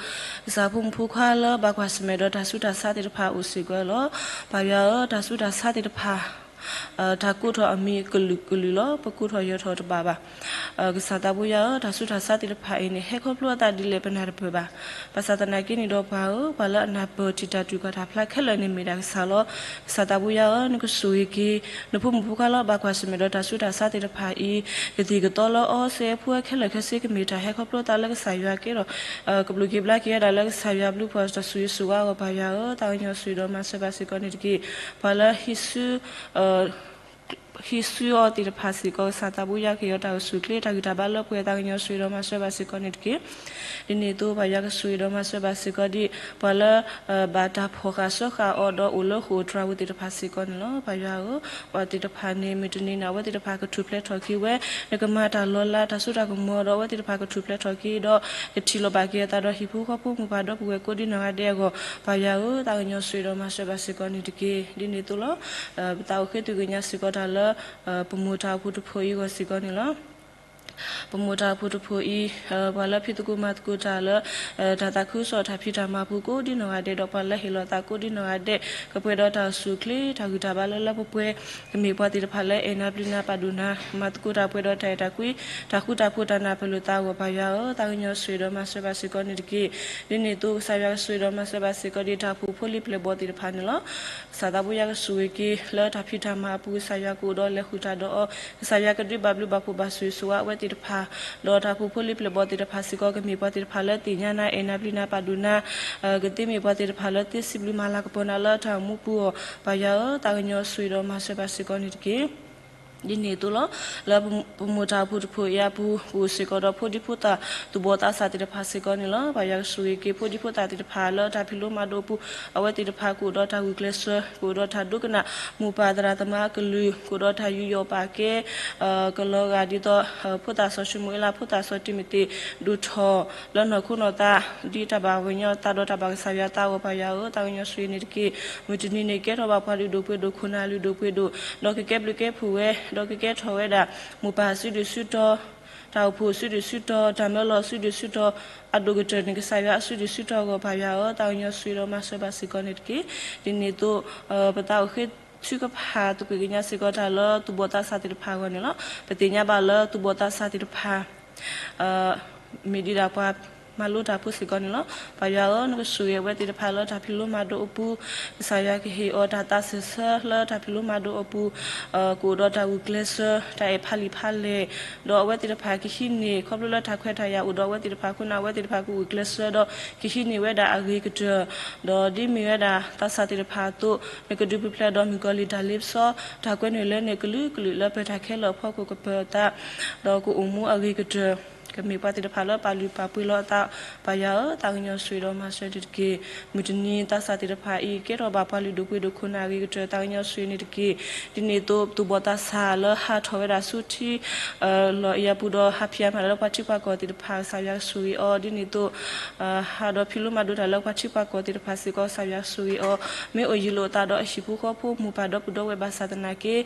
ကစၢ်ဖိမုၣ်ဖိခွါလၢဘၣ်ကွၢ်ဆၢၣ်မဲာ်ဒီးတၢ်ဆူးတၢ်ဆါသ့ၣ်တဖၣ်အိၣ်စ့ၢ်ကီးလီၤ. ပၢ်ယွၤဧၢ, တၢ်ဆူးတၢ်ဆါသ့ၣ်တဖၣ် တၢ်ကိးထီၣ်အမံၤကလုာ်ကလုာ်လီၤ. ပကိးထီၣ်ယၢၤထီၣ်တဘၣ်ဘၣ်. ကစၢ်သးပူၤယွၤဧၢ, တၢ်ဆူးတၢ်ဆါသ့ၣ်တဖၣ်အံၤန့ၣ် ဟဲခီဖျိအသးဒ်လဲၣ်ပနၢ်တပၢၢ်ဘၣ်. ဘၣ်ဆၣ်သနာ်က့န့ၣ်ဒီးပၢ်ဧၢ, ပှၤလၢအနၢ်ပၢၢ်ထံၣ်တၢ်တူၢ်ကီၢ်တၢ်ဖျါခဲလၢာ်န့ၣ်မ့ၢ်ဒၣ်ကစၢ်လီၤ. ကစၢ်သးပူၤယွၤဧၢ, နကဆိၣ်ဂ့ၤက့ၤ နဖိမုၣ်ဖိခွါလၢဘၣ်ကွၢ်ဆၢၣ်မဲာ်ဒီးတၢ်ဆူးတၢ်ဆါသ့ၣ်တဖၣ်အံၤ, ကသံၣ်ကသီလၢအီစဲအဖိခဲလၢာ်ခဲဆ့ ကမ့ၢ်တၢ်ဟဲခီဖျိသးလၢကစၢ်ယွၤကဲထီၣ် ကပျိၢ်က့ၤဘျါက့ၤဝဲဒၣ်လၢကစၢ်ယွၤဘျုးဖှိၣ်တၢ်ဆိၣ်ဂ့ၤဆိၣ်ဝါအဂီၢ်, ပၢ်ယွၤဧၢ, သးကညီၤဆိၣ်ဂ့ၤဒီးမၤစၢၤဘၣ်စ့ၢ်ကီးန့ၣ်တက့ၢ်. ပှၤလၢဟံးစု ဟံးစုအီၤသ့ၣ်တဖၣ်စ့ၢ်ကီး, ကစၢ်သးပူၤယွၤကဟ့ၣ်အီၤတၢ်အိၣ်ဆူၣ်အိၣ်ချ့ တၢ်ဂံၢ်တၢ်ဘါလၢပှဲၤ, သးကညီၤဆိၣ်ဂ့ၤဒီးမၤစၢၤဘၣ်စ့ၢ်ကီးန့ၣ်တက့ၢ်. ဒ်န့ၣ်အသိး ပၢ်ယွၤကဆိၣ်ဂ့ၤဒီးမၤစၢၤဘၣ်စ့ၢ်ကီးဒ် ပှၤလၢ ဘၣ်တၢ်ဖီၣ်ဃာ်စၢဃာ်အီၤဒီးအိၣ်လၢဃိာ်တြၤဝူၤသ့ၣ်တဖၣ်စ့ၢ်ကီးန့ၣ်လီၤ. ပၢ်ယွၤဧၢ, ပှၤသ့ၣ်တဖၣ်န့ၣ် မုၢ်တနံၤန့ၣ် အဝဲသ့ၣ်တဖၣ်ကထူၣ်ဖျဲးထီၣ်က့ၤဝဲ, နကမၤတၢ်လီၤလးတၢ်စိတၢ်ကမီၤဒီးအဝဲသ့ၣ်တဖၣ်ကထူၣ်ဖျဲးထီၣ်က့ၤဒီး ကထံၣ်လိာ်ဘၣ်က့ၤအသးဒီးဟံၣ်ဖိဃီဖိမိၢ်ပၢ်ဒီပုၢ်ဝဲၢ်ကိးဒ်နီၢ်ဂၤဒဲးအဂီၢ်, ပၢ်ယွၤဧၢ, သးကညီၤဆိၣ်ဂ့ၤဒီးမၤစၢၤဘၣ်စ့ၢ်ကီးန့ၣ်တက့ၢ်. ဒ်န့ၣ်အသိးလီၤ. ပသးအိၣ်ဃ့သွံၣ်ကညးစ့ၢ်ကီးတၢ်လၢ ပမိၢ်တၢ်အိၣ်ဖှိၣ်တဖုအံၤအဂီၢ်စ့ၢ်ကီးန့ၣ်လီၤ. ပမိၢ်တၢ်အိၣ်ဖှိၣ်တဖုအံၤ, ပှၤလၢဖံးသကိးမၤသကိးတၢ်လၢ တၢ်သးခုကစီၣ်တၢ်ဖံးတၢ်မၤအပူၤကိးဒ်နီၢ်ဂၤဒဲးဒီး ပှၤလၢဟ့ၣ်လီၤသးကိးဒ်နီၢ်ဂၤဒဲး, ကပှဲၤဒီးတၢ်အိၣ်ဆူၣ်အိၣ်ချ့ တၢ်ဂံၢ်တၢ်ဘါလၢလၢပှဲၤပှဲၤ, ကမ့ၢ်ပှၤသ့ၣ်တဖၣ်လၢအဲၣ်နၤပျံၤနၤပာ်ဒိၣ်နၤ, မၤသကိးတၢ်ပှဲၤဒီးတၢ်အဲၣ်တၢ်ကွံ, တၢ်ဃူတၢ်ဖိးတၢ်နၢ်ပၢၢ်လိာ်သးအဂီၢ်, ပၢ်ယွၤဧၢ, သးကညီၤဆိၣ်ဂ့ၤဒီးမၤစၢၤဘၣ်စ့ၢ်ကီးန့ၣ်တက့ၢ်. ဒ်န့ၣ်အသိး ကစၢ်ယွၤကဆိၣ်ဂ့ၤဒီးမၤစၢၤဘၣ်စ့ၢ်ကီးဒ်တၢ်အိၣ်ဖှိၣ်ဖိလံၤပျဲၢ်ဘီၣ်သ့ၣ်တဖၣ်န့ၣ်လီၤ. ကစၢ်သးပူၤယွၤကဆိၣ်ဂ့ၤက့ၤလၢတၢ်ဖံးတၢ်မၤအပူၤ, ကစၢ်ယွၤကအိၣ်ဒီးလဲၤဃုာ်တၢ်ဒီးအီၤ, ကစၢ်ယွၤကဒုးဘၣ်ဘျုးဘၣ်ဖှိၣ်ဘၣ်ဆိၣ်ဂ့ၤဆိၣ်ဝါအဝဲသ့ၣ်တဖၣ်, ဒီးတၢ်အိၣ်ဖှိၣ်ဖိလံၤပျဲၢ်ဘီၣ်သ့ၣ်တဖၣ်စ့ၢ်ကီး ကမ့ၢ်ပှၤသ့ၣ်တဖၣ်လၢသ့ၣ်ညါနၤ အဲၣ်နၤပျံၤနၤပာ်ဒိၣ်နၤ, ကသ့မ့ၢ်ပှၤသ့ၣ်တဖၣ်လၢသ့စံးဘျုးမၤလၤကပီၤနၤလၢတၢ်အိၣ်မူပူၤအဂီၢ်, ပၢ်ယွၤဧၢ, သးကညီၤဆိၣ်ဂ့ၤဒီးမၤစၢၤဘၣ်စ့ၢ်ကီးန့ၣ်တက့ၢ်. ဒ်န့ၣ်အသိးလီၤ. လၢပမိၢ်တၢ်အိၣ်ဖှိၣ်တဖုအံၤအပူၤ, ပအိၣ်စ့ၢ်ကီးဒီးဖိဒံဖိသၣ်သူၣ်ဘီၣ်သးစၢ်သ့ၣ်တဖၣ်စ့ၢ်ကီးန့ၣ်လီၤ. ပၢ်ယွၤကဆိၣ်ဂ့ၤက့ၤဖိဒံဖိသၣ်သ့ၣ်တဖၣ်လၢတၢ်ဖံးလိမၤဒိးအပူၤ, အဝဲသ့ၣ်တဖၣ်ကအိၣ်ဒီးတၢ်ဂုာ်ကျဲးစၢး, ကအိၣ်ဒီးတၢ်ဒိကနၣ်, မိၢ်ပၢ်သရၣ်သမါအကလုၢ်, ကအိၣ်ဒီးတၢ်ယူးယီၣ်ပာ်ကဲ ကလီၤဂာ်ဒ်သိး ဖိသၣ်စီၤၡမူၤအ့လး ဖိသၣ်စီၤတံၤမသ့း ဒိၣ်ထီၣ်လၢနီၢ်ခိနီၢ်သး ဒ်တၢ်ဘၣ်ပှၤကညီအသးဒီးတၢ်ဘၣ်ကစၢ်ယွၤအသးအဂီၢ် ပၢ်ယွၤဧၢ, သးကညီၤဆိၣ်ဂ့ၤန့ၣ်တက့ၢ်. မုၢ်တနံၤန့ၣ် ကဲထီၣ်ဘၣ်ပှၤလုၢ်ဒိၣ်ပှ့ၤဒိၣ် ခိၣ်နၢ်လုၢ်ဒိၣ်ပှ့ၤဒိၣ် ဒီးကကဲဘျုးကဲဖှိၣ်ဝဲ ဒီးကကဲထီၣ်ဝဲဒၣ် မိၢ်ပၢ်စုဒုၣ်စုတီၤ, တၢ်အိၣ်ဖှိၣ်စုဒုၣ်စုတီၤ, တၢ်မၢလီၤစုဒုၣ်စုတီၤ, အဒိၣ်ကတၢၢ်န့ၣ် ကစၢ်ယွၤအစုဒုၣ်စုတီၤအဂီၢ် ပၢ်ယွၤဧၢ, သးကညီၤဆိၣ်ဂ့ၤဒီးမၤစၢၤဘၣ်စ့ၢ်ကီးန့ၣ်တက့ၢ်. ဒ်န့ၣ်အသိး ပသးအိၣ်ဃ့ထုကဖၣ်သကွံာ်ကညးစ့ၢ်ကီးတၢ်လၢသူၣ်ဘီၣ်သးစၢ်သ့ၣ်တဖၣ်အဂီၢ်န့ၣ်လီၤ. ပသ့ၣ်ညါဘၣ်လၢသူၣ်ဘီၣ်သးစၢ်သ့ၣ်တဖၣ် မ့ၢ်ဒံးဒၣ်ပှၤမၤလိတၢ်ဖိစ့ၢ်ကီးန့ၣ်လီၤ. ပၢ်ယွၤဧၢ, နကဆိၣ်ဂ့ၤအဝဲသ့ၣ်တဖၣ်လၢတၢ်ဖံးလိမၤဒိးအပူၤ, ကစၢ်ယွၤကဟ့ၣ်အီၤတၢ်သးစၢၢ်ဆၢလၢတၢ်ဖံးလိမၤဒိးအပူၤ, ကအိၣ်ဒီးတၢ်ဂုာ်ကျဲးစၢး တၢ်အဲၣ်ဖးလံာ်ဖးလဲၢ်, ဒီးအဝဲသ့ၣ်တဖၣ်ကဟံးန့ၢ် ခီဖျိလၢတၢ်ခွဲးတၢ်ယာ်အိၣ်ဒီးအဝဲသ့ၣ်တဖၣ်အဃိန့ၣ် အဝဲသ့ၣ်တဖၣ်ကဂုာ်ကျဲးစၢးဒီး ကဟံးန့ၢ်ဝဲဒၣ်အဂ့ၤကတၢၢ်, ဒီးဒ်မ့ၢ်ဝဲဒၣ်သးစၢ်သ့ၣ်တဖၣ်အသိး နကဒုးပျၢ်ပျၢ်ဒီးမုၣ်ကီၤလံၢ်တၢ်လ့ပစီ, တၢ်ကွဲနုာ်လဲနုာ်ကလုာ်ကလုာ်လၢပတၢ်ခဲလၢာ်အဖီခိၣ်ကပၢၤအသး, ဒီးကအိၣ်မူအဂ့ၤကတၢၢ်, ကမ့ၢ်ပှၤသ့ၣ်တဖၣ်လၢပာ်လုၢ်ပာ်ပှ့ၤလီၤအသး, ပၢ်ယွၤဧၢ, သးကညီၤဆိၣ်ဂ့ၤဒီးမၤစၢၤတက့ၢ်. မုၢ်တနံၤသးစၢ်သ့ၣ်တဖၣ်အံၤ ကဲထီၣ်ဘၣ်ပှၤလုၢ်ဒိၣ်ပှ့ၤဒိၣ်ခိၣ်နၢ်အဂ့ၤကတၢၢ် သးကညီၤဆိၣ်ဂ့ၤန့ၣ်တက့ၢ်. ဒ်န့ၣ်အသိး သူၣ်ဘီၣ်သးစၢ်လၢဟးထီၣ်ဝဲဒၣ်ဆူထံ လီၢ်အံၤအပူၤဒီး ဟးဖံးအါမးလၢပှၤထံပှၤကီၢ်သ့ၣ်တဖၣ် ကစၢ်ယွၤကဆိၣ်ဂ့ၤအီၤ, ဒ်န့ၣ်အသိး ဟးဒီးဖံးလိမၤဒိးတၢ်လၢပှၤထံပှၤကီၢ်သ့ၣ်တဖၣ်စ့ၢ်ကီး ကစၢ်ယွၤကဆိၣ်ဂ့ၤအီၤ, မ့ၢ်အိၣ်ယံၤလိာ်အသးဒီးအဟံၣ်ဖိဃီဖိမိၢ်ပၢ်ဒီပုၢ်ဒီဝဲၢ်ဘၣ်ဆၣ်သနာ်က့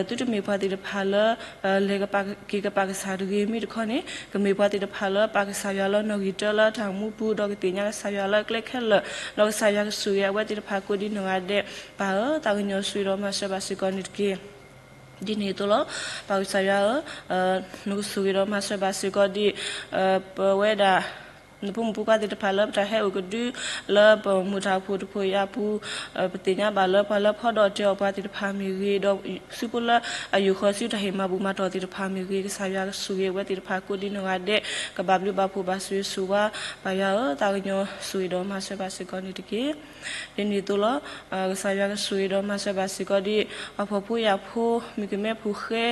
သုတမ့ၢ်ပှၤသ့ၣ်တဖၣ်လၢ လဲၤကပာ်က့ၤကပာ်ကစၢ်တဂ့ၤ, မ့ၢ်တခီန့ၣ် ကမ့ၢ်ပှၤသ့ၣ်တဖၣ်လၢပာ်ကစၢ်ယွၤလၢနီၣ်ဂံၢ်တၢလၢတၢ်အိၣ်မူပူၤ ဒီးကသ့ၣ်ညါကစၢ်ယွၤလၢကျဲခဲလၢာ်, ဒီးကစၢ်ယွၤကဆိၣ်ဂ့ၤအဝဲသ့ၣ်တဖၣ်ကိးဒ်နီၢ်ဂၤဒဲး, ပၢ်ဧၢ, သးကညီၤဆိၣ်ဂ့ၤဒီးမၤစၢၤဘၣ်စ့ၢ်ကီးန့ၣ်တက့ၢ်. ဒ်န့ၣ်အသိးလီၤ. ပၢ်ကစၢ်ယွၤဧၢ, နကဆိၣ်ဂ့ၤဒီးမၤစၢၤဘၣ်စ့ၢ်ကီးဒ် ပဝဲဒၣ် နဖိမုၣ်ဖိခွါသ့ၣ်တဖၣ်လၢပတၢ်ဟဲအိၣ်ကဒု လၢပမိၢ်တၢ်အိၣ်ဖှိၣ်တဖှိၣ်အံၤအပူၤ, ပသ့ၣ်ညါဘၣ်လၢပှၤလၢဖီဒီးတဲအီၤပှၤသ့ၣ်တဖၣ်မ့ၢ်ဂ့ၤ, ဒီးစုဖိလၢအယိၤဃီစုတၢ်ဟ့ၣ်မၤဘူၣ်မၤတီၢ်သ့ၣ်တဖၣ်မ့ၢ်ဂ့ၤ, ကစၢ်ယွၤကဆိၣ်ဂ့ၤအဝဲသ့ၣ်တဖၣ်ကိးဒံနီၢ်ဂၤဒဲး, ကဘၣ်ဘျုးဘၣ်ဖှိၣ်ဘၣ်ဆိၣ်ဂ့ၤဆိၣ်ဝါ, ပၢ်ယွၤဧၢ, သးကညီၤဆိၣ်ဂ့ၤဒီးမၤစၢၤဘၣ်စ့ၢ်ကီးန့ၣ်တက့ၢ်. ဒ်န့ၣ်အသိးလီၤ. ကစၢ်ယွၤကဆိၣ်ဂ့ၤဒီးမၤစၢၤဘၣ်စ့ၢ်ကီးဒ် ပှၤဖှီၣ်ဖိယာ်ဖိ, မုၣ်ကမဲဖိဃဲ,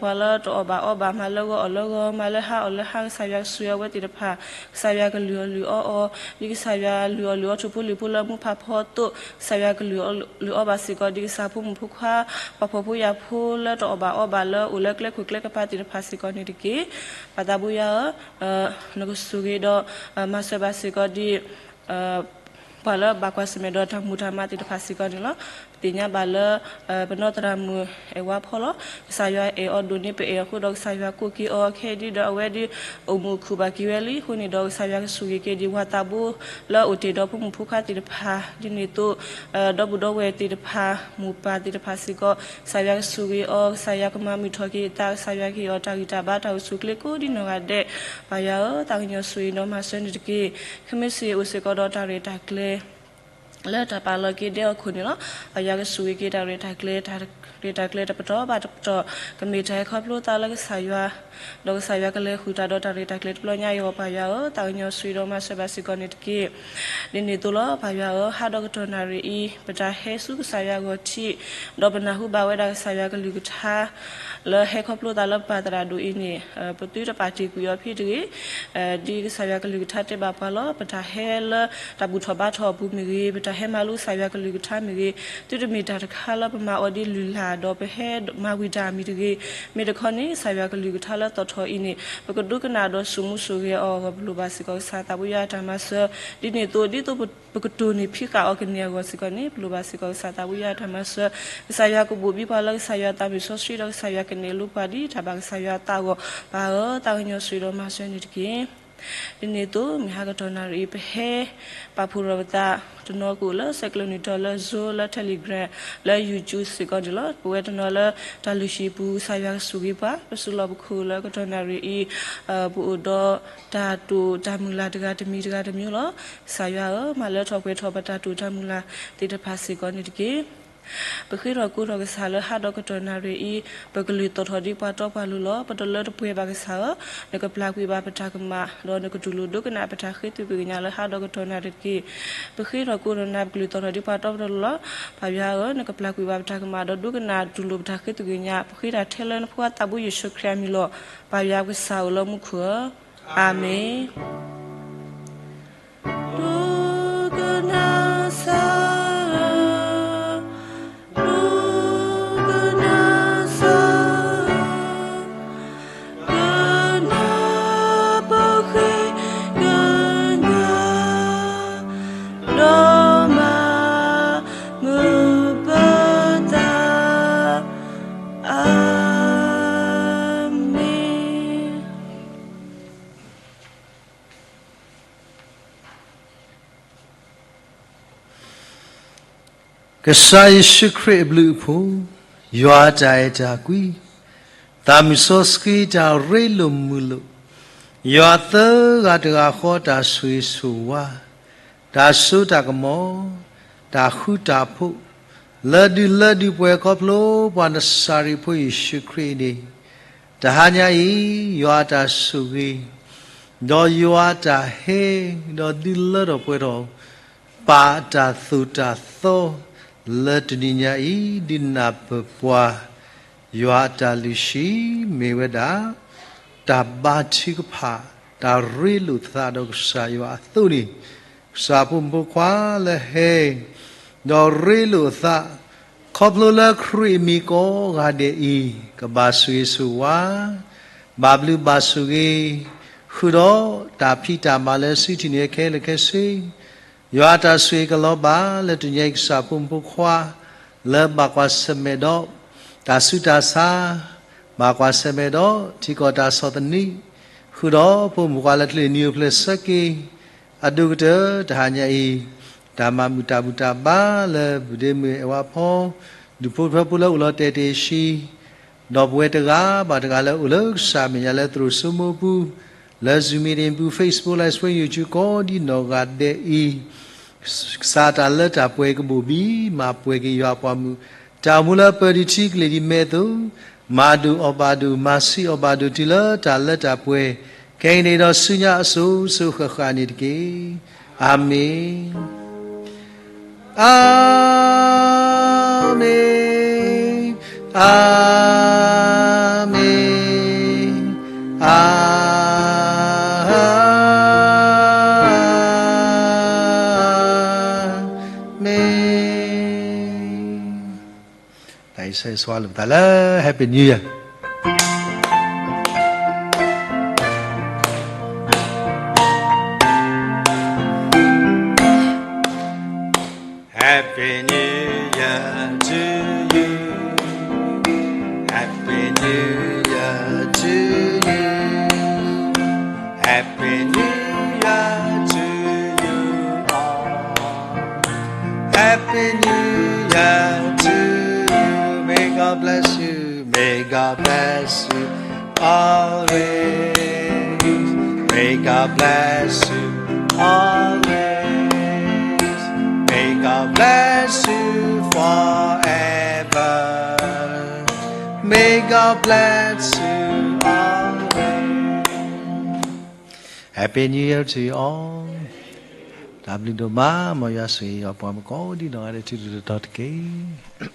ပှၤလၢတအီၣ်ဘၣ်အီဘၣ်, မၤလၢဂီၤအီၣ်လၢဂီၤ, မၤလၢဟါအီၣ်လၢဟါ, ကစၢ်ယွၤကဆိၣ်ဂ့ၤအဝဲသ့ၣ်တဖၣ်, ကစၢ်ယွၤကလုၢ်အီၣ်လုၢ်အီအီၤ, ဒ်ကစၢ်ယွၤလုၢ်အီၣ်လုၢ်အီထူဖိလံၤဖိလၢမူဖးဖီသိး, ကစၢ်ယွၤကလုၢ်အီၣ်လုၢ်အီဘၣ်စ့ၢ်ကီးဒ်ကစၢ်ဖိမုၣ်ဖိခွါ, ပှၤဖှီၣ်ဖိယာ်ဖိလၢတအီၣ်ဘၣ်အီဘၣ်လၢအိၣ်လၢကျဲခိၣ်ကျဲကပၤသ့ၣ်တဖၣ်စ့ၢ်ကီးန့ၣ်တက့ၢ်. ပၢ်သးဘိယွၤဧၢ, နကဆိၣ်ဂ့ၤဒီးမၤစၢၤဘၣ်စ့ၢ်ကီးဒ် ပှၤလၢဘၣ်ကွၢ်ဆၢၣ်မဲာ်ဒီးတၢ်မုာ်တၢ်မၤသ့ၣ်တဖၣ်စ့ၢ်ကီးန့ၣ်လီၤ. ပသ့ၣ်ညါဘၣ်လၢ ပနီၢ်သရၣ်မုၣ်အဲၣ်ဝါဖီလီၤ. ကစၢ်ယွၤအဲၣ်အီၤဒိၣ်န့ၢ်ပအဲၣ်အဃိဒီး ကစၢ်ယွၤကိးက့ၤအီၤခဲအံၤဒ်ဒီး အဝဲဒ်အိၣ်မူအခူၣ်ဘၣ်က့ၤဝဲလံ. အဃိန့ၣ်ဒီး ကစၢ်ယွၤကဆိၣ်ဂ့ၤက့ၤဒ်ပှၤသးဘိလၢအအိၣ်တ့ၢ်ဒီးဖိမုၣ်ဖိခွါသ့ၣ်တဖၣ်, ဒ်န့ၣ်အသိး ဒီပုၢ်ဒီဝဲၢ်သ့ၣ်တဖၣ်, မိၢ်ပၢ်သ့ၣ်တဖၣ်စ့ၢ်ကီး, ကစၢ်ယွၤကဆိၣ်ဂ့ၤအီၤ, ကစၢ်ယွၤကမၤမုာ်ထီၣ်က့ၤအသး, ကစၢ်ယွၤကဟ့ၣ်အီၤတၢ်ဂံၢ်တၢ်ဘါတၢ်အိၣ်ဆူၣ်အိၣ်ချ့ကိးဒ်နီၢ်ဂၤဒဲး. ပၢ်ယွၤဧၢ, သးကညီၤဆိၣ်ဂ့ၤဒီးမၤစၢၤန့ၣ်တက့ၢ်. ခဲမုၢ်ဆ့ၣ်အိၣ်စ့ၢ်ကီးဒီးတၢ်ရဲၣ်တၢ်ကျဲၤ လၢတၢ်ပာ်လီၤက့ၤဒဲးအီၤခိၣ်န့ၣ်လီၤ. ပၢ်ယွၤကဆိၣ်ဂ့ၤက့ၤတၢ်ရဲၣ်တၢ်ကျဲၤ, တၢ်ရဲၣ်တၢ်ကျဲၤတပတီၢ်ဘၣ်တပတီၢ်, ကမ့ၢ်တၢ်ဟဲခီဖျိသးလၢကစၢ်ယွၤ, ဒီးကစၢ်ယွၤကလဲၤဃုာ်တၢ်ဒီးတၢ်ရဲၣ်တၢ်ကျဲၤတဘျီညါအံၤအဂီၢ် ပၢ်ယွၤဧၢ, သးကညီၤဆိၣ်ဂ့ၤဒီးမၤစၢၤဘၣ်စ့ၢ်ကီးန့ၣ်တက့ၢ်. ဒ်န့ၣ်အသိးလီၤ. ပၢ်ယွၤဧၢ, ဟးဒီးကတီၢ်နၣ်ရံၣ်အံၤ ပတၢ်ဟဲဆူကစၢ်ယွၤဂီၤထံး, ဒီးပနၢ်ဟူဘၣ်ဝဲဒၣ်ကစၢ်ယွၤကလုၢ်ကထါ လၢဟဲခီဖျိသးလၢပပၢ်သရၣ်ဒိၣ်အံၤန့ၣ်, ပသုတပာ်တ့ၢ်ကွံာ်အီၤဖဲတဂ့ၤ. ဒ်ကစၢ်ယွၤကလုၢ်ကထါတဲဘၣ်ပှၤလီၤ. ပတၢ်ဟဲလၢတၢ်ဘူၣ်ထီၣ်ဘါထီၣ်အပူၤမ့ၢ်ဂ့ၤ, ပတၢ်ဟဲမၤလိကစၢ်ယွၤကလုၢ်ကထါမ့ၢ်ဂ့ၤ, သုတမ့ၢ်တၢ်တခါလၢပမၤအီၤဒ်လုၢ်လၢ်, ဒီးပဟဲမၤဝံၤတၢ်မံၤတဂ့ၤ. မ့ၢ်တခီန့ၣ် ကစၢ်ယွၤကလုၢ်ကထါလၢသီၣ်ထီၣ်အံၤန့ၣ် ပကဒိကနၣ်ဒီးဆိၣ်မူဆိၣ်ဂဲၤအီၤအဂီၢ် ပလိၣ်ဘၣ်စ့ၢ်ကီးကစၢ်သးဘိယွၤအတၢ်မၤစၢၤ. ဒ်န့ၣ်အသိး ဒ်သိးပကတိၢ်န့ၢ်ဖံးဃာ်အီၤကန့ၢ်အဂီၢ်စ့ၢ်ကီးန့ၣ် ပလိၣ်ဘၣ်စ့ၢ်ကီးကစၢ်သးဘိယွၤအတၢ်မၤစၢၤ. ကစၢ်ယွၤကဘိၣ်ဘံပှၤလၢကစၢ်ယွၤသးမုၢ်စီဆှံ ဒီးကစၢ်ယွၤကနဲၣ်လိပှၤဒ်တၢ်ဘၣ်ကစၢ်ယွၤအသးအဂီၢ် ပၢ်ဧၢ, သးကညီၤဆိၣ်ဂ့ၤဒီးမၤစၢၤန့ၣ်တက့ၢ်. ဒ်န့ၣ်အသိး မုၢ်ဟါကတီၢ်နၣ်ရံၣ်အံၤ ပဟဲပာ်ဖှိၣ်ထီၣ်ပသး, တနီၤကအိၣ်လၢ ဆဲးကျိးနုာ်တီၢ် လၢ Zoom, လၢ Telegram, လၢ YouTube စ့ၢ်ကီးန့ၣ်လီၤ. ပဝဲတနီၤလၢတၢ်လုၢ်ဟံၣ်ပူၤ ကစၢ်ယွၤကဆိၣ်ဂ့ၤပှၤ, ပစုလီၢ်ပခိၣ်လၢကတီၢ်နၣ်ရံၣ်အံၤ ပအိၣ်ဒီးတၢ်တိာ်တၢ်မုၢ်လၢ်တဂၤတမံၤတဂၤတမံၤလီၤ. ကစၢ်ယွၤဧၢ, မၤလၢထီၣ်ပှဲၤထီၣ်ပတၢ်တိာ်တၢ်မုၢ်လၢ်သ့ၣ်တဖၣ်စ့ၢ်ကီးန့ၣ်တက့ၢ်. ပဃ့ထီၣ်ကိးထီၣ်ကစၢ်လၢဟးဒီးကတီၢ်နၣ်ရံၣ်အံၤ ပကလုၢ်သီၣ်ထီၣ်ဒ်ပှၤတီပှၤလိၤလီၤ. ပတလၢတပှဲၤဘၣ်ကစၢ်ဧၢ, နကပျၢ်ကွံာ်ဘၣ်ပတၢ်ကမၣ်, ဒီးနကတူၢ်လိာ်ဒိကနၣ်ပတၢ်ဃ့သွံပှ့ၤကညးလၢဟးဒီးကတီၢ်နၣ်ရံၣ်တက့ၢ်. ပဃ့ထီၣ်ကိးထီၣ်နၤ ပကလုၢ်သီၣ်ထီၣ်ဒ်ပှၤတီပှၤလိၤလီၤ. ပၢ်ယွၤဧၢ, နကပျၢ်ကွံာ်ဘၣ်ပတၢ်ကမၣ် ဒီးဒိကနၣ်တူၢ်လိာ်ပတၢ်ဃ့သွံကညး, ပဃ့တၢ်ထဲလၢနဖိခွါသးဘိယ့ၣ်ၡူးခရံာ်အမံၤလီၤ. ပၢ်ယွၤပကစၢ်အိၣ်လၢမူခိၣ်ဧၢ, အၤမ့ၣ်. ဒိကနၣ်စၢ်ဧၢ, ဒိကနၣ်စၢ်ဧၢ, ကနၢ်ပဃ့ကညး, ဒီးမၤမုာ်ပသး, အၤမ့ၣ်. ကစၢ်ယ့ၣ်ၡူးခရံာ်အဘျုးအဖှိၣ်, ယွၤအတၢ်အဲၣ်တၢ်ကွံ, သးမုၢ်စီဆှံတၢ်ရ့လိာ်မုာ်လိာ်, ယွၤသၢဂၤတဂၤဃီတၢ်ဆိၣ်ဂ့ၤဆိၣ်ဝါ, တၢ်စိတၢ်ကမီၤ, တၢ်ဃူတၢ်ဖိး, လၢဒုးလၢဒုးပှဲၤခီဖျိပှၤနစၤရ့းဖိယ့ၣ်ၡူးခရံာ်န့ၣ်, တဟါညါအံၤ, ယွၤအတၢ်ဆိၣ်ဂ့ၤ, ဒီးယွၤအတၢ်ဟဲ, ဒီးဒုးလၢထီၣ်ပှဲၤထီၣ် ပၢ်အတၢ်သိၣ်တၢ်သီ, လၢတနံၤညါအံၤ ဒုးနၢ်ပၢၢ်ပှၤ, ယွၤအတၢ်လုၢ်ဟံၣ်မ့ၢ်ဝဲဒၣ် တၢ်ဘါထုကဖၣ်, တၢ်ရ့လိာ်သးဒီးကစၢ်ယွၤအသိးန့ၣ်, ကစၢ်ဖိမုၣ်ဖိခွါလၢဟဲ, ဒီးရ့လိာ်အသး, ခီဖျိလၢခရံာ်အမံၤကိးဂၤဒဲးအံၤ, ကဘၣ်ဆိၣ်ဂ့ၤဆိၣ်ဝါ, ဘၣ်ဘျုးဘၣ်ဆိၣ်ဂ့ၤ, ဃုာ်ဒီးတၢ်ဖံးတၢ်မၤလၢစုထံၣ်န့ၢ်ခဲလၢာ်ခဲဆ့ ယွၤအတၢ်ဆိၣ်ဂ့ၤကလီၤဘၣ်လၢတနံၤညါအံၤ ကစၢ်ဖိမုၣ်ဖိခွါ လၢဘၣ်ကွၢ်ဆၢၣ်မဲာ်ဒီး တၢ်ဆူးတၢ်ဆါ, ဘၣ်ကွၢ်ဆၢၣ်မဲာ်ဒီး ထံကီၢ်တၢ်ဆီၣ်သနံး, ဃုာ်ဒီးဖိမုၣ်ဖိခွါလၢချ့နံၤအိၣ်ဖျဲၣ်ဆၢက့ၤ, အဒိၣ်ကတၢၢ်တဟါညါအံၤ, တၢ်မၤမုာ်တၢ်ဘူၣ်တၢ်ဘါလၢ ပဒ့မုၣ်အဲၣ်ဝါဖီ, ဒူၣ်ဖိထၢဖိလၢအိၣ်လီၤတဲာ်တ့ၢ်ဆံး, ဒီးပဝဲတဂၤဘၣ်တဂၤလၢအိၣ်လၢကစၢ်မဲာ်ညါလၢသရိာ်စိမိၢ်ပူၤ, လၢ Zoom meeting ပူၤ Facebook Live Stream YouTube ကိးဒံနီၢ်ဂၤဒဲးအံၤ, ကစၢ်တၢ်လၢတၢ်ပှဲၤကဘိၣ်ဘံၣ် မၤပှဲၤက့ၤယွၤအပှၤမုၣ်, တၢ်အိၣ်မူလၢပၢၤဒုးထံကလ့ၢ်ဒ်မဲာ်သိး, မၤဒိၣ်အီၣ်ဘၣ်ဒိၣ် မၤဆံးအီၣ်ဘၣ်ဒိၣ်တုၤလၢတၢ်လၢတၢ်ပှဲၤ, ခဲအံၤန့ၣ်ဒီးဆူညါအစိၤစိၤဃၣ်ဃၣ်န့ၣ်တက့ၢ်. အၤမ့ၣ်. အၤမ့ၣ်, အၤမ့ၣ်, အၤမ့ၣ်. တၢ်အံၤဆၢဂ့ၤဆၢဝါလိာ်ပသးလၢ Happy New Year. Happy New Year to you. Happy New Year to you. Happy New Year to you all. Happy New Year to you. May God bless you. May God bless you always. May God bless you always. May God bless you forever. May God bless you always. Happy New Year to you all. တၢ်ဘျုးဒိၣ်မး, မ်ယွၤဆိၣ်ဂ့ၤယွၤပှၤမုၣ်ကိးဒံနီၢ်ဂၤဒဲး ထံထူၣ်တီတီတက့ၢ်.